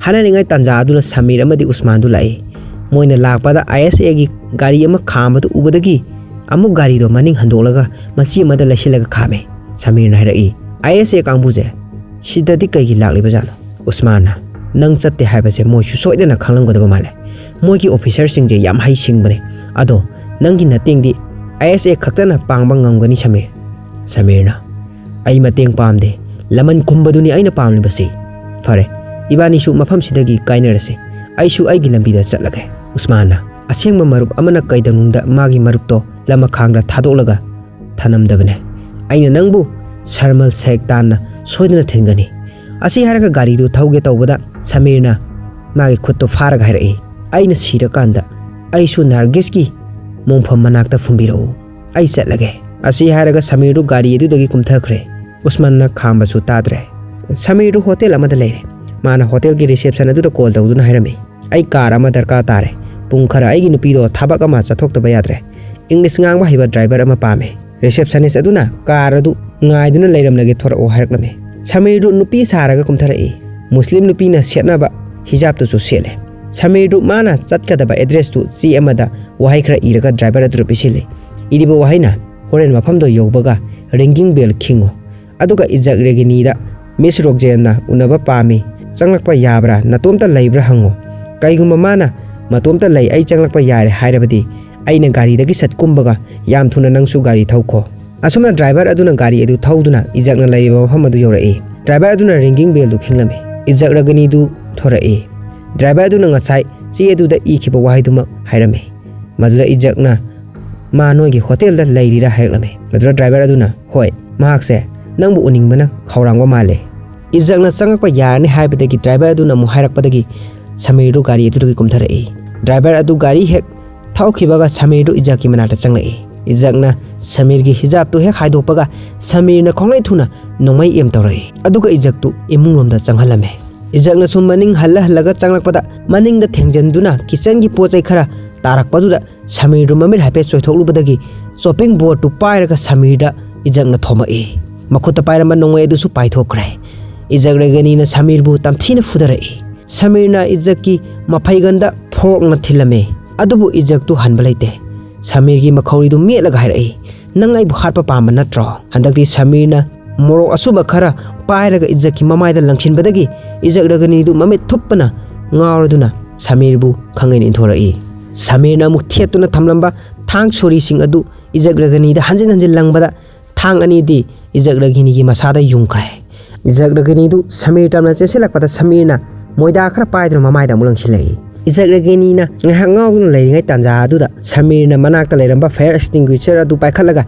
ꯍꯥꯏꯅꯔꯤꯉꯩ ꯇꯥꯟꯖꯥ ꯑꯗꯨꯗ ꯁꯃꯤꯔ ꯑꯃꯗꯤ ꯎꯁꯃꯥꯟꯗꯨ ꯂꯥꯛꯏ꯫ ꯃꯣꯏꯅ ꯂꯥꯛꯄꯗ ꯑꯥꯏ ꯑꯦꯁ ꯑꯦꯒꯤ ꯒꯥꯔꯤ ꯑꯃ ꯈꯥꯝꯕꯗꯨ ꯎꯕꯗꯒꯤ ꯑꯃꯨꯛ ꯒꯥꯔꯤꯗꯣ ꯃꯅꯤꯡ ꯍꯟꯗꯣꯛꯂꯒ ꯃꯆꯤ ꯑꯃꯗ ꯂꯩꯁꯤꯜꯂꯒ ꯈꯥꯝꯃꯦ꯫ ꯁꯃꯤꯔꯅ ꯍꯥꯏꯔꯛꯏ, "ꯑꯥꯏ ꯑꯦꯁ ꯑꯦ ꯀꯥꯡꯕꯨꯁꯦ ꯁꯤꯗꯗꯤ ꯀꯩꯒꯤ ꯂꯥꯛꯂꯤꯕꯖꯥꯠꯅꯣ?" ꯎꯁꯃꯥꯟꯅ, "ꯅꯪ ꯆꯠꯇꯦ ꯍꯥꯏꯕꯁꯦ ꯃꯣꯏꯁꯨ ꯁꯣꯏꯗꯅ ꯈꯪꯂꯝꯒꯗꯕ ꯃꯥꯜꯂꯦ꯫ ꯃꯣꯏꯒꯤ ꯑꯣꯐꯤꯁꯔꯁꯤꯡꯁꯦ ꯌꯥꯝ ꯍꯩꯁꯤꯡꯕꯅꯦ꯫ ꯑꯗꯣ ꯅꯪꯒꯤ ꯃꯇꯦꯡꯗꯤ ꯑꯥꯏ ꯑꯦꯁ ꯑꯦ ꯈꯛꯇꯅ ꯄꯥꯡꯕ ꯉꯝꯒꯅꯤ ꯁꯃꯤꯔ꯫" ꯁꯃꯤꯔꯅ, "ꯑꯩ ꯃꯇꯦꯡ ꯄꯥꯝꯗꯦ꯫ ꯂꯃꯟ ꯈꯨꯝꯕꯗꯨꯅꯤ ꯑꯩꯅ ꯄꯥꯝꯂꯤꯕꯁꯤ꯫ ꯐꯔꯦ, ꯏꯕꯥꯅꯤꯁꯨ ꯃꯐꯝꯁꯤꯗꯒꯤ ꯀꯥꯏꯅꯔꯁꯤ꯫ ꯑꯩꯁꯨ ꯑꯩꯒꯤ ꯂꯝꯕꯤꯗ ꯆꯠꯂꯒꯦ꯫" ꯎꯁꯃꯥꯟꯅ, "ꯑꯁꯦꯡꯕ ꯃꯔꯨꯞ ꯑꯃꯅ ꯀꯩꯗꯧꯅꯨꯡꯗ ꯃꯥꯒꯤ ꯃꯔꯨꯞꯇꯣ ꯂꯃꯈꯥꯡꯗ ꯊꯥꯗꯣꯛꯂꯒ ꯊꯅꯝꯗꯕꯅꯦ꯫ ꯑꯩꯅ ꯅꯪꯕꯨ ꯁꯔꯃꯜ ꯁꯦꯛ ꯇꯥꯟꯅ ꯁꯣꯏꯗꯅ ꯊꯤꯟꯒꯅꯤ꯫" ꯑꯁꯤ ꯍꯥꯏꯔꯒ ꯒꯥꯔꯤꯗꯨ ꯊꯧꯒꯦ ꯇꯧꯕꯗ ꯁꯃꯤꯔꯅ ꯃꯥꯒꯤ ꯈꯨꯠꯇꯨ ꯐꯥꯔꯒ ꯍꯥꯏꯔꯛꯏ, "ꯑꯩꯅ ꯁꯤꯔꯀꯥꯟꯗ ꯑꯩꯁꯨ ꯅꯥꯔꯒꯤꯁꯀꯤ ꯃꯣꯡꯐꯝ ꯃꯅꯥꯛꯇ ꯐꯨꯝꯕꯤꯔꯛꯎ, ꯑꯩ ꯆꯠꯂꯒꯦ"꯫ ꯑꯁꯤ ꯍꯥꯏꯔꯒ ꯁꯃꯤꯔꯗꯨ ꯒꯥꯔꯤ ꯑꯗꯨꯗꯒꯤ ꯀꯨꯝꯊꯈ꯭ꯔꯦ꯫ ꯎꯁꯃꯥꯟꯅ ꯈꯥꯝꯕꯁꯨ ꯇꯥꯗ꯭ꯔꯦ꯫ ꯁꯃꯤꯔꯗꯨ ꯍꯣꯇꯦꯜ ꯑꯃꯗ ꯂꯩꯔꯦ꯫ ꯃꯥꯅ ꯍꯣꯇꯦꯜꯒꯤ ꯔꯤꯁꯦꯞꯁꯟ ꯑꯗꯨꯗ ꯀꯣꯜ ꯇꯧꯗꯨꯅ ꯍꯥꯏꯔꯝꯃꯤ, "ꯑꯩ ꯀꯥꯔ ꯑꯃ ꯗꯔꯀꯥꯔ ꯇꯥꯔꯦ꯫ ꯄꯨꯡ ꯈꯔ ꯑꯩꯒꯤ ꯅꯨꯄꯤꯗꯣ ꯊꯕꯛ ꯑꯃ ꯆꯠꯊꯣꯛꯇꯕ ꯌꯥꯗ꯭ꯔꯦ꯫ ꯏꯪꯂꯤꯁ ꯉꯥꯡꯕ ꯍꯩꯕ ꯗ꯭ꯔꯥꯏꯚꯔ ꯑꯃ ꯄꯥꯝꯃꯦ"꯫ ꯔꯤꯁꯦꯞꯁꯅꯤꯁ ꯑꯗꯨꯅ ꯀꯥꯔ ꯑꯗꯨ ꯉꯥꯏꯗꯨꯅ ꯂꯩꯔꯝꯂꯒꯦ, ꯊꯣꯔꯛꯑꯣ ꯍꯥꯏꯔꯛꯂꯝꯃꯤ꯫ ꯁꯃꯤꯔꯗꯨ ꯅꯨꯄꯤ ꯁꯥꯔꯒ ꯀꯨꯝꯊꯔꯛꯏ꯫ ꯃꯨꯁꯂꯤꯝ ꯅꯨꯄꯤꯅ ꯁꯦꯠꯅꯕ ꯍꯤꯖꯥꯕꯇꯨꯁꯨ ꯁꯦꯠꯂꯦ꯫ ꯁꯃꯤꯔꯗꯨ ꯃꯥꯅ ꯆꯠꯀꯗꯕ ꯑꯦꯗ꯭ꯔꯦꯁꯇꯨ ꯆꯦ ꯑꯃꯗ ꯋꯥꯍꯩ ꯈꯔ ꯏꯔꯒ ꯗ꯭ꯔꯥꯏꯚꯔ ꯑꯗꯨꯗ ꯄꯤꯁꯤꯜꯂꯤ꯫ ꯏꯔꯤꯕ ꯋꯥꯍꯩꯅ, "ꯍꯣꯔꯦꯟ ꯃꯐꯝꯗꯣ ꯌꯧꯕꯒ ꯔꯤꯡꯒꯤꯡ ꯕꯦꯜ ꯈꯤꯡꯉꯨ꯫ ꯑꯗꯨꯒ ꯏꯖꯛ ꯔꯦꯒꯤꯅꯤꯗ, 'ꯃꯤꯁ ꯔꯣꯛꯖꯦꯟꯅ ꯎꯅꯕ ꯄꯥꯝꯃꯤ, ꯆꯪꯂꯛꯄ ꯌꯥꯕ꯭ꯔꯥ, ꯅꯇꯣꯝꯇ ꯂꯩꯕ꯭ꯔꯥ?' ꯍꯪꯉꯨ꯫ ꯀꯩꯒꯨꯝꯕ ꯃꯥꯅ 'ꯃꯇꯣꯝꯇ ꯂꯩ, ꯑꯩ ꯆꯪꯂꯛꯄ ꯌꯥꯔꯦ' ꯍꯥꯏꯔꯕꯗꯤ ꯑꯩꯅ ꯒꯥꯔꯤꯗꯒꯤ ꯁꯠ ꯀꯨꯝꯕꯒ ꯌꯥꯝ ꯊꯨꯅ ꯅꯪꯁꯨ ꯒꯥꯔꯤ ꯊꯧꯈꯣ"꯫ ꯑꯁꯨꯝꯅ ꯗ꯭ꯔꯥꯏꯚꯔ ꯑꯗꯨꯅ ꯒꯥꯔꯤ ꯑꯗꯨ ꯊꯧꯗꯨꯅ ꯏꯖꯛꯅ ꯂꯩꯔꯤꯕ ꯃꯐꯝ ꯑꯗꯨ ꯌꯧꯔꯛꯏ꯫ ꯗ꯭ꯔꯥꯏꯚꯔ ꯑꯗꯨꯅ ꯔꯤꯡꯒꯤꯡ ꯕꯦꯜꯗꯨ ꯈꯤꯡꯂꯝꯃꯤ꯫ ꯏꯖꯛ ꯔꯒꯅꯤꯗꯨ ꯊꯣꯔꯛꯏ꯫ ꯗ꯭ꯔꯥꯏꯚꯔ ꯑꯗꯨꯅ ꯉꯁꯥꯏ ꯆꯦ ꯑꯗꯨꯗ ꯏꯈꯤꯕ ꯋꯥꯍꯩꯗꯨꯃꯛ ꯍꯥꯏꯔꯝꯃꯤ꯫ ꯃꯗꯨꯗ ꯏꯖꯛꯅ, "ꯃꯥ ꯅꯣꯏꯒꯤ ꯍꯣꯇꯦꯜꯗ ꯂꯩꯔꯤꯔꯥ?" ꯍꯥꯏꯔꯛꯂꯝꯃꯤ꯫ ꯃꯗꯨꯗ ꯗ꯭ꯔꯥꯏꯚꯔ ꯑꯗꯨꯅ, "ꯍꯣꯏ, ꯃꯍꯥꯛꯁꯦ ꯅꯪꯕꯨ ꯎꯅꯤꯡꯕꯅ ꯈꯧꯔꯥꯡꯕ ꯃꯥꯜꯂꯦ"꯫ ꯏꯖꯛꯅ ꯆꯪꯂꯛꯄ ꯌꯥꯔꯅꯤ ꯍꯥꯏꯕꯗꯒꯤ ꯗ꯭ꯔꯥꯏꯚꯔ ꯑꯗꯨꯅ ꯑꯃꯨꯛ ꯍꯥꯏꯔꯛꯄꯗꯒꯤ ꯁꯃꯤꯔꯗꯨ ꯒꯥꯔꯤ ꯑꯗꯨꯗꯒꯤ ꯀꯨꯝꯊꯔꯛꯏ꯫ ꯗ꯭ꯔꯥꯏꯚꯔ ꯑꯗꯨ ꯒꯥꯔꯤ ꯍꯦꯛ ꯊꯧꯈꯤꯕꯒ ꯁꯃꯤꯔꯗꯨ ꯏꯖꯛꯀꯤ ꯃꯅꯥꯛꯇ ꯆꯪꯂꯛꯏ꯫ ꯏꯖꯛꯅ ꯁꯃꯤꯔꯒꯤ ꯍꯤꯖꯥꯕꯇꯨ ꯍꯦꯛ ꯍꯥꯏꯗꯣꯛꯄꯒ ꯁꯃꯤꯔꯅ ꯈꯣꯡꯂꯩ ꯊꯨꯅ ꯅꯣꯡꯃꯩ ꯑꯦꯝ ꯇꯧꯔꯛꯏ꯫ ꯑꯗꯨꯒ ꯏꯖꯛꯇꯨ ꯏꯃꯨꯡꯂꯣꯝꯗ ꯆꯪꯍꯜꯂꯝꯃꯤ꯫ ꯏꯖꯛꯅ ꯁꯨꯝ ꯃꯅꯤꯡ ꯍꯜꯂ ꯍꯜꯂꯒ ꯆꯪꯂꯛꯄꯗ ꯃꯅꯤꯡꯗ ꯊꯦꯡꯖꯤꯟꯗꯨꯅ ꯀꯤꯆꯟꯒꯤ ꯄꯣꯠ ꯆꯩ ꯈꯔ ꯇꯥꯔꯛꯄꯗꯨꯗ ꯁꯃꯤꯔꯗꯨ ꯃꯃꯤꯠ ꯍꯥꯏꯐꯦꯠ ꯆꯣꯏꯊꯣꯛꯂꯨꯕꯗꯒꯤ ꯆꯣꯞꯄꯤꯡ ꯕꯣꯔꯗꯇꯨ ꯄꯥꯏꯔꯒ ꯁꯃꯤꯔꯗ ꯏꯖꯛꯅ ꯊꯣꯝꯃꯛꯏ꯫ ꯃꯈꯨꯠꯇ ꯄꯥꯏꯔꯝꯕ ꯅꯣꯡꯃꯩ ꯑꯗꯨꯁꯨ ꯄꯥꯏꯊꯣꯛꯈ꯭ꯔꯦ꯫ ꯏꯖꯛ ꯔꯦꯒꯅꯤꯅ ꯁꯃꯤꯔꯕꯨ ꯇꯝꯊꯤꯅ ꯐꯨꯗꯔꯛꯏ꯫ ꯁꯃꯤꯔꯅ ꯏꯖꯛꯀꯤ ꯃꯐꯩꯒꯟꯗ ꯐꯣꯔꯛꯅ ꯊꯤꯜꯂꯝꯃꯤ꯫ ꯑꯗꯨꯕꯨ ꯏꯖꯛꯇꯨ ꯍꯟꯕ ꯂꯩꯇꯦ꯫ ꯁꯃꯤꯔꯒꯤ ꯃꯈꯧꯔꯤꯗꯨ ꯃꯦꯠꯂꯒ ꯍꯥꯏꯔꯛꯏ, "ꯅꯪ ꯑꯩꯕꯨ ꯍꯥꯠꯄ ꯄꯥꯝꯕ ꯅꯠꯇ꯭ꯔꯣ?" ꯍꯟꯗꯛꯇꯤ ꯁꯃꯤꯔꯅ ꯃꯣꯔꯣꯛ ꯑꯁꯨꯕ ꯈꯔ ꯄꯥꯏꯔꯒ ꯏꯖꯛꯀꯤ ꯃꯃꯥꯏꯗ ꯂꯪꯁꯤꯟꯕꯗꯒꯤ ꯏꯖꯛ ꯔꯒꯅꯤꯗꯨ ꯃꯃꯤꯠ ꯊꯨꯞꯄꯅ ꯉꯥꯎꯔꯗꯨꯅ ꯁꯃꯤꯔꯕꯨ ꯈꯪꯍꯩꯅ ꯏꯟꯊꯣꯔꯛꯏ꯫ ꯁꯃꯤꯔꯅ ꯑꯃꯨꯛ ꯊꯦꯠꯇꯨꯅ ꯊꯝꯂꯝꯕ ꯊꯥꯡ ꯁꯣꯔꯤꯁꯤꯡ ꯑꯗꯨ ꯏꯖꯛ ꯔꯒꯅꯤꯗ ꯍꯟꯖꯤꯟ ꯍꯟꯖꯤꯟ ꯂꯪꯕꯗ ꯊꯥꯡ ꯑꯅꯤꯗꯤ ꯏꯖꯛ ꯔꯒꯤꯅꯤꯒꯤ ꯃꯁꯥꯗ ꯌꯨꯡꯈ꯭ꯔꯦ꯫ ꯏꯖꯛ ꯔꯒꯤꯅꯤꯗꯨ ꯁꯃꯤꯔ ꯇꯝꯅ ꯆꯦꯟꯁꯤꯜꯂꯛꯄꯗ ꯁꯃꯤꯔꯅ ꯃꯣꯏꯗꯥ ꯈꯔ ꯄꯥꯏꯗꯨꯅ ꯃꯃꯥꯏꯗ ꯑꯃꯨꯛ ꯂꯪꯁꯤꯜꯂꯛꯏ꯫ ꯏꯖꯛ ꯔꯒꯤꯅꯤꯅ ꯉꯥꯏꯍꯥꯛ ꯉꯥꯎꯗꯨꯅ ꯂꯩꯔꯤꯉꯩ ꯇꯥꯟꯖꯥ ꯑꯗꯨꯗ ꯁꯃꯤꯔꯅ ꯃꯅꯥꯛꯇ ꯂꯩꯔꯝꯕ ꯐꯥꯌꯔ ꯑꯦꯛꯁꯇꯤꯡꯒ꯭ꯋꯤꯁꯔ ꯑꯗꯨ ꯄꯥꯏꯈꯠꯂꯒ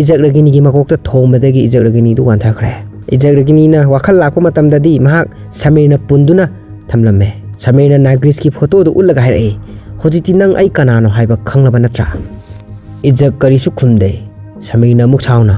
ꯏꯖꯛ ꯔꯒꯤꯅꯤꯒꯤ ꯃꯀꯣꯛꯇ ꯊꯣꯝꯕꯗꯒꯤ ꯏꯖꯛ ꯔꯒꯤꯅꯤꯗꯨ ꯋꯥꯟꯊꯈ꯭ꯔꯦ꯫ ꯏꯖꯛ ꯔꯒꯤꯅꯤꯅ ꯋꯥꯈꯜ ꯂꯥꯛꯄ ꯃꯇꯝꯗꯗꯤ ꯃꯍꯥꯛ ꯁꯃꯤꯔꯅ ꯄꯨꯟꯗꯨꯅ ꯊꯝꯂꯝꯃꯦ꯫ ꯁꯃꯤꯔꯅ ꯅꯥꯒ꯭ꯔꯤꯁꯀꯤ ꯐꯣꯇꯣꯗꯨ ꯎꯠꯂꯒ ꯍꯥꯏꯔꯛꯏ, "ꯍꯧꯖꯤꯛꯇꯤ ꯅꯪ ꯑꯩ ꯀꯅꯥꯅꯣ ꯍꯥꯏꯕ ꯈꯪꯂꯕ ꯅꯠꯇ꯭ꯔꯥ?" ꯏꯖꯛ ꯀꯔꯤꯁꯨ ꯈꯨꯝꯗꯦ꯫ ꯁꯃꯤꯔꯅ ꯑꯃꯨꯛ ꯁꯥꯎꯅ,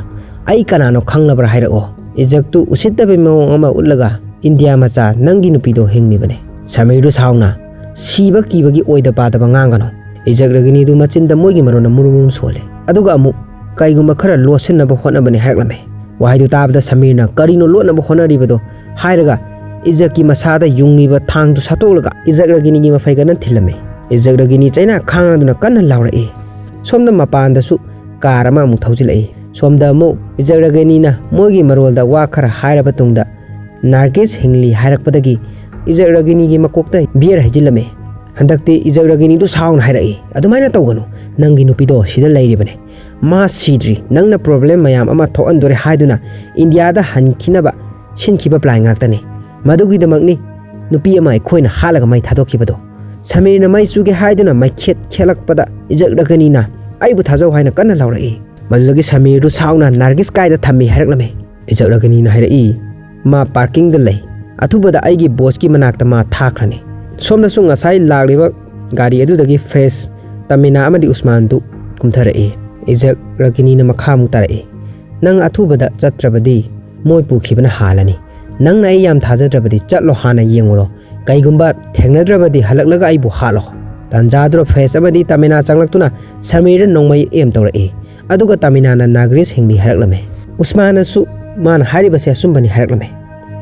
"ꯑꯩ ꯀꯅꯥꯅꯣ ꯈꯪꯂꯕ꯭ꯔꯥ ꯍꯥꯏꯔꯛꯑꯣ?" ꯏꯖꯛꯇꯨ ꯎꯁꯤꯠꯇꯕꯒꯤ ꯃꯑꯣꯡ ꯑꯃ ꯎꯠꯂꯒ, "ꯏꯟꯗꯤꯌꯥ ꯃꯆꯥ, ꯅꯪꯒꯤ ꯅꯨꯄꯤꯗꯣ ꯍꯤꯡꯂꯤꯕꯅꯦ꯫" ꯁꯃꯤꯔꯗꯨ ꯁꯥꯎꯅ, "ꯁꯤꯕ ꯀꯤꯕꯒꯤ ꯑꯣꯏꯗ ꯄꯥꯗꯕ ꯉꯥꯡꯒꯅꯨ꯫" ꯏꯖꯛ ꯔꯒꯤꯅꯤꯗꯨ ꯃꯆꯤꯟꯗ ꯃꯣꯏꯒꯤ ꯃꯔꯣꯟꯗ ꯃꯨꯔꯨꯝ ꯃꯨꯔꯨꯝ ꯁꯣꯜꯂꯦ, ꯑꯗꯨꯒ ꯑꯃꯨꯛ ꯀꯩꯒꯨꯝꯕ ꯈꯔ ꯂꯣꯠꯁꯤꯟꯅꯕ ꯍꯣꯠꯅꯕꯅꯦ ꯍꯥꯏꯔꯛꯂꯝꯃꯦ꯫ ꯋꯥꯍꯩꯗꯨ ꯇꯥꯕꯗ ꯁꯃꯤꯔꯅ "ꯀꯔꯤꯅꯣ ꯂꯣꯠꯅꯕ ꯍꯣꯠꯅꯔꯤꯕꯗꯣ?" ꯍꯥꯏꯔꯒ ꯏꯖꯛꯀꯤ ꯃꯁꯥꯗ ꯌꯨꯡꯂꯤꯕ ꯊꯥꯡꯗꯨ ꯁꯠꯇꯣꯛꯂꯒ ꯏꯖꯛ ꯔꯒꯤꯅꯤꯒꯤ ꯃꯐꯩꯒꯟꯗ ꯊꯤꯜꯂꯝꯃꯤ꯫ ꯏꯖꯛ ꯔꯒꯤꯅꯤ ꯆꯩꯅꯥ ꯈꯥꯡꯅꯗꯨꯅ ꯀꯟꯅ ꯂꯥꯎꯔꯛꯏ꯫ ꯁꯣꯝꯗ ꯃꯄꯥꯟꯗꯁꯨ ꯀꯥꯔ ꯑꯃ ꯑꯃꯨꯛ ꯊꯧꯖꯤꯜꯂꯛꯏ꯫ ꯁꯣꯝꯗ ꯑꯃꯨꯛ ꯏꯖꯛ ꯔꯒꯤꯅꯤꯅ ꯃꯣꯏꯒꯤ ꯃꯔꯣꯜꯗ ꯋꯥ ꯈꯔ ꯍꯥꯏꯔꯕ ꯇꯨꯡꯗ ꯅꯥꯔꯒꯤꯁ ꯍꯤꯡꯂꯤ ꯍꯥꯏꯔꯛꯄꯗꯒꯤ ꯏꯖꯛ ꯔꯒꯤꯅꯤꯒꯤ ꯃꯀꯣꯛꯇ ꯕꯤꯌꯔ ꯍꯩꯖꯤꯜꯂꯝꯃꯤ꯫ ꯍꯟꯗꯛꯇꯤ ꯏꯖꯛ ꯔꯒꯤꯅꯤꯗꯨ ꯁꯥꯎꯅ ꯍꯥꯏꯔꯛꯏ, "ꯑꯗꯨꯃꯥꯏꯅ ꯇꯧꯒꯅꯨ, ꯅꯪꯒꯤ ꯅꯨꯄꯤꯗꯣ ꯁꯤꯗ ꯂꯩꯔꯤꯕꯅꯦ꯫ ꯃꯥ ꯁꯤꯗ꯭ꯔꯤ, ꯅꯪꯅ ꯄ꯭ꯔꯣꯕ꯭ꯂꯦꯝ ꯃꯌꯥꯝ ꯑꯃ ꯊꯣꯛꯍꯟꯗꯣꯔꯦ ꯍꯥꯏꯗꯨꯅ ꯏꯟꯗꯤꯌꯥꯗ ꯍꯟꯈꯤꯅꯕ ꯁꯤꯟꯈꯤꯕ ꯄ꯭ꯂꯥꯟ ꯉꯥꯛꯇꯅꯤ꯫ ꯃꯗꯨꯒꯤꯗꯃꯛꯅꯤ ꯅꯨꯄꯤ ꯑꯃ ꯑꯩꯈꯣꯏꯅ ꯍꯥꯠꯂꯒ ꯃꯩ ꯊꯥꯗꯣꯛꯈꯤꯕꯗꯣ꯫" ꯁꯃꯤꯔꯅ ꯃꯩ ꯆꯨꯒꯦ ꯍꯥꯏꯗꯨꯅ ꯃꯩꯈꯦꯠ ꯈꯦꯠꯂꯛꯄꯗ ꯏꯖꯛ ꯔꯒꯤꯅꯤꯅ "ꯑꯩꯕꯨ ꯊꯥꯖꯧ" ꯍꯥꯏꯅ ꯀꯟꯅ ꯂꯥꯎꯔꯛꯏ꯫ ꯃꯗꯨꯗꯒꯤ ꯁꯃꯤꯔꯗꯨ ꯁꯥꯎꯅ "ꯅꯥꯔꯒꯤꯁ ꯀꯥꯏꯗ ꯊꯝꯃꯤ?" ꯍꯥꯏꯔꯛꯂꯝꯃꯤ꯫ ꯏꯖꯛ ꯔꯒꯤꯅꯤꯅ ꯍꯥꯏꯔꯛꯏ, "ꯃꯥ ꯄꯥꯔꯀꯤꯡꯗ ꯂꯩ꯫ ꯑꯊꯨꯕꯗ ꯑꯩꯒꯤ ꯕꯣꯁꯀꯤ ꯃꯅꯥꯛꯇ ꯃꯥ ꯊꯥꯈ꯭ꯔꯅꯤ꯫" ꯁꯣꯝꯗꯁꯨ ꯉꯁꯥꯏ ꯂꯥꯛꯂꯤꯕ ꯒꯥꯔꯤ ꯑꯗꯨꯗꯒꯤ ꯐꯦꯁ, ꯇꯃꯤꯅꯥ ꯑꯃꯗꯤ ꯎꯁꯃꯥꯟꯗꯨ ꯀꯨꯝꯊꯔꯛꯏ꯫ ꯏꯖꯛ ꯔꯒꯤꯅꯤꯅ ꯃꯈꯥꯃꯨꯛ ꯇꯥꯔꯛꯏ, "ꯅꯪ ꯑꯊꯨꯕꯗ ꯆꯠꯇ꯭ꯔꯕꯗꯤ ꯃꯣꯏ ꯄꯨꯈꯤꯕꯅ ꯍꯥꯜꯂꯅꯤ꯫ ꯅꯪꯅ ꯑꯩ ꯌꯥꯝ ꯊꯥꯖꯗ꯭ꯔꯕꯗꯤ ꯆꯠꯂꯣ, ꯍꯥꯟꯅ ꯌꯦꯡꯉꯨꯔꯣ꯫ ꯀꯩꯒꯨꯝꯕ ꯊꯦꯡꯅꯗ꯭ꯔꯕꯗꯤ ꯍꯜꯂꯛꯂꯒ ꯑꯩꯕꯨ ꯍꯥꯠꯂꯣ꯫" ꯇꯥꯟꯖꯥꯗꯨꯗ ꯐꯦꯁ ꯑꯃꯗꯤ ꯇꯃꯤꯅꯥ ꯆꯪꯂꯛꯇꯨꯅ ꯁꯃꯤꯔꯗ ꯅꯣꯡꯃꯩ ꯑꯦꯝ ꯇꯧꯔꯛꯏ꯫ ꯑꯗꯨꯒ ꯇꯃꯤꯅꯥꯅ ꯅꯥꯒ꯭ꯔꯤꯁ ꯍꯤꯡꯂꯤ ꯍꯥꯏꯔꯛꯂꯝꯃꯤ꯫ ꯎꯁꯃꯥꯟꯅꯁꯨ ꯃꯥꯅ ꯍꯥꯏꯔꯤꯕꯁꯦ ꯑꯆꯨꯝꯕꯅꯤ ꯍꯥꯏꯔꯛꯂꯝꯃꯤ꯫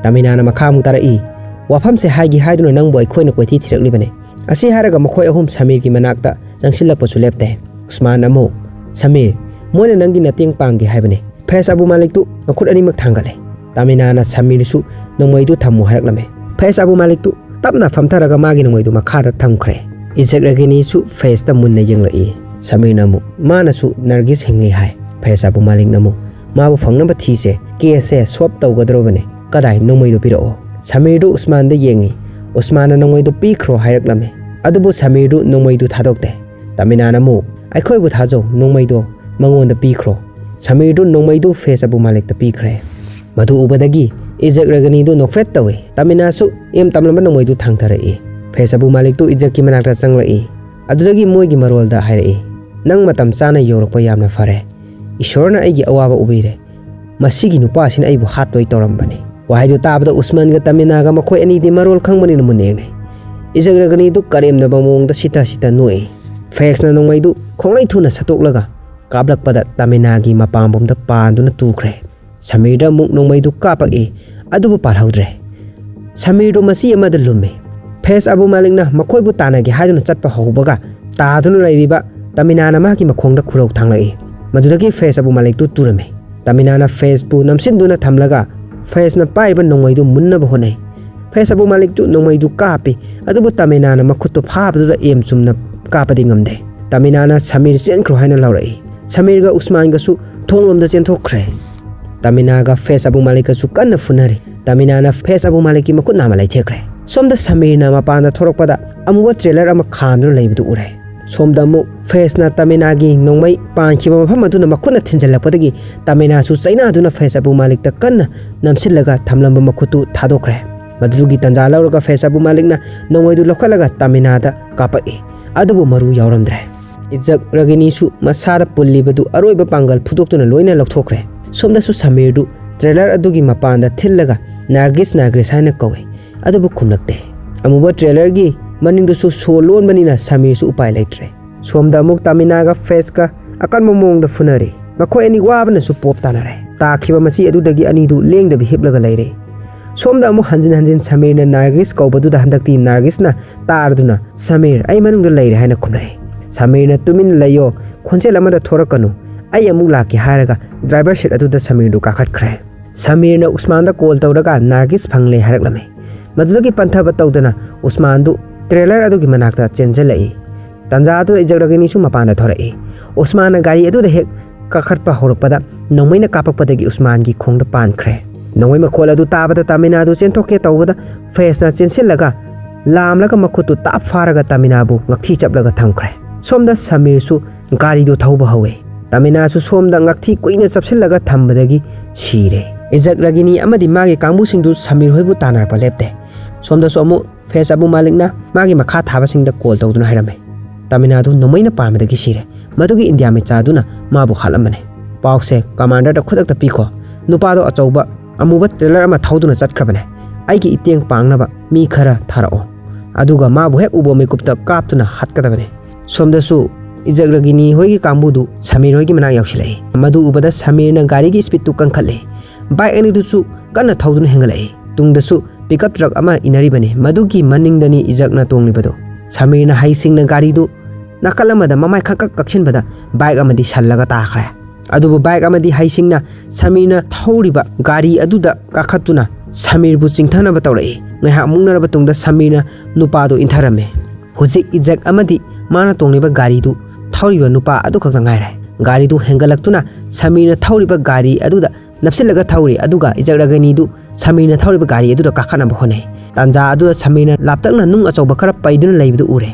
ꯇꯃꯤꯅꯥꯅ ꯃꯈꯥꯃꯨꯛ ꯇꯥꯔꯛꯏ, "ꯋꯥꯐꯝꯁꯦ ꯍꯥꯏꯒꯦ ꯍꯥꯏꯗꯨꯅ ꯅꯪꯕꯨ ꯑꯩꯈꯣꯏꯅ ꯀꯣꯏꯊꯤ ꯊꯤꯔꯛꯂꯤꯕꯅꯤ꯫" ꯑꯁꯤ ꯍꯥꯏꯔꯒ ꯃꯈꯣꯏ ꯑꯍꯨꯝ ꯁꯃꯤꯔꯒꯤ ꯃꯅꯥꯛꯇ ꯆꯪꯁꯤꯜꯂꯛꯄꯁꯨ ꯂꯦꯞꯇꯦ꯫ ꯎꯁꯃꯥꯟ ꯑꯃꯨꯛ, "ꯁꯃꯤꯔ, ꯃꯣꯏꯅ ꯅꯪꯒꯤ ꯃꯇꯦꯡ ꯄꯥꯡꯒꯦ ꯍꯥꯏꯕꯅꯤ꯫" ꯐꯦꯁ ꯑꯕꯨ ꯃꯥꯂꯤꯛꯇꯨ ꯃꯈꯨꯠ ꯑꯅꯤꯃꯛ ꯊꯥꯡꯒꯠꯂꯦ꯫ ꯇꯃꯤꯅꯥꯅ ꯁꯃꯤꯔꯁꯨ ꯅꯣꯡꯃꯩꯗꯨ ꯊꯝꯃꯨ ꯍꯥꯏꯔꯛꯂꯝꯃꯦ꯫ ꯐꯦꯁ ꯑꯕꯨ ꯃꯥꯂꯤꯛꯇꯨ ꯇꯞꯅ ꯐꯝꯊꯔꯒ ꯃꯥꯒꯤ ꯅꯣꯡꯃꯩꯗꯨ ꯃꯈꯥꯗ ꯊꯝꯈ꯭ꯔꯦ꯫ ꯏꯖꯛ ꯔꯒꯤꯅꯤꯁꯨ ꯐꯦꯁꯇ ꯃꯨꯟꯅ ꯌꯦꯡꯂꯛꯏ꯫ ꯁꯃꯤꯔꯅ ꯑꯃꯨꯛ, "ꯃꯥꯅꯁꯨ ꯅꯔꯒꯤꯁ ꯍꯤꯡꯂꯤ ꯍꯥꯏ꯫" ꯐꯦꯁ ꯑꯕꯨ ꯃꯥꯂꯤꯛꯅ ꯑꯃꯨꯛ, "ꯃꯥꯕꯨ ꯐꯪꯅꯕ ꯊꯤꯁꯦ, ꯀꯦꯁꯁꯦ ꯁꯣꯜꯕ ꯇꯧꯒꯗꯧꯔꯕꯅꯦ꯫ ꯀꯗꯥꯏ, ꯅꯣꯡꯃꯩꯗꯨ ꯄꯤꯔꯛꯑꯣ꯫" ꯁꯃꯤꯔꯗꯨ ꯎꯁꯃꯥꯟꯗ ꯌꯦꯡꯉꯤ꯫ ꯎꯁꯃꯥꯟꯅ ꯅꯣꯡꯃꯩꯗꯨ ꯄꯤꯈ꯭ꯔꯣ ꯍꯥꯏꯔꯛꯂꯝꯃꯤ꯫ ꯑꯗꯨꯕꯨ ꯁꯃꯤꯔꯗꯨ ꯅꯣꯡꯃꯩꯗꯨ ꯊꯥꯗꯣꯛꯇꯦ꯫ ꯇꯃꯤꯅꯥꯅ ꯑꯃꯨꯛ, "ꯑꯩꯈꯣꯏꯕꯨ ꯊꯥꯖꯧ, ꯅꯣꯡꯃꯩꯗꯣ ꯃꯉꯣꯟꯗ ꯄꯤꯈ꯭ꯔꯣ꯫" ꯁꯃꯤꯔꯗꯨ ꯅꯣꯡꯃꯩꯗꯨ ꯐꯦꯁ ꯑꯕꯨ ꯃꯥꯂꯤꯛꯇ ꯄꯤꯈ꯭ꯔꯦ꯫ ꯃꯗꯨ ꯎꯕꯗꯒꯤ ꯏꯖꯛ ꯔꯒꯅꯤꯗꯨ ꯅꯣꯛꯐꯦꯠ ꯇꯧꯏ꯫ ꯇꯃꯤꯅꯥꯁꯨ ꯑꯦꯝ ꯇꯝꯂꯝꯕ ꯅꯣꯡꯃꯩꯗꯨ ꯊꯥꯡꯊꯔꯛꯏ꯫ ꯐꯦꯁ ꯑꯕꯨ ꯃꯥꯂꯤꯛꯇꯨ ꯏꯖꯛꯀꯤ ꯃꯅꯥꯛꯇ ꯆꯪꯂꯛꯏ꯫ ꯑꯗꯨꯗꯒꯤ ꯃꯣꯏꯒꯤ ꯃꯔꯣꯜꯗ ꯍꯥꯏꯔꯛꯏ, "ꯅꯪ ꯃꯇꯝ ꯆꯥꯅ ꯌꯧꯔꯛꯄ ꯌꯥꯝꯅ ꯐꯔꯦ꯫ ꯏꯁꯣꯔꯅ ꯑꯩꯒꯤ ꯑꯋꯥꯕ ꯎꯕꯤꯔꯦ꯫ ꯃꯁꯤꯒꯤ ꯅꯨꯄꯥꯁꯤꯅ ꯑꯩꯕꯨ ꯍꯥꯠꯇꯣꯏ ꯇꯧꯔꯝꯕꯅꯤ"꯫ ꯋꯥꯍꯩꯗꯨ ꯇꯥꯕꯗ ꯎꯁꯃꯥꯟꯒ ꯇꯃꯤꯅꯥꯒ ꯃꯈꯣꯏ ꯑꯅꯤꯗꯤ ꯃꯔꯣꯜ ꯈꯪꯕꯅꯤꯅ ꯃꯨꯟꯅ ꯌꯦꯡꯅꯩ꯫ ꯏꯖꯛ ꯔꯒꯅꯤꯗꯨ ꯀꯔꯦꯝꯅꯕ ꯃꯑꯣꯡꯗ ꯁꯤꯊ ꯁꯤꯊ ꯅꯣꯛꯏ꯫ ꯐꯦꯁꯅ ꯅꯣꯡꯃꯩꯗꯨ ꯈꯣꯡꯂꯩ ꯊꯨꯅ ꯁꯠꯇꯣꯛꯂꯒ ꯀꯥꯞꯂꯛꯄꯗ ꯇꯃꯤꯅꯥꯒꯤ ꯃꯄꯥꯝꯕꯣꯝꯗ ꯄꯥꯟꯗꯨꯅ ꯇꯨꯈ꯭ꯔꯦ꯫ ꯁꯃꯤꯔꯗ ꯑꯃꯨꯛ ꯅꯣꯡꯃꯩꯗꯨ ꯀꯥꯞꯄꯛꯏ, ꯑꯗꯨꯕꯨ ꯄꯥꯜꯍꯧꯗ꯭ꯔꯦ꯫ ꯁꯃꯤꯔꯗꯨ ꯃꯆꯤ ꯑꯃꯗ ꯂꯨꯝꯃꯤ꯫ ꯐꯦꯁ ꯑꯕꯨ ꯃꯥꯂꯤꯛꯅ ꯃꯈꯣꯏꯕꯨ ꯇꯥꯟꯅꯒꯦ ꯍꯥꯏꯗꯨꯅ ꯆꯠꯄ ꯍꯧꯕꯒ ꯇꯥꯗꯨꯅ ꯂꯩꯔꯤꯕ ꯇꯃꯤꯅꯥꯅ ꯃꯍꯥꯛꯀꯤ ꯃꯈꯣꯡꯗ ꯈꯨꯔꯧ ꯊꯥꯡꯂꯛꯏ꯫ ꯃꯗꯨꯗꯒꯤ ꯐꯦꯁ ꯑꯕꯨ ꯃꯥꯂꯤꯛꯇꯨ ꯇꯨꯔꯝꯃꯤ꯫ ꯇꯃꯤꯅꯥꯅ ꯐꯦꯁꯄꯨ ꯅꯝꯁꯤꯟꯗꯨꯅ ꯊꯝꯂꯒ ꯐꯦꯁꯅ ꯄꯥꯏꯔꯤꯕ ꯅꯣꯡꯃꯩꯗꯨ ꯃꯨꯟꯅꯕ ꯍꯣꯠꯅꯩ꯫ ꯐꯦꯁ ꯑꯕꯨ ꯃꯥꯂꯤꯛꯇꯨ ꯅꯣꯡꯃꯩꯗꯨ ꯀꯥꯞꯄꯤ, ꯑꯗꯨꯕꯨ ꯇꯃꯤꯅꯥꯅ ꯃꯈꯨꯠꯇꯨ ꯐꯥꯕꯗꯨꯗ ꯑꯦꯝ ꯆꯨꯝꯅ ꯀꯥꯞꯄꯗꯤ ꯉꯝꯗꯦ꯫ ꯇꯃꯤꯅꯥꯅ "ꯁꯃꯤꯔ ꯆꯦꯟꯈ꯭ꯔꯣ" ꯍꯥꯏꯅ ꯂꯥꯎꯔꯛꯏ꯫ ꯁꯃꯤꯔꯒ ꯎꯁꯃꯥꯟꯒꯁꯨ ꯊꯣꯡꯂꯣꯝꯗ ꯆꯦꯟꯊꯣꯛꯈ꯭ꯔꯦ꯫ ꯇꯃꯤꯅꯥꯒ ꯐꯦꯁ ꯑꯕꯨ ꯃꯥꯂꯤꯛꯀꯁꯨ ꯀꯟꯅ ꯐꯨꯅꯔꯤ꯫ ꯇꯃꯤꯅꯥꯅ ꯐꯦꯁ ꯑꯕꯨ ꯃꯥꯂꯤꯛꯀꯤ ꯃꯈꯨꯠ ꯅꯥꯝꯃ ꯂꯩꯊꯦꯛꯈ꯭ꯔꯦ꯫ ꯁꯣꯝꯗ ꯁꯃꯤꯔꯅ ꯃꯄꯥꯟꯗ ꯊꯣꯔꯛꯄꯗ ꯑꯃꯨꯕ ꯇ꯭ꯔꯦꯂꯔ ꯑꯃ ꯈꯥꯝꯗꯨꯅ ꯂꯩꯕꯗꯨ ꯎꯔꯦ꯫ ꯁꯣꯝꯗ ꯑꯃꯨꯛ ꯐꯦꯁꯅ ꯇꯃꯤꯅꯥꯒꯤ ꯅꯣꯡꯃꯩ ꯄꯥꯟꯈꯤꯕ ꯃꯐꯝ ꯑꯗꯨꯅ ꯃꯈꯨꯠꯅ ꯊꯤꯟꯖꯤꯜꯂꯛꯄꯗꯒꯤ ꯇꯃꯤꯅꯥꯁꯨ ꯆꯩꯅꯥꯗꯨꯅ ꯐꯦꯁ ꯑꯕꯨ ꯃꯥꯂꯤꯛꯇ ꯀꯟꯅ ꯅꯝꯁꯤꯜꯂꯒ ꯊꯝꯂꯝꯕ ꯃꯈꯨꯠꯇꯨ ꯊꯥꯗꯣꯛꯈ꯭ꯔꯦ꯫ ꯃꯗꯨꯒꯤ ꯇꯟꯖꯥ ꯂꯧꯔꯒ ꯐꯦꯁ ꯑꯕꯨ ꯃꯥꯂꯤꯛꯅ ꯅꯣꯡꯃꯩꯗꯨ ꯂꯧꯈꯠꯂꯒ ꯇꯃꯤꯅꯥꯗ ꯀꯥꯞꯄꯛꯏ, ꯑꯗꯨꯕꯨ ꯃꯔꯨ ꯌꯥꯎꯔꯝꯗ꯭ꯔꯦ꯫ ꯏꯖꯛ ꯔꯒꯤꯅꯤꯁꯨ ꯃꯁꯥꯗ ꯄꯨꯜꯂꯤꯕꯗꯨ ꯑꯔꯣꯏꯕ ꯄꯥꯡꯒꯜ ꯐꯨꯗꯣꯛꯇꯨꯅ ꯂꯣꯏꯅ ꯂꯧꯊꯣꯛꯈ꯭ꯔꯦ꯫ ꯁꯣꯝꯗꯁꯨ ꯁꯃꯤꯔꯗꯨ ꯇ꯭ꯔꯦꯂꯔ ꯑꯗꯨꯒꯤ ꯃꯄꯥꯟꯗ ꯊꯤꯜꯂꯒ "ꯅꯥꯔꯒꯤꯁ, ꯅꯥꯔꯒꯤꯁ" ꯍꯥꯏꯅ ꯀꯧꯏ, ꯑꯗꯨꯕꯨ ꯈꯨꯝꯂꯛꯇꯦ꯫ ꯑꯃꯨꯕ ꯇ꯭ꯔꯦꯂꯔꯒꯤ ꯃꯅꯤꯡꯗꯨꯁꯨ ꯁꯣ ꯂꯣꯟꯕꯅꯤꯅ ꯁꯃꯤꯔꯁꯨ ꯎꯄꯥꯏ ꯂꯩꯇ꯭ꯔꯦ꯫ ꯁꯣꯝꯗ ꯑꯃꯨꯛ ꯇꯃꯤꯅꯥꯒ ꯐꯦꯁꯀ ꯑꯀꯟꯕ ꯃꯑꯣꯡꯗ ꯐꯨꯅꯔꯤ꯫ ꯃꯈꯣꯏ ꯑꯅꯤ ꯋꯥꯕꯅꯁꯨ ꯄꯣꯞ ꯇꯥꯅꯔꯦ꯫ ꯇꯥꯈꯤꯕ ꯃꯆꯤ ꯑꯗꯨꯗꯒꯤ ꯑꯅꯤꯗꯨ ꯂꯦꯡꯗꯕꯤ ꯍꯤꯞꯂꯒ ꯂꯩꯔꯦ꯫ ꯁꯣꯝꯗ ꯑꯃꯨꯛ ꯍꯟꯖꯤꯟ ꯍꯟꯖꯤꯟ ꯁꯃꯤꯔꯅ ꯅꯥꯔꯒꯤꯁ ꯀꯧꯕꯗꯨꯗ ꯍꯟꯗꯛꯇꯤ ꯅꯥꯔꯒꯤꯁꯅ ꯇꯥꯔꯗꯨꯅ, "ꯁꯃꯤꯔ, ꯑꯩ ꯃꯅꯨꯡꯗ ꯂꯩꯔꯦ" ꯍꯥꯏꯅ ꯈꯨꯝꯂꯛꯏ꯫ ꯁꯃꯤꯔꯅ "ꯇꯨꯃꯤꯟꯅ ꯂꯩꯌꯣ" ꯈꯣꯟꯖꯦꯜ ꯑꯃꯗ ꯊꯣꯔꯛꯀꯅꯨ, "ꯑꯩ ꯑꯃꯨꯛ ꯂꯥꯛꯀꯦ" ꯍꯥꯏꯔꯒ ꯗ꯭ꯔꯥꯏꯚꯔ ꯁꯤꯠ ꯑꯗꯨꯗ ꯁꯃꯤꯔꯗꯨ ꯀꯥꯈꯠꯈ꯭ꯔꯦ꯫ ꯁꯃꯤꯔꯅ ꯎꯁꯃꯥꯟꯗ ꯀꯣꯜ ꯇꯧꯔꯒ ꯅꯥꯔꯒꯤꯁ ꯐꯪꯂꯦ ꯍꯥꯏꯔꯛꯂꯝꯃꯤ꯫ ꯃꯗꯨꯗꯒꯤ ꯄꯟꯊꯕ ꯇꯧꯗꯅ ꯎꯁꯃꯥꯟꯗꯨ ꯇ꯭ꯔꯦꯂꯔ ꯑꯗꯨꯒꯤ ꯃꯅꯥꯛꯇ ꯆꯦꯟꯁꯤꯜꯂꯛꯏ꯫ ꯇꯟꯖꯥ ꯑꯗꯨꯗ ꯏꯖꯛ ꯔꯒꯤꯅꯤꯁꯨ ꯃꯄꯥꯟꯗ ꯊꯣꯔꯛꯏ꯫ ꯎꯁꯃꯥꯟꯅ ꯒꯥꯔꯤ ꯑꯗꯨꯗ ꯍꯦꯛ ꯀꯥꯈꯠꯄ ꯍꯧꯔꯛꯄꯗ ꯅꯣꯡꯃꯩꯅ ꯀꯥꯞꯄꯛꯄꯗꯒꯤ ꯎꯁꯃꯥꯟꯒꯤ ꯈꯣꯡꯗ ꯄꯥꯟꯈ꯭ꯔꯦ꯫ ꯅꯣꯡꯃꯩ ꯃꯈꯣꯜ ꯑꯗꯨ ꯇꯥꯕꯗ ꯇꯥꯃꯤꯅꯥꯗꯨ ꯆꯦꯟꯊꯣꯛꯀꯦ ꯇꯧꯕꯗ ꯐꯦꯁꯅ ꯆꯦꯟꯁꯤꯜꯂꯒ ꯂꯥꯝꯂꯒ ꯃꯈꯨꯠꯇꯨ ꯇꯥꯞ ꯐꯥꯔꯒ ꯇꯥꯃꯤꯅꯥꯕꯨ ꯉꯛꯊꯤ ꯆꯞꯂꯒ ꯊꯝꯈ꯭ꯔꯦ꯫ ꯁꯣꯝꯗ ꯁꯃꯤꯔꯁꯨ ꯒꯥꯔꯤꯗꯨ ꯊꯧꯕ ꯍꯧꯋꯦ꯫ ꯇꯥꯃꯤꯅꯥꯁꯨ ꯁꯣꯝꯗ ꯉꯛꯊꯤ ꯀꯨꯏꯅ ꯆꯞꯁꯤꯜꯂꯒ ꯊꯝꯕꯗꯒꯤ ꯁꯤꯔꯦ꯫ ꯏꯖꯛ ꯔꯒꯤꯅꯤ ꯑꯃꯗꯤ ꯃꯥꯒꯤ ꯀꯥꯡꯕꯨꯁꯤꯡꯗꯨ ꯁꯃꯤꯔ ꯍꯣꯏꯕꯨ ꯇꯥꯟꯅꯔꯛꯄ ꯂꯦꯞꯇꯦ꯫ ꯁꯣꯝꯗꯁꯨ ꯑꯃꯨꯛ ꯐꯦꯖ ꯑꯕꯨ ꯃꯥꯂꯤꯛꯅ ꯃꯥꯒꯤ ꯃꯈꯥ ꯊꯥꯕꯁꯤꯡꯗ ꯀꯣꯜ ꯇꯧꯗꯨꯅ ꯍꯥꯏꯔꯝꯃꯤ, "ꯇꯥꯃꯤꯜ ꯅꯥꯗꯨ ꯅꯣꯡꯃꯩꯅ ꯄꯥꯟꯕꯗꯒꯤ ꯁꯤꯔꯦ꯫ ꯃꯗꯨꯒꯤ ꯏꯟꯗꯤꯌꯥ ꯃꯆꯥꯗꯨꯅ ꯃꯥꯕꯨ ꯍꯥꯠꯂꯝꯕꯅꯦ꯫ ꯄꯥꯎꯁꯦ ꯀꯃꯥꯟꯗꯔꯗ ꯈꯨꯗꯛꯇ ꯄꯤꯈꯣ꯫ ꯅꯨꯄꯥꯗꯣ ꯑꯆꯧꯕ ꯑꯃꯨꯕ ꯇ꯭ꯔꯦꯂꯔ ꯑꯃ ꯊꯧꯗꯨꯅ ꯆꯠꯈ꯭ꯔꯕꯅꯦ꯫ ꯑꯩꯒꯤ ꯏꯇꯦꯡ ꯄꯥꯡꯅꯕ ꯃꯤ ꯈꯔ ꯊꯥꯔꯛꯑꯣ꯫ ꯑꯗꯨꯒ ꯃꯥꯕꯨ ꯍꯦꯛ ꯎꯕ ꯃꯤꯀꯨꯞꯇ ꯀꯥꯞꯇꯨꯅ ꯍꯥꯠꯀꯗꯕꯅꯦ꯫" ꯁꯣꯝꯗꯁꯨ ꯏꯖꯛ ꯔꯒꯤꯅꯤ ꯍꯣꯏꯒꯤ ꯀꯥꯡꯕꯨꯗꯨ ꯁꯃꯤꯔ ꯍꯣꯏꯒꯤ ꯃꯅꯥꯛ ꯌꯧꯁꯤꯜꯂꯛꯏ꯫ ꯃꯗꯨ ꯎꯕꯗ ꯁꯃꯤꯔꯅ ꯒꯥꯔꯤꯒꯤ ꯁ꯭ꯄꯤꯗꯇꯨ ꯀꯟꯈꯠꯂꯦ꯫ ꯕꯥꯏꯛ ꯑꯅꯤꯗꯨꯁꯨ ꯀꯟꯅ ꯊꯧꯗꯨꯅ ꯍꯦꯟꯒꯠꯂꯛꯏ꯫ ꯇꯨꯡꯗꯁꯨ ꯄꯤꯛꯑꯞ ꯇ꯭ꯔꯛ ꯑꯃ ꯏꯟꯅꯔꯤꯕꯅꯤ꯫ ꯃꯗꯨꯒꯤ ꯃꯅꯤꯡꯗꯅꯤ ꯏꯖꯛꯅ ꯇꯣꯡꯂꯤꯕꯗꯨ꯫ ꯁꯃꯤꯔꯅ ꯍꯩꯁꯤꯡꯅ ꯒꯥꯔꯤꯗꯨ ꯅꯥꯀꯜ ꯑꯃꯗ ꯃꯃꯥꯏ ꯈꯪꯀꯛ ꯀꯛꯁꯤꯟꯕꯗ ꯕꯥꯏꯛ ꯑꯃꯗꯤ ꯁꯜꯂꯒ ꯇꯥꯈ꯭ꯔꯦ꯫ ꯑꯗꯨꯕꯨ ꯕꯥꯏꯛ ꯑꯃꯗꯤ ꯍꯩꯁꯤꯡꯅ ꯁꯃꯤꯔꯅ ꯊꯧꯔꯤꯕ ꯒꯥꯔꯤ ꯑꯗꯨꯗ ꯀꯥꯈꯠꯇꯨꯅ ꯁꯃꯤꯔꯕꯨ ꯆꯤꯡꯊꯅꯕ ꯇꯧꯔꯛꯏ꯫ ꯉꯥꯏꯍꯥꯛ ꯃꯨꯛꯅꯔꯕ ꯇꯨꯡꯗ ꯁꯃꯤꯔꯅ ꯅꯨꯄꯥꯗꯨ ꯏꯟꯊꯔꯝꯃꯤ꯫ ꯍꯧꯖꯤꯛ ꯏꯖꯛ ꯑꯃꯗꯤ ꯃꯥꯅ ꯇꯣꯡꯂꯤꯕ ꯒꯥꯔꯤꯗꯨ ꯊꯧꯔꯤꯕ ꯅꯨꯄꯥ ꯑꯗꯨꯈꯛꯇ ꯉꯥꯏꯔꯦ꯫ ꯒꯥꯔꯤꯗꯨ ꯍꯦꯟꯒꯠꯂꯛꯇꯨꯅ ꯁꯃꯤꯔꯅ ꯊꯧꯔꯤꯕ ꯒꯥꯔꯤ ꯑꯗꯨꯗ ꯅꯞꯁꯤꯜꯂꯒ ꯊꯧꯔꯤ꯫ ꯑꯗꯨꯒ ꯏꯖꯛ ꯔꯒꯅꯤꯗꯨ ꯁꯃꯤꯔꯅ ꯊꯧꯔꯤꯕ ꯒꯥꯔꯤ ꯑꯗꯨꯗ ꯀꯥꯈꯠꯅꯕ ꯍꯣꯠꯅꯩ꯫ ꯇꯥꯟꯖꯥ ꯑꯗꯨꯗ ꯁꯃꯤꯔꯅ ꯂꯥꯞꯇꯛꯅ ꯅꯨꯡ ꯑꯆꯧꯕ ꯈꯔ ꯄꯩꯗꯨꯅ ꯂꯩꯕꯗꯨ ꯎꯔꯦ꯫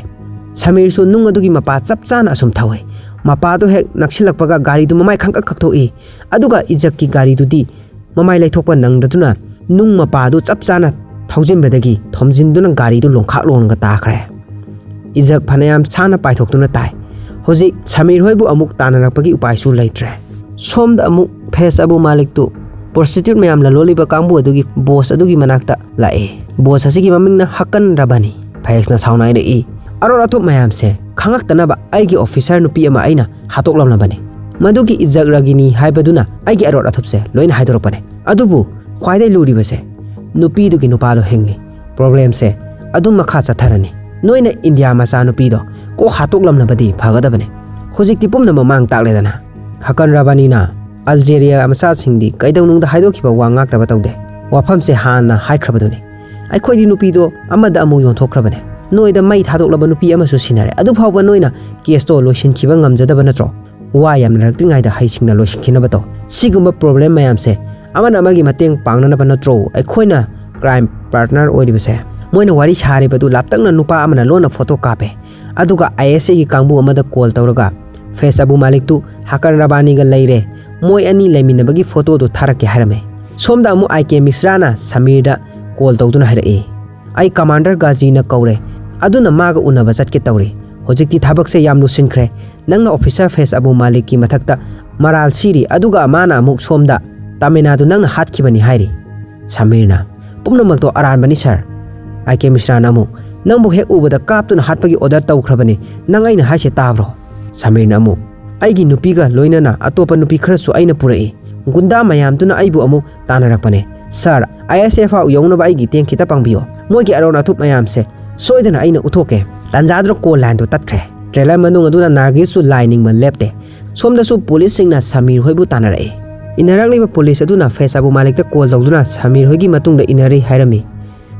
ꯁꯃꯤꯔꯁꯨ ꯅꯨꯡ ꯑꯗꯨꯒꯤ ꯃꯄꯥ ꯆꯞ ꯆꯥꯅ ꯑꯁꯨꯝ ꯊꯧꯏ꯫ ꯃꯄꯥꯗꯨ ꯍꯦꯛ ꯅꯛꯁꯤꯜꯂꯛꯄꯒ ꯒꯥꯔꯤꯗꯨ ꯃꯃꯥꯏ ꯈꯪꯀꯛ ꯀꯛꯊꯣꯛꯏ꯫ ꯑꯗꯨꯒ ꯏꯖꯛꯀꯤ ꯒꯥꯔꯤꯗꯨꯗꯤ ꯃꯃꯥꯏ ꯂꯩꯊꯣꯛꯄ ꯅꯪꯗꯗꯨꯅ ꯅꯨꯡ ꯃꯄꯥꯗꯨ ꯆꯞ ꯆꯥꯅ ꯊꯧꯖꯤꯟꯕꯗꯒꯤ ꯊꯣꯝꯖꯤꯟꯗꯨꯅ ꯒꯥꯔꯤꯗꯨ ꯂꯣꯡꯈꯥꯛ ꯂꯣꯡꯉꯒ ꯇꯥꯈ꯭ꯔꯦ꯫ ꯏꯖꯛ ꯐꯅꯌꯥꯝ ꯁꯥꯡꯅ ꯄꯥꯏꯊꯣꯛꯇꯨꯅ ꯇꯥꯏ꯫ ꯍꯧꯖꯤꯛ ꯁꯃꯤꯔ ꯍꯣꯏꯕꯨ ꯑꯃꯨꯛ ꯇꯥꯟꯅꯔꯛꯄꯒꯤ ꯎꯄꯥꯏꯁꯨ ꯂꯩꯇ꯭ꯔꯦ꯫ ꯁꯣꯝꯗ ꯑꯃꯨꯛ ꯐꯦꯖ ꯑꯕꯨ ꯃꯥꯂꯤꯛꯇꯨ ꯄ꯭ꯔꯣꯁꯇꯤꯇ꯭ꯌꯨꯠ ꯃꯌꯥꯝ ꯂꯂꯣꯜꯂꯤꯕ ꯀꯥꯡꯕꯨ ꯑꯗꯨꯒꯤ ꯕꯣꯁ ꯑꯗꯨꯒꯤ ꯃꯅꯥꯛꯇ ꯂꯥꯛꯑꯦ꯫ ꯕꯣꯁ ꯑꯁꯤꯒꯤ ꯃꯃꯤꯡꯅ ꯍꯀꯟ ꯔꯕꯥꯅꯤ꯫ ꯐꯦꯖꯅ ꯁꯥꯎꯅ ꯍꯥꯏꯔꯛꯏ, "ꯑꯔꯣꯠ ꯑꯊꯨꯞ ꯃꯌꯥꯝꯁꯦ ꯈꯪꯉꯛꯇꯅꯕ ꯑꯩꯒꯤ ꯑꯣꯐꯤꯁꯥꯔ ꯅꯨꯄꯤ ꯑꯃ ꯑꯩꯅ ꯍꯥꯠꯇꯣꯛꯂꯝꯂꯕꯅꯤ꯫ ꯃꯗꯨꯒꯤ ꯏꯖꯛ ꯔꯒꯤꯅꯤ ꯍꯥꯏꯕꯗꯨꯅ ꯑꯩꯒꯤ ꯑꯔꯣꯠ ꯑꯊꯨꯞꯁꯦ ꯂꯣꯏꯅ ꯍꯥꯏꯗꯣꯔꯛꯄꯅꯦ꯫ ꯑꯗꯨꯕꯨ ꯈ꯭ꯋꯥꯏꯗꯒꯤ ꯂꯨꯔꯤꯕꯁꯦ ꯅꯨꯄꯤꯗꯨꯒꯤ ꯅꯨꯄꯥꯗꯣ ꯍꯤꯡꯂꯤ꯫ ꯄ꯭ꯔꯣꯕ꯭ꯂꯦꯝꯁꯦ ꯑꯗꯨꯝ ꯃꯈꯥ ꯆꯠꯊꯔꯅꯤ꯫ ꯅꯣꯏꯅ ꯏꯟꯗꯤꯌꯥ ꯃꯆꯥ ꯅꯨꯄꯤꯗꯣ ꯀꯣꯛ ꯍꯥꯠꯇꯣꯛꯂꯝꯂꯕꯗꯤ ꯐꯒꯗꯕꯅꯦ꯫ ꯍꯧꯖꯤꯛꯇꯤ ꯄꯨꯝꯅꯃꯛ ꯃꯥꯡ ꯇꯥꯛꯂꯦꯗꯅ꯫" ꯍꯀꯟ ꯔꯕꯥꯅꯤꯅ, "ꯑꯜꯖꯦꯔꯤꯌꯥ ꯃꯆꯥꯁꯤꯡꯗꯤ ꯀꯩꯗꯧꯅꯨꯡꯗ ꯍꯥꯏꯗꯣꯛꯈꯤꯕ ꯋꯥ ꯉꯥꯛꯇꯕ ꯇꯧꯗꯦ꯫ ꯋꯥꯐꯝꯁꯦ ꯍꯥꯟꯅ ꯍꯥꯏꯈ꯭ꯔꯕꯗꯨꯅꯤ꯫ ꯑꯩꯈꯣꯏꯗꯤ ꯅꯨꯄꯤꯗꯣ ꯑꯃꯗ ꯑꯃꯨꯛ ꯌꯣꯟꯊꯣꯛꯈ꯭ꯔꯕꯅꯦ꯫ ꯅꯣꯏꯗ ꯃꯩ ꯊꯥꯗꯣꯛꯂꯕ ꯅꯨꯄꯤ ꯑꯃꯁꯨ ꯁꯤꯟꯅꯔꯦ꯫ ꯑꯗꯨꯐꯥꯎꯕ ꯅꯣꯏꯅ ꯀꯦꯁꯇꯣ ꯂꯣꯏꯁꯤꯟꯈꯤꯕ ꯉꯝꯖꯗꯕ ꯅꯠꯇ꯭ꯔꯣ? ꯋꯥ ꯌꯥꯝꯅꯔꯛꯇ꯭ꯔꯤꯉꯩꯗ ꯍꯩꯁꯤꯡꯅ ꯂꯣꯏꯁꯤꯟꯈꯤꯅꯕ ꯇꯧ꯫ ꯁꯤꯒꯨꯝꯕ ꯄ꯭ꯔꯣꯕ꯭ꯂꯦꯝ ꯃꯌꯥꯝꯁꯦ ꯑꯃꯅ ꯑꯃꯒꯤ ꯃꯇꯦꯡ ꯄꯥꯡꯅꯅꯕ ꯅꯠꯇ꯭ꯔꯣ ꯑꯩꯈꯣꯏꯅ ꯀ꯭ꯔꯥꯏꯝ ꯄꯥꯔꯠꯅꯔ ꯑꯣꯏꯔꯤꯕꯁꯦ?" ꯃꯣꯏꯅ ꯋꯥꯔꯤ ꯁꯥꯔꯤꯕꯗꯨ ꯂꯥꯞꯇꯛꯅ ꯅꯨꯄꯥ ꯑꯃꯅ ꯂꯣꯟꯅ ꯐꯣꯇꯣ ꯀꯥꯞꯄꯦ꯫ ꯑꯗꯨꯒ ꯑꯥꯏ ꯑꯦꯁ ꯑꯦꯒꯤ ꯀꯥꯡꯕꯨ ꯑꯃꯗ ꯀꯣꯜ ꯇꯧꯔꯒ, "ꯐꯦꯖ ꯑꯕꯨ ꯃꯥꯂꯤꯛꯇꯨ ꯍꯀꯟ ꯔꯕꯥꯅꯤꯒ ꯂꯩꯔꯦ, ꯃꯣꯏ ꯑꯅꯤ ꯂꯩꯃꯤꯟꯅꯕꯒꯤ ꯐꯣꯇꯣꯗꯨ ꯊꯥꯔꯛꯀꯦ" ꯍꯥꯏꯔꯝꯃꯦ꯫ ꯁꯣꯝꯗ ꯑꯃꯨꯛ ꯑꯥꯏ ꯀꯦ ꯃꯤꯁ꯭ꯔꯥꯅ ꯁꯃꯤꯔꯗ ꯀꯣꯜ ꯇꯧꯗꯨꯅ ꯍꯥꯏꯔꯛꯏ, ꯑꯩ ꯀꯃꯥꯟꯗꯔ ꯒꯥꯖꯤꯅ ꯀꯧꯔꯦ, ꯑꯗꯨꯅ ꯃꯥꯒ ꯎꯅꯕ ꯆꯠꯀꯦ ꯇꯧꯔꯤ꯫ ꯍꯧꯖꯤꯛꯇꯤ ꯊꯕꯛꯁꯦ ꯌꯥꯝ ꯂꯨꯁꯤꯟꯈ꯭ꯔꯦ꯫ ꯅꯪꯅ ꯑꯣꯐꯤꯁꯥꯔ ꯐꯦꯖ ꯑꯕꯨ ꯃꯥꯂꯤꯛꯀꯤ ꯃꯊꯛꯇ ꯃꯔꯥꯜ ꯁꯤꯔꯤ, ꯑꯗꯨꯒ ꯃꯥꯅ ꯑꯃꯨꯛ ꯁꯣꯝꯗ ꯇꯥꯃꯤꯅꯥꯗꯨ ꯅꯪꯅ ꯍꯥꯠꯈꯤꯕꯅꯤ ꯍꯥꯏꯔꯤ꯫ ꯁꯃꯤꯔꯅ, "ꯄꯨꯝꯅꯃꯛꯇꯣ ꯑꯔꯥꯟꯕꯅꯤ ꯁꯥꯔ꯫" ꯑꯥꯏ ꯀꯦ ꯃꯤꯁ꯭ꯔꯥꯅ ꯑꯃꯨꯛ, "ꯅꯪꯕꯨ ꯍꯦꯛ ꯎꯕꯗ ꯀꯥꯞꯇꯨꯅ ꯍꯥꯠꯄꯒꯤ ꯑꯣꯔꯗꯔ ꯇꯧꯈ꯭ꯔꯕꯅꯤ, ꯅꯪ ꯑꯩꯅ ꯍꯥꯏꯁꯦ ꯇꯥꯕ꯭ꯔꯣ?" ꯁꯃꯤꯔꯅ ꯑꯃꯨꯛ, "ꯑꯩꯒꯤ ꯅꯨꯄꯤꯒ ꯂꯣꯏꯅꯅ ꯑꯇꯣꯞꯄ ꯅꯨꯄꯤ ꯈꯔꯁꯨ ꯑꯩꯅ ꯄꯨꯔꯛꯏ꯫ ꯒꯨꯟꯗꯥ ꯃꯌꯥꯝꯗꯨꯅ ꯑꯩꯕꯨ ꯑꯃꯨꯛ ꯇꯥꯟꯅꯔꯛꯄꯅꯦ꯫ ꯁꯥꯔ, ꯑꯥꯏ ꯑꯦꯁ ꯑꯦ ꯐꯥꯎ ꯌꯧꯅꯕ ꯑꯩꯒꯤ ꯇꯦꯡ ꯈꯤꯇ ꯄꯥꯡꯕꯤꯌꯣ꯫ ꯃꯣꯏꯒꯤ ꯑꯔꯣꯟ ꯑꯊꯨꯞ ꯃꯌꯥꯝꯁꯦ ꯁꯣꯏꯗꯅ ꯑꯩꯅ ꯎꯠꯊꯣꯛꯀꯦ꯫" ꯇꯥꯟꯖꯥꯗꯨꯗ ꯀꯣꯜ ꯂꯥꯏꯟꯗꯨ ꯇꯠꯈ꯭ꯔꯦ꯫ ꯇ꯭ꯔꯦꯂꯔ ꯃꯅꯨꯡ ꯑꯗꯨꯗ ꯅꯥꯔꯒꯤꯁꯁꯨ ꯂꯥꯏ ꯅꯤꯡꯕ ꯂꯦꯞꯇꯦ꯫ ꯁꯣꯝꯗꯁꯨ ꯄꯨꯂꯤꯁꯁꯤꯡꯅ ꯁꯃꯤꯔ ꯍꯣꯏꯕꯨ ꯇꯥꯟꯅꯔꯛꯏ꯫ ꯏꯟꯅꯔꯛꯂꯤꯕ ꯄꯨꯂꯤꯁ ꯑꯗꯨꯅ ꯐꯦꯖ ꯑꯕꯨ ꯃꯥꯂꯤꯛꯇ ꯀꯣꯜ ꯇꯧꯗꯨꯅ ꯁꯃꯤꯔ ꯍꯣꯏꯒꯤ ꯃꯇꯨꯡꯗ ꯏꯟꯅꯔꯤ ꯍꯥꯏꯔꯝꯃꯤ꯫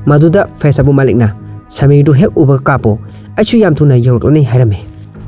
ꯃꯗꯨꯗ ꯐꯦꯖ ꯑꯕꯨ ꯃꯥꯂꯤꯛꯅ, "ꯁꯃꯤꯔꯗꯨ ꯍꯦꯛ ꯎꯕꯒ ꯀꯥꯞꯄꯨ, ꯑꯩꯁꯨ ꯌꯥꯝ ꯊꯨꯅ ꯌꯧꯔꯛꯂꯅꯤ" ꯍꯥꯏꯔꯝꯃꯤ꯫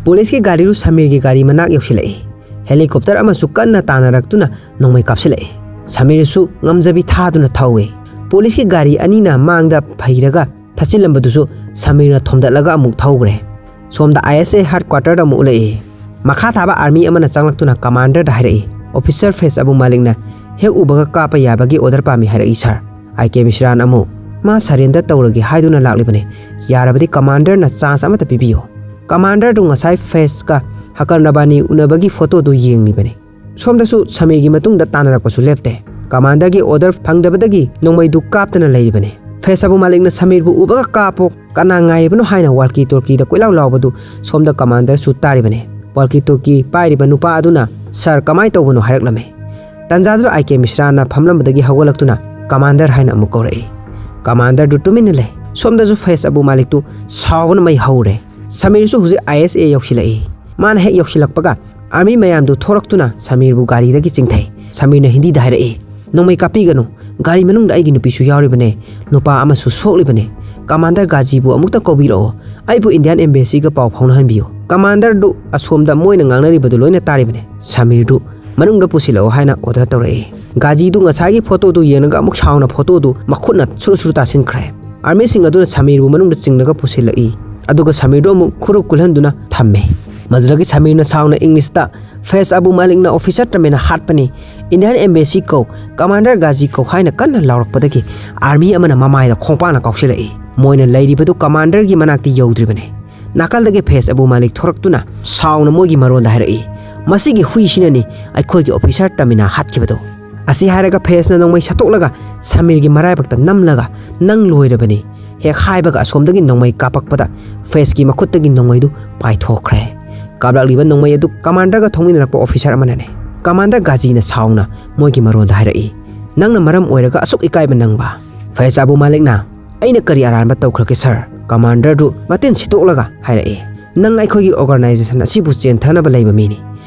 ꯄꯨꯂꯤꯁꯀꯤ ꯒꯥꯔꯤꯗꯨ ꯁꯃꯤꯔꯒꯤ ꯒꯥꯔꯤ ꯃꯅꯥꯛ ꯌꯧꯁꯤꯜꯂꯛꯏ꯫ ꯍꯦꯂꯤꯀꯣꯞꯇꯔ ꯑꯃꯁꯨ ꯀꯟꯅ ꯇꯥꯟꯅꯔꯛꯇꯨꯅ ꯅꯣꯡꯃꯩ ꯀꯥꯞꯁꯤꯜꯂꯛꯏ꯫ ꯁꯃꯤꯔꯁꯨ ꯉꯝꯖꯕꯤ ꯊꯥꯗꯨꯅ ꯊꯧꯏ꯫ ꯄꯨꯂꯤꯁꯀꯤ ꯒꯥꯔꯤ ꯑꯅꯤꯅ ꯃꯥꯡꯗ ꯐꯩꯔꯒ ꯊꯠꯆꯤꯜꯂꯝꯕꯗꯨꯁꯨ ꯁꯃꯤꯔꯅ ꯊꯣꯝꯗꯠꯂꯒ ꯑꯃꯨꯛ ꯊꯧꯈ꯭ꯔꯦ꯫ ꯁꯣꯝꯗ ꯑꯥꯏ ꯑꯦꯁ ꯑꯦ ꯍꯦꯗ ꯀ꯭ꯋꯥꯇꯔꯗ ꯑꯃꯨꯛ ꯎꯠꯂꯛꯏ꯫ ꯃꯈꯥ ꯊꯥꯕ ꯑꯥꯔꯃꯤ ꯑꯃꯅ ꯆꯪꯂꯛꯇꯨꯅ ꯀꯃꯥꯟꯗꯔꯗ ꯍꯥꯏꯔꯛꯏ, "ꯑꯣꯐꯤꯁꯥꯔ ꯐꯦꯖ ꯑꯕꯨ ꯃꯥꯂꯤꯛꯅ ꯍꯦꯛ ꯎꯕꯒ ꯀꯥꯞꯄ ꯌꯥꯕꯒꯤ ꯑꯣꯔꯗꯔ ꯄꯥꯝꯃꯤ ꯍꯥꯏꯔꯛꯏ ꯁꯥꯔ꯫" ꯑꯥꯏ ꯀꯦ ꯃꯤꯁ꯭ꯔꯥꯅ ꯑꯃꯨꯛ, "ꯃꯥ ꯁꯔꯦꯟꯗꯔ ꯇꯧꯔꯒꯦ ꯍꯥꯏꯗꯨꯅ ꯂꯥꯛꯂꯤꯕꯅꯤ꯫ ꯌꯥꯔꯕꯗꯤ ꯀꯃꯥꯟꯗꯔꯅ ꯆꯥꯟꯁ ꯑꯃꯠꯇ ꯄꯤꯕꯤꯌꯨ꯫" ꯀꯃꯥꯟꯗꯔꯗꯨ ꯉꯁꯥꯏ ꯐꯦꯖꯀ ꯍꯀꯔꯅꯕꯥꯅꯤ ꯎꯅꯕꯒꯤ ꯐꯣꯇꯣꯗꯨ ꯌꯦꯡꯂꯤꯕꯅꯤ꯫ ꯁꯣꯝꯗꯁꯨ ꯁꯃꯤꯔꯒꯤ ꯃꯇꯨꯡꯗ ꯇꯥꯟꯅꯔꯛꯄꯁꯨ ꯂꯦꯞꯇꯦ꯫ ꯀꯃꯥꯟꯗꯔꯒꯤ ꯑꯣꯔꯗꯔ ꯐꯪꯗꯕꯗꯒꯤ ꯅꯣꯡꯃꯩꯗꯨ ꯀꯥꯞꯇꯅ ꯂꯩꯔꯤꯕꯅꯤ꯫ ꯐꯦꯖ ꯑꯕꯨ ꯃꯥꯂꯤꯛꯅ ꯁꯃꯤꯔꯕꯨ ꯎꯕꯒ ꯀꯥꯞꯄꯣ, ꯀꯅꯥ ꯉꯥꯏꯔꯤꯕꯅꯣ ꯍꯥꯏꯅ ꯋꯥꯜꯀꯤ ꯇꯣꯜꯀꯤꯗ ꯀꯣꯏꯂꯥꯎ ꯂꯥꯎꯕꯗꯨ ꯁꯣꯝꯗ ꯀꯃꯥꯟꯗꯔꯁꯨ ꯇꯥꯔꯤꯕꯅꯤ꯫ ꯋꯥꯜꯀꯤ ꯇꯣꯜꯀꯤ ꯄꯥꯏꯔꯤꯕ ꯅꯨꯄꯥ ꯑꯗꯨꯅ, "ꯁꯥꯔ, ꯀꯃꯥꯏ ꯇꯧꯕꯅꯣ?" ꯍꯥꯏꯔꯛꯂꯝꯃꯤ꯫ ꯇꯥꯟꯖꯥꯗꯨꯗ ꯑꯥꯏ ꯀꯦ ꯃꯤꯁ꯭ꯔꯥꯅ ꯐꯝꯂꯝꯕꯗꯒꯤ ꯍꯧꯒꯠꯂꯛꯇꯨꯅ ꯀꯃꯥꯟꯗꯔ ꯍꯥꯏꯅ ꯑꯃꯨꯛ ꯀꯧꯔꯛꯏ꯫ ꯀꯃꯥꯟꯗꯔꯗꯨ ꯇꯨꯃꯤꯟꯅ ꯂꯩ꯫ ꯁꯣꯝꯗꯁꯨ ꯐꯦꯖ ꯑꯕꯨ ꯃꯥꯂꯤꯛꯇꯨ ꯁꯥꯎꯕꯅ ꯃꯩ ꯍꯧꯔꯦ꯫ ꯁꯃꯤꯔꯁꯨ ꯍꯧꯖꯤꯛ ꯑꯥꯏ ꯑꯦꯁ ꯑꯦ ꯌꯧꯁꯤꯜꯂꯛꯏ꯫ ꯃꯥꯅ ꯍꯦꯛ ꯌꯧꯁꯤꯜꯂꯛꯄꯒ ꯑꯥꯔꯃꯤ ꯃꯌꯥꯝꯗꯨ ꯊꯣꯔꯛꯇꯨꯅ ꯁꯃꯤꯔꯕꯨ ꯒꯥꯔꯤꯗꯒꯤ ꯆꯤꯡꯊꯩ꯫ ꯁꯃꯤꯔꯅ ꯍꯤꯟꯗꯤꯗ ꯍꯥꯏꯔꯛꯏ, "ꯅꯣꯡꯃꯩ ꯀꯥꯞꯄꯤꯒꯅꯨ, ꯒꯥꯔꯤ ꯃꯅꯨꯡꯗ ꯑꯩꯒꯤ ꯅꯨꯄꯤꯁꯨ ꯌꯥꯎꯔꯤꯕꯅꯦ, ꯅꯨꯄꯥ ꯑꯃꯁꯨ ꯁꯣꯛꯂꯤꯕꯅꯦ꯫ ꯀꯃꯥꯟꯗꯔ ꯒꯥꯖꯤꯕꯨ ꯑꯃꯨꯛꯇ ꯀꯧꯕꯤꯔꯛꯑꯣ, ꯑꯩꯕꯨ ꯏꯟꯗꯤꯌꯥꯟ ꯑꯦꯝꯕꯦꯁꯤꯒ ꯄꯥꯎ ꯐꯥꯎꯅꯍꯟꯕꯤꯌꯨ꯫" ꯀꯃꯥꯟꯗꯔꯗꯨ ꯑꯁꯣꯝꯗ ꯃꯣꯏꯅ ꯉꯥꯡꯅꯔꯤꯕꯗꯨ ꯂꯣꯏꯅ ꯇꯥꯔꯤꯕꯅꯦ꯫ ꯁꯃꯤꯔꯗꯨ ꯃꯅꯨꯡꯗ ꯄꯨꯁꯤꯜꯂꯛꯑꯣ ꯍꯥꯏꯅ ꯑꯣꯔꯗꯔ ꯇꯧꯔꯛꯏ꯫ ꯒꯥꯖꯤꯗꯨ ꯉꯁꯥꯏꯒꯤ ꯐꯣꯇꯣꯗꯨ ꯌꯦꯡꯂꯒ ꯑꯃꯨꯛ ꯁꯥꯎꯅ ꯐꯣꯇꯣꯗꯨ ꯃꯈꯨꯠꯅ ꯁꯨꯔꯨ ꯁꯨꯔꯨ ꯇꯥꯁꯤꯟꯈ꯭ꯔꯦ꯫ ꯑꯥꯔꯃꯤꯁꯤꯡ ꯑꯗꯨꯅ ꯁꯃꯤꯔꯕꯨ ꯃꯅꯨꯡꯗ ꯆꯤꯡꯂꯒ ꯄꯨꯁꯤꯜꯂꯛꯏ꯫ ꯑꯗꯨꯒ ꯁꯃꯤꯔꯗꯨ ꯑꯃꯨꯛ ꯈꯨꯔꯨ ꯀꯨꯜꯍꯟꯗꯨꯅ ꯊꯝꯃꯦ꯫ ꯃꯗꯨꯗꯒꯤ ꯁꯃꯤꯔꯅ ꯁꯥꯎꯅ ꯏꯪꯂꯤꯁꯇ, "ꯐꯦꯖ ꯑꯕꯨ ꯃꯥꯂꯤꯛꯅ ꯑꯣꯐꯤꯁꯥꯔ ꯇꯥꯃꯤꯅꯥ ꯍꯥꯠꯄꯅꯤ, "Indian embassy ꯀꯧ, Commander ꯒꯥꯖꯤ ꯀꯧ" ꯍꯥꯏꯅ ꯀꯟꯅ ꯂꯥꯎꯔꯛꯄꯗꯒꯤ army ꯑꯃꯅ ꯃꯃꯥꯏꯗ ꯈꯣꯡꯄꯥꯛꯅ ꯀꯥꯎꯁꯤꯜꯂꯛꯏ꯫ ꯃꯣꯏꯅ ꯂꯩꯔꯤꯕꯗꯨ commander ꯒꯤ ꯃꯅꯥꯛꯇꯤ ꯌꯧꯗ꯭ꯔꯤꯕꯅꯤ꯫ ꯅꯥꯀꯜꯗꯒꯤ ꯐꯦꯖ ꯑꯕꯨ ꯃꯥꯂꯤꯛ ꯊꯣꯔꯛꯇꯨꯅ ꯁꯥꯎꯅ ꯃꯣꯏꯒꯤ ꯃꯔꯣꯜꯗ ꯍꯥꯏꯔꯛꯏ, "ꯃꯁꯤꯒꯤ ꯍꯨꯏꯁꯤꯅꯅꯤ ꯑꯩꯈꯣꯏꯒꯤ officer ꯇꯃꯤꯅꯥ ꯍꯥꯠꯈꯤꯕꯗꯨ"꯫ ꯑꯁꯤ ꯍꯥꯏꯔꯒ ꯐꯦꯖꯅ ꯅꯣꯡꯃꯩ ꯁꯠꯇꯣꯛꯂꯒ ꯁꯃꯤꯔꯒꯤ ꯃꯔꯥꯏꯕꯛꯇ ꯅꯝꯂꯒ, "ꯅꯪ ꯂꯣꯏꯔꯕꯅꯤ" ꯍꯦꯛ ꯍꯥꯏꯕꯒ ꯑꯁꯣꯝꯗꯒꯤ ꯅꯣꯡꯃꯩ ꯀꯥꯞꯄꯛꯄꯗ ꯐꯦꯖꯀꯤ ꯃꯈꯨꯠꯇꯒꯤ ꯅꯣꯡꯃꯩꯗꯨ ꯄꯥꯏꯊꯣꯛꯈ꯭ꯔꯦ꯫ ꯀꯥꯞꯂꯛꯂꯤꯕ ꯅꯣꯡꯃꯩ ꯑꯗꯨ commander ꯒ ꯊꯣꯡꯃꯤꯟꯅꯔꯛꯄ officer ꯑꯃꯅꯅꯦ꯫ Commander ꯒꯥꯖꯤꯅ ꯁꯥꯎꯅ ꯃꯣꯏꯒꯤ ꯃꯔꯣꯜꯗ ꯍꯥꯏꯔꯛꯏ, "ꯅꯪꯅ ꯃꯔꯝ ꯑꯣꯏꯔꯒ ꯑꯁꯨꯛ ꯏꯀꯥꯏꯕ ꯅꯪꯕ?" ꯐꯦꯖ ꯑꯕꯨ ꯃꯥꯂꯤꯛꯅ, "ꯑꯩꯅ ꯀꯔꯤ ꯑꯔꯥꯟꯕ ꯇꯧꯈ꯭ꯔꯒꯦ sir?" Commander ꯗꯨ ꯃꯇꯤꯟ ꯁꯤꯠꯇꯣꯛꯂꯒ ꯍꯥꯏꯔꯛꯏ, "ꯅꯪ ꯑꯩꯈꯣꯏꯒꯤ organization ꯑꯁꯤꯕꯨ ꯆꯦꯟꯊꯅꯕ ꯂꯩꯕ ꯃꯤꯅꯤ"꯫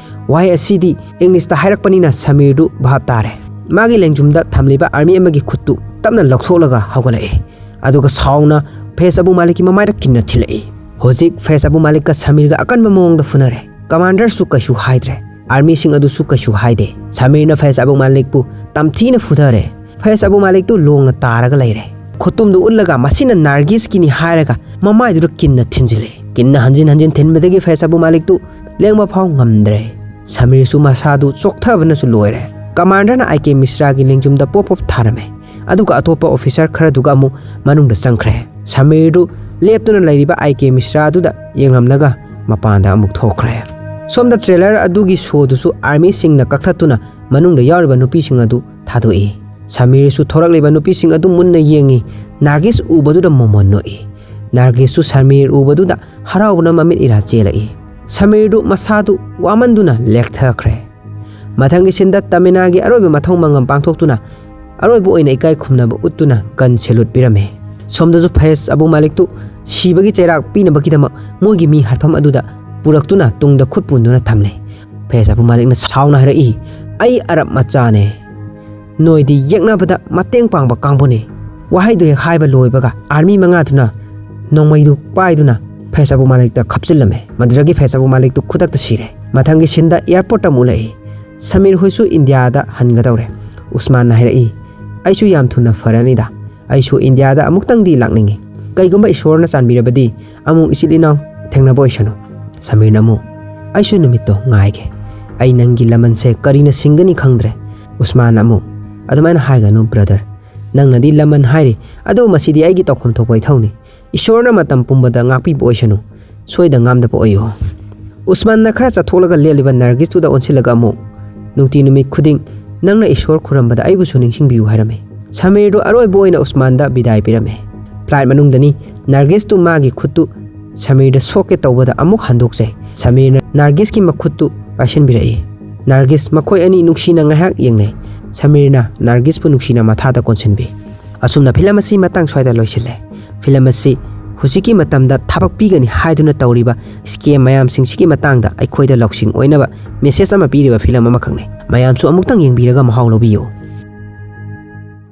ꯋꯥꯍꯩ ꯑꯁꯤꯗꯤ English ꯇ ꯍꯥꯏꯔꯛꯄꯅꯤꯅ ꯁꯃꯤꯔꯗꯨ ꯚꯥꯞ ꯇꯥꯔꯦ꯫ ꯃꯥꯒꯤ ꯂꯦꯡꯖꯨꯝꯗ ꯊꯝꯂꯤꯕ army ꯑꯃꯒꯤ ꯈꯨꯠꯇꯨ ꯇꯞꯅ ꯂꯧꯊꯣꯛꯂꯒ ꯍꯧꯒꯠꯂꯛꯏ꯫ ꯑꯗꯨꯒ ꯁꯥꯎꯅ ꯐꯦꯖ ꯑꯕꯨ ꯃꯥꯂꯤꯛꯀꯤ ꯃꯃꯥꯏꯗ ꯀꯤꯟꯅ ꯊꯤꯜꯂꯛꯏ꯫ ꯍꯧꯖꯤꯛ ꯐꯦꯖ ꯑꯕꯨ ꯃꯥꯂꯤꯛꯀ ꯁꯃꯤꯔꯒ ꯑꯀꯟꯕ ꯃꯑꯣꯡꯗ ꯐꯨꯅꯔꯦ꯫ Commander ꯁꯨ ꯀꯩꯁꯨ ꯍꯥꯏꯗ꯭ꯔꯦ꯫ Army ꯁꯤꯡ ꯑꯗꯨꯁꯨ ꯀꯩꯁꯨ ꯍꯥꯏꯗꯦ꯫ ꯁꯃꯤꯔꯅ ꯐꯦꯖ ꯑꯕꯨ ꯃꯥꯂꯤꯛꯄꯨ ꯇꯝꯊꯤꯅ ꯐꯨꯊꯔꯦ꯫ ꯐꯦꯖ ꯑꯕꯨ ꯃꯥꯂꯤꯛꯇꯨ ꯂꯣꯡꯅ ꯇꯥꯔꯒ ꯂꯩꯔꯦ꯫ ꯈꯨꯇꯨꯝꯗꯨ ꯎꯠꯂꯒ ꯃꯁꯤꯅ ꯅꯥꯔꯒꯤꯁꯀꯤꯅꯤ ꯍꯥꯏꯔꯒ ꯃꯃꯥꯏꯗꯨꯗ ꯀꯤꯟꯅ ꯊꯤꯟꯖꯤꯜꯂꯦ꯫ ꯀꯤꯟꯅ ꯍꯟꯖꯤꯟ ꯍꯟꯖꯤꯟ ꯊꯤꯟꯕꯗꯒꯤ ꯐꯦꯖ ꯑꯕꯨ ꯃꯥꯂꯤꯛꯇꯨ ꯂꯦꯡꯕ ꯐꯥꯎ ꯉꯝꯗ꯭ꯔꯦ꯫ ꯁꯃꯤꯔꯁꯨ ꯃꯁꯥꯗꯨ ꯆꯣꯛꯊꯕꯅꯁꯨ ꯂꯣꯏꯔꯦ꯫ Commander ꯅ ꯑꯥꯏ ꯀꯦ ꯃꯤꯁ꯭ꯔꯥꯒꯤ ꯂꯦꯡꯖꯨꯝꯗ ꯄꯣꯞ ꯄꯣꯞ ꯊꯥꯔꯝꯃꯦ꯫ ꯑꯗꯨꯒ ꯑꯇꯣꯞꯄ officer ꯈꯔꯗꯨꯒ ꯑꯃꯨꯛ ꯃꯅꯨꯡꯗ ꯆꯪꯈ꯭ꯔꯦ꯫ ꯁꯃꯤꯔꯗꯨ ꯂꯦꯞꯇꯨꯅ ꯂꯩꯔꯤꯕ ꯑꯥꯏ ꯀꯦ ꯃꯤꯁ꯭ꯔꯥꯗꯨꯗ ꯌꯦꯡꯂꯝꯂꯒ ꯃꯄꯥꯟꯗ ꯑꯃꯨꯛ ꯊꯣꯛꯈ꯭ꯔꯦ꯫ ꯁꯣꯝꯗ trailer ꯑꯗꯨꯒꯤ show ꯗꯨꯁꯨ army ꯁꯤꯡꯅ ꯀꯛꯊꯠꯇꯨꯅ ꯃꯅꯨꯡꯗ ꯌꯥꯎꯔꯤꯕ ꯅꯨꯄꯤꯁꯤꯡ ꯑꯗꯨ ꯊꯥꯗꯣꯛꯏ꯫ ꯁꯃꯤꯔꯁꯨ ꯊꯣꯔꯛꯂꯤꯕ ꯅꯨꯄꯤꯁꯤꯡ ꯑꯗꯨ ꯃꯨꯟꯅ ꯌꯦꯡꯏ꯫ ꯅꯥꯔꯒꯤꯁ ꯎꯕꯗꯨꯗ ꯃꯣꯃꯣꯟ ꯅꯣꯛꯏ꯫ ꯅꯥꯔꯒꯤꯁꯁꯨ ꯁꯃꯤꯔ ꯎꯕꯗꯨꯗ ꯍꯔꯥꯎꯕꯅ ꯃꯃꯤꯠ ꯏꯔꯥ ꯆꯦꯜꯂꯛꯏ꯫ ꯁꯃꯤꯔꯗꯨ ꯃꯁꯥꯗꯨ ꯋꯥꯃꯟꯗꯨꯅ ꯂꯦꯛꯊꯈ꯭ꯔꯦ꯫ ꯃꯊꯪꯒꯤ scene ꯗ ꯇꯃꯤꯅꯥꯒꯤ ꯑꯔꯣꯏꯕ ꯃꯊꯧ ꯃꯉꯝ ꯄꯥꯡꯊꯣꯛꯇꯨꯅ ꯑꯔꯣꯏꯕ ꯑꯣꯏꯅ ꯏꯀꯥꯏ ꯈꯨꯝꯅꯕ ꯎꯠꯇꯨꯅ gun salute ꯄꯤꯔꯝꯃꯤ꯫ ꯁꯣꯝꯗꯁꯨ ꯐꯦꯖ ꯑꯕꯨ ꯃꯥꯂꯤꯛꯇꯨ ꯁꯤꯕꯒꯤ ꯆꯩꯔꯥꯛ ꯄꯤꯅꯕꯒꯤꯗꯃꯛ ꯃꯣꯏꯒꯤ ꯃꯤ ꯍꯥꯠꯐꯝ ꯑꯗꯨꯗ ꯄꯨꯔꯛꯇꯨꯅ ꯇꯨꯡꯗ ꯈꯨꯠ ꯄꯨꯟꯗꯨꯅ ꯊꯝꯂꯦ꯫ ꯐꯦꯖ ꯑꯕꯨ ꯃꯥꯂꯤꯛꯅ ꯁꯥꯎꯅ ꯍꯥꯏꯔꯛꯏ, "ꯑꯩ ꯑꯔꯕ ꯃꯆꯥꯅꯦ꯫ ꯅꯣꯏꯗꯤ ꯌꯦꯛꯅꯕꯗ ꯃꯇꯦꯡ ꯄꯥꯡꯕ ꯀꯥꯡꯕꯨꯅꯤ"꯫ ꯋꯥꯍꯩꯗꯨ ꯍꯦꯛ ꯍꯥꯏꯕ ꯂꯣꯏꯕꯒ army ꯃꯉꯥꯗꯨꯅ ꯅꯣꯡꯃꯩꯗꯨ ꯄꯥꯏꯗꯨꯅ ꯐꯦꯖ ꯑꯕꯨ ꯃꯥꯂꯤꯛꯇ ꯈꯞꯆꯤꯜꯂꯝꯃꯦ꯫ ꯃꯗꯨꯗꯒꯤ ꯐꯦꯖ ꯑꯕꯨ ꯃꯥꯂꯤꯛꯇꯨ ꯈꯨꯗꯛꯇ ꯁꯤꯔꯦ꯫ ꯃꯊꯪꯒꯤ scene ꯗ airport ꯇ ꯑꯃꯨꯛ ꯎꯠꯂꯛꯏ꯫ ꯁꯃꯤꯔ ꯍꯣꯏꯁꯨ ꯏꯟꯗꯤꯌꯥꯗ ꯍꯟꯒꯗꯧꯔꯦ꯫ ꯎꯁꯃꯥꯟꯅ ꯍꯥꯏꯔꯛꯏ, "ꯑꯩꯁꯨ ꯌꯥꯝ ꯊꯨꯅ ꯐꯔꯅꯤꯗ꯫ ꯑꯩꯁꯨ ꯏꯟꯗꯤꯌꯥꯗ ꯑꯃꯨꯛꯇꯪꯗꯤ ꯂꯥꯛꯅꯤꯡꯉꯤ꯫ ꯀꯩꯒꯨꯝꯕ ꯏꯁꯣꯔꯅ ꯆꯥꯟꯕꯤꯔꯕꯗꯤ ꯑꯃꯨꯛ ꯏꯆꯤꯜ ꯏꯅꯥꯎ ꯊꯦꯡꯅꯕ ꯑꯣꯏꯁꯅꯨ"꯫ ꯁꯃꯤꯔꯅ ꯑꯃꯨꯛ, "ꯑꯩꯁꯨ ꯅꯨꯃꯤꯠꯇꯣ ꯉꯥꯏꯒꯦ꯫ ꯑꯩ ꯅꯪꯒꯤ ꯂꯃꯟꯁꯦ ꯀꯔꯤꯅ ꯁꯤꯡꯒꯅꯤ ꯈꯪꯗ꯭ꯔꯦ꯫ ꯎꯁꯃꯥꯟꯅ ꯑꯃꯨꯛ, "ꯑꯗꯨꯃꯥꯏꯅ ꯍꯥꯏꯒꯅꯨ ꯕ꯭ꯔꯗꯔ, ꯅꯪꯅꯗꯤ ꯂꯃꯟ ꯍꯥꯏꯔꯤ, ꯑꯗꯨꯕꯨ ꯃꯁꯤꯗꯤ ꯑꯩꯒꯤ ꯇꯧꯐꯝ ꯊꯣꯛꯄ ꯏꯊꯧꯅꯤ꯫ ꯏꯁꯣꯔꯅ ꯃꯇꯝ ꯄꯨꯝꯕꯗ ꯉꯥꯛꯄꯤꯕ ꯑꯣꯏꯁꯅꯨ, ꯁꯣꯏꯗ ꯉꯥꯝꯗꯕ ꯑꯣꯏꯌꯨ"꯫ ꯎꯁꯃꯥꯟꯅ ꯈꯔ ꯆꯠꯊꯣꯛꯂꯒ ꯂꯦꯞꯂꯤꯕ ꯅꯔꯒꯤꯁꯇꯨꯗ ꯑꯣꯟꯁꯤꯜꯂꯒ ꯑꯃꯨꯛ, "ꯅꯨꯡꯇꯤ ꯅꯨꯃꯤꯠ ꯈꯨꯗꯤꯡ ꯅꯪꯅ ꯏꯁꯣꯔ ꯈꯨꯔꯝꯕꯗ ꯑꯩꯕꯨꯁꯨ ꯅꯤꯡꯁꯤꯡꯕꯤꯌꯨ" ꯍꯥꯏꯔꯝꯃꯤ꯫ ꯁꯃꯤꯔꯗꯨ ꯑꯔꯣꯏꯕ ꯑꯣꯏꯅ ꯎꯁꯃꯥꯟꯗ ꯕꯤꯗꯥꯏ ꯄꯤꯔꯝꯃꯤ꯫ ꯐ꯭ꯂꯥꯏꯠ ꯃꯅꯨꯡꯗꯅꯤ ꯅꯔꯒꯤꯁꯇꯨ ꯃꯥꯒꯤ ꯈꯨꯠꯇꯨ ꯁꯃꯤꯔꯗ ꯁꯣꯛꯀꯦ ꯇꯧꯕꯗ ꯑꯃꯨꯛ ꯍꯟꯗꯣꯛꯆꯩ꯫ ꯁꯃꯤꯔꯅ ꯅꯔꯒꯤꯁꯀꯤ ꯃꯈꯨꯠꯇꯨ ꯄꯥꯏꯁꯤꯟꯕꯤꯔꯛꯏ꯫ ꯅꯔꯒꯤꯁ ꯃꯈꯣꯏ ꯑꯅꯤ ꯅꯨꯡꯁꯤꯅ ꯉꯥꯏꯍꯥꯛ ꯌꯦꯡꯅꯩ꯫ ꯁꯃꯤꯔꯅ ꯅꯔꯒꯤꯁꯄꯨ ꯅꯨꯡꯁꯤꯅ ꯃꯊꯥꯗ ꯀꯣꯟꯁꯤꯟꯕꯤ꯫ ꯑꯁꯨꯝꯅ ꯐꯤꯂꯝ ꯑꯁꯤ ꯃꯇꯥꯡ ꯁ꯭ꯋꯥꯏꯗ ꯂꯣꯏꯁꯤꯜꯂꯦ꯫ ꯐꯤꯂꯝ ꯑꯁꯤ ꯍꯧꯖꯤꯛꯀꯤ ꯃꯇꯝꯗ ꯊꯕꯛ ꯄꯤꯒꯅꯤ ꯍꯥꯏꯗꯨꯅ ꯇꯧꯔꯤꯕ ꯁ꯭ꯀꯦꯝ ꯃꯌꯥꯝꯁꯤꯡꯁꯤꯒꯤ ꯃꯇꯥꯡꯗ ꯑꯩꯈꯣꯏꯗ ꯂꯧꯁꯤꯡ ꯑꯣꯏꯅꯕ ꯃꯦꯁꯦꯖ ꯑꯃ ꯄꯤꯔꯤꯕ ꯐꯤꯂꯝ ꯑꯃꯈꯛꯅꯤ꯫ ꯃꯌꯥꯝꯁꯨ ꯑꯃꯨꯛꯇꯪ ꯌꯦꯡꯕꯤꯔꯒ ꯃꯍꯥꯎ ꯂꯧꯕꯤꯌꯨ꯫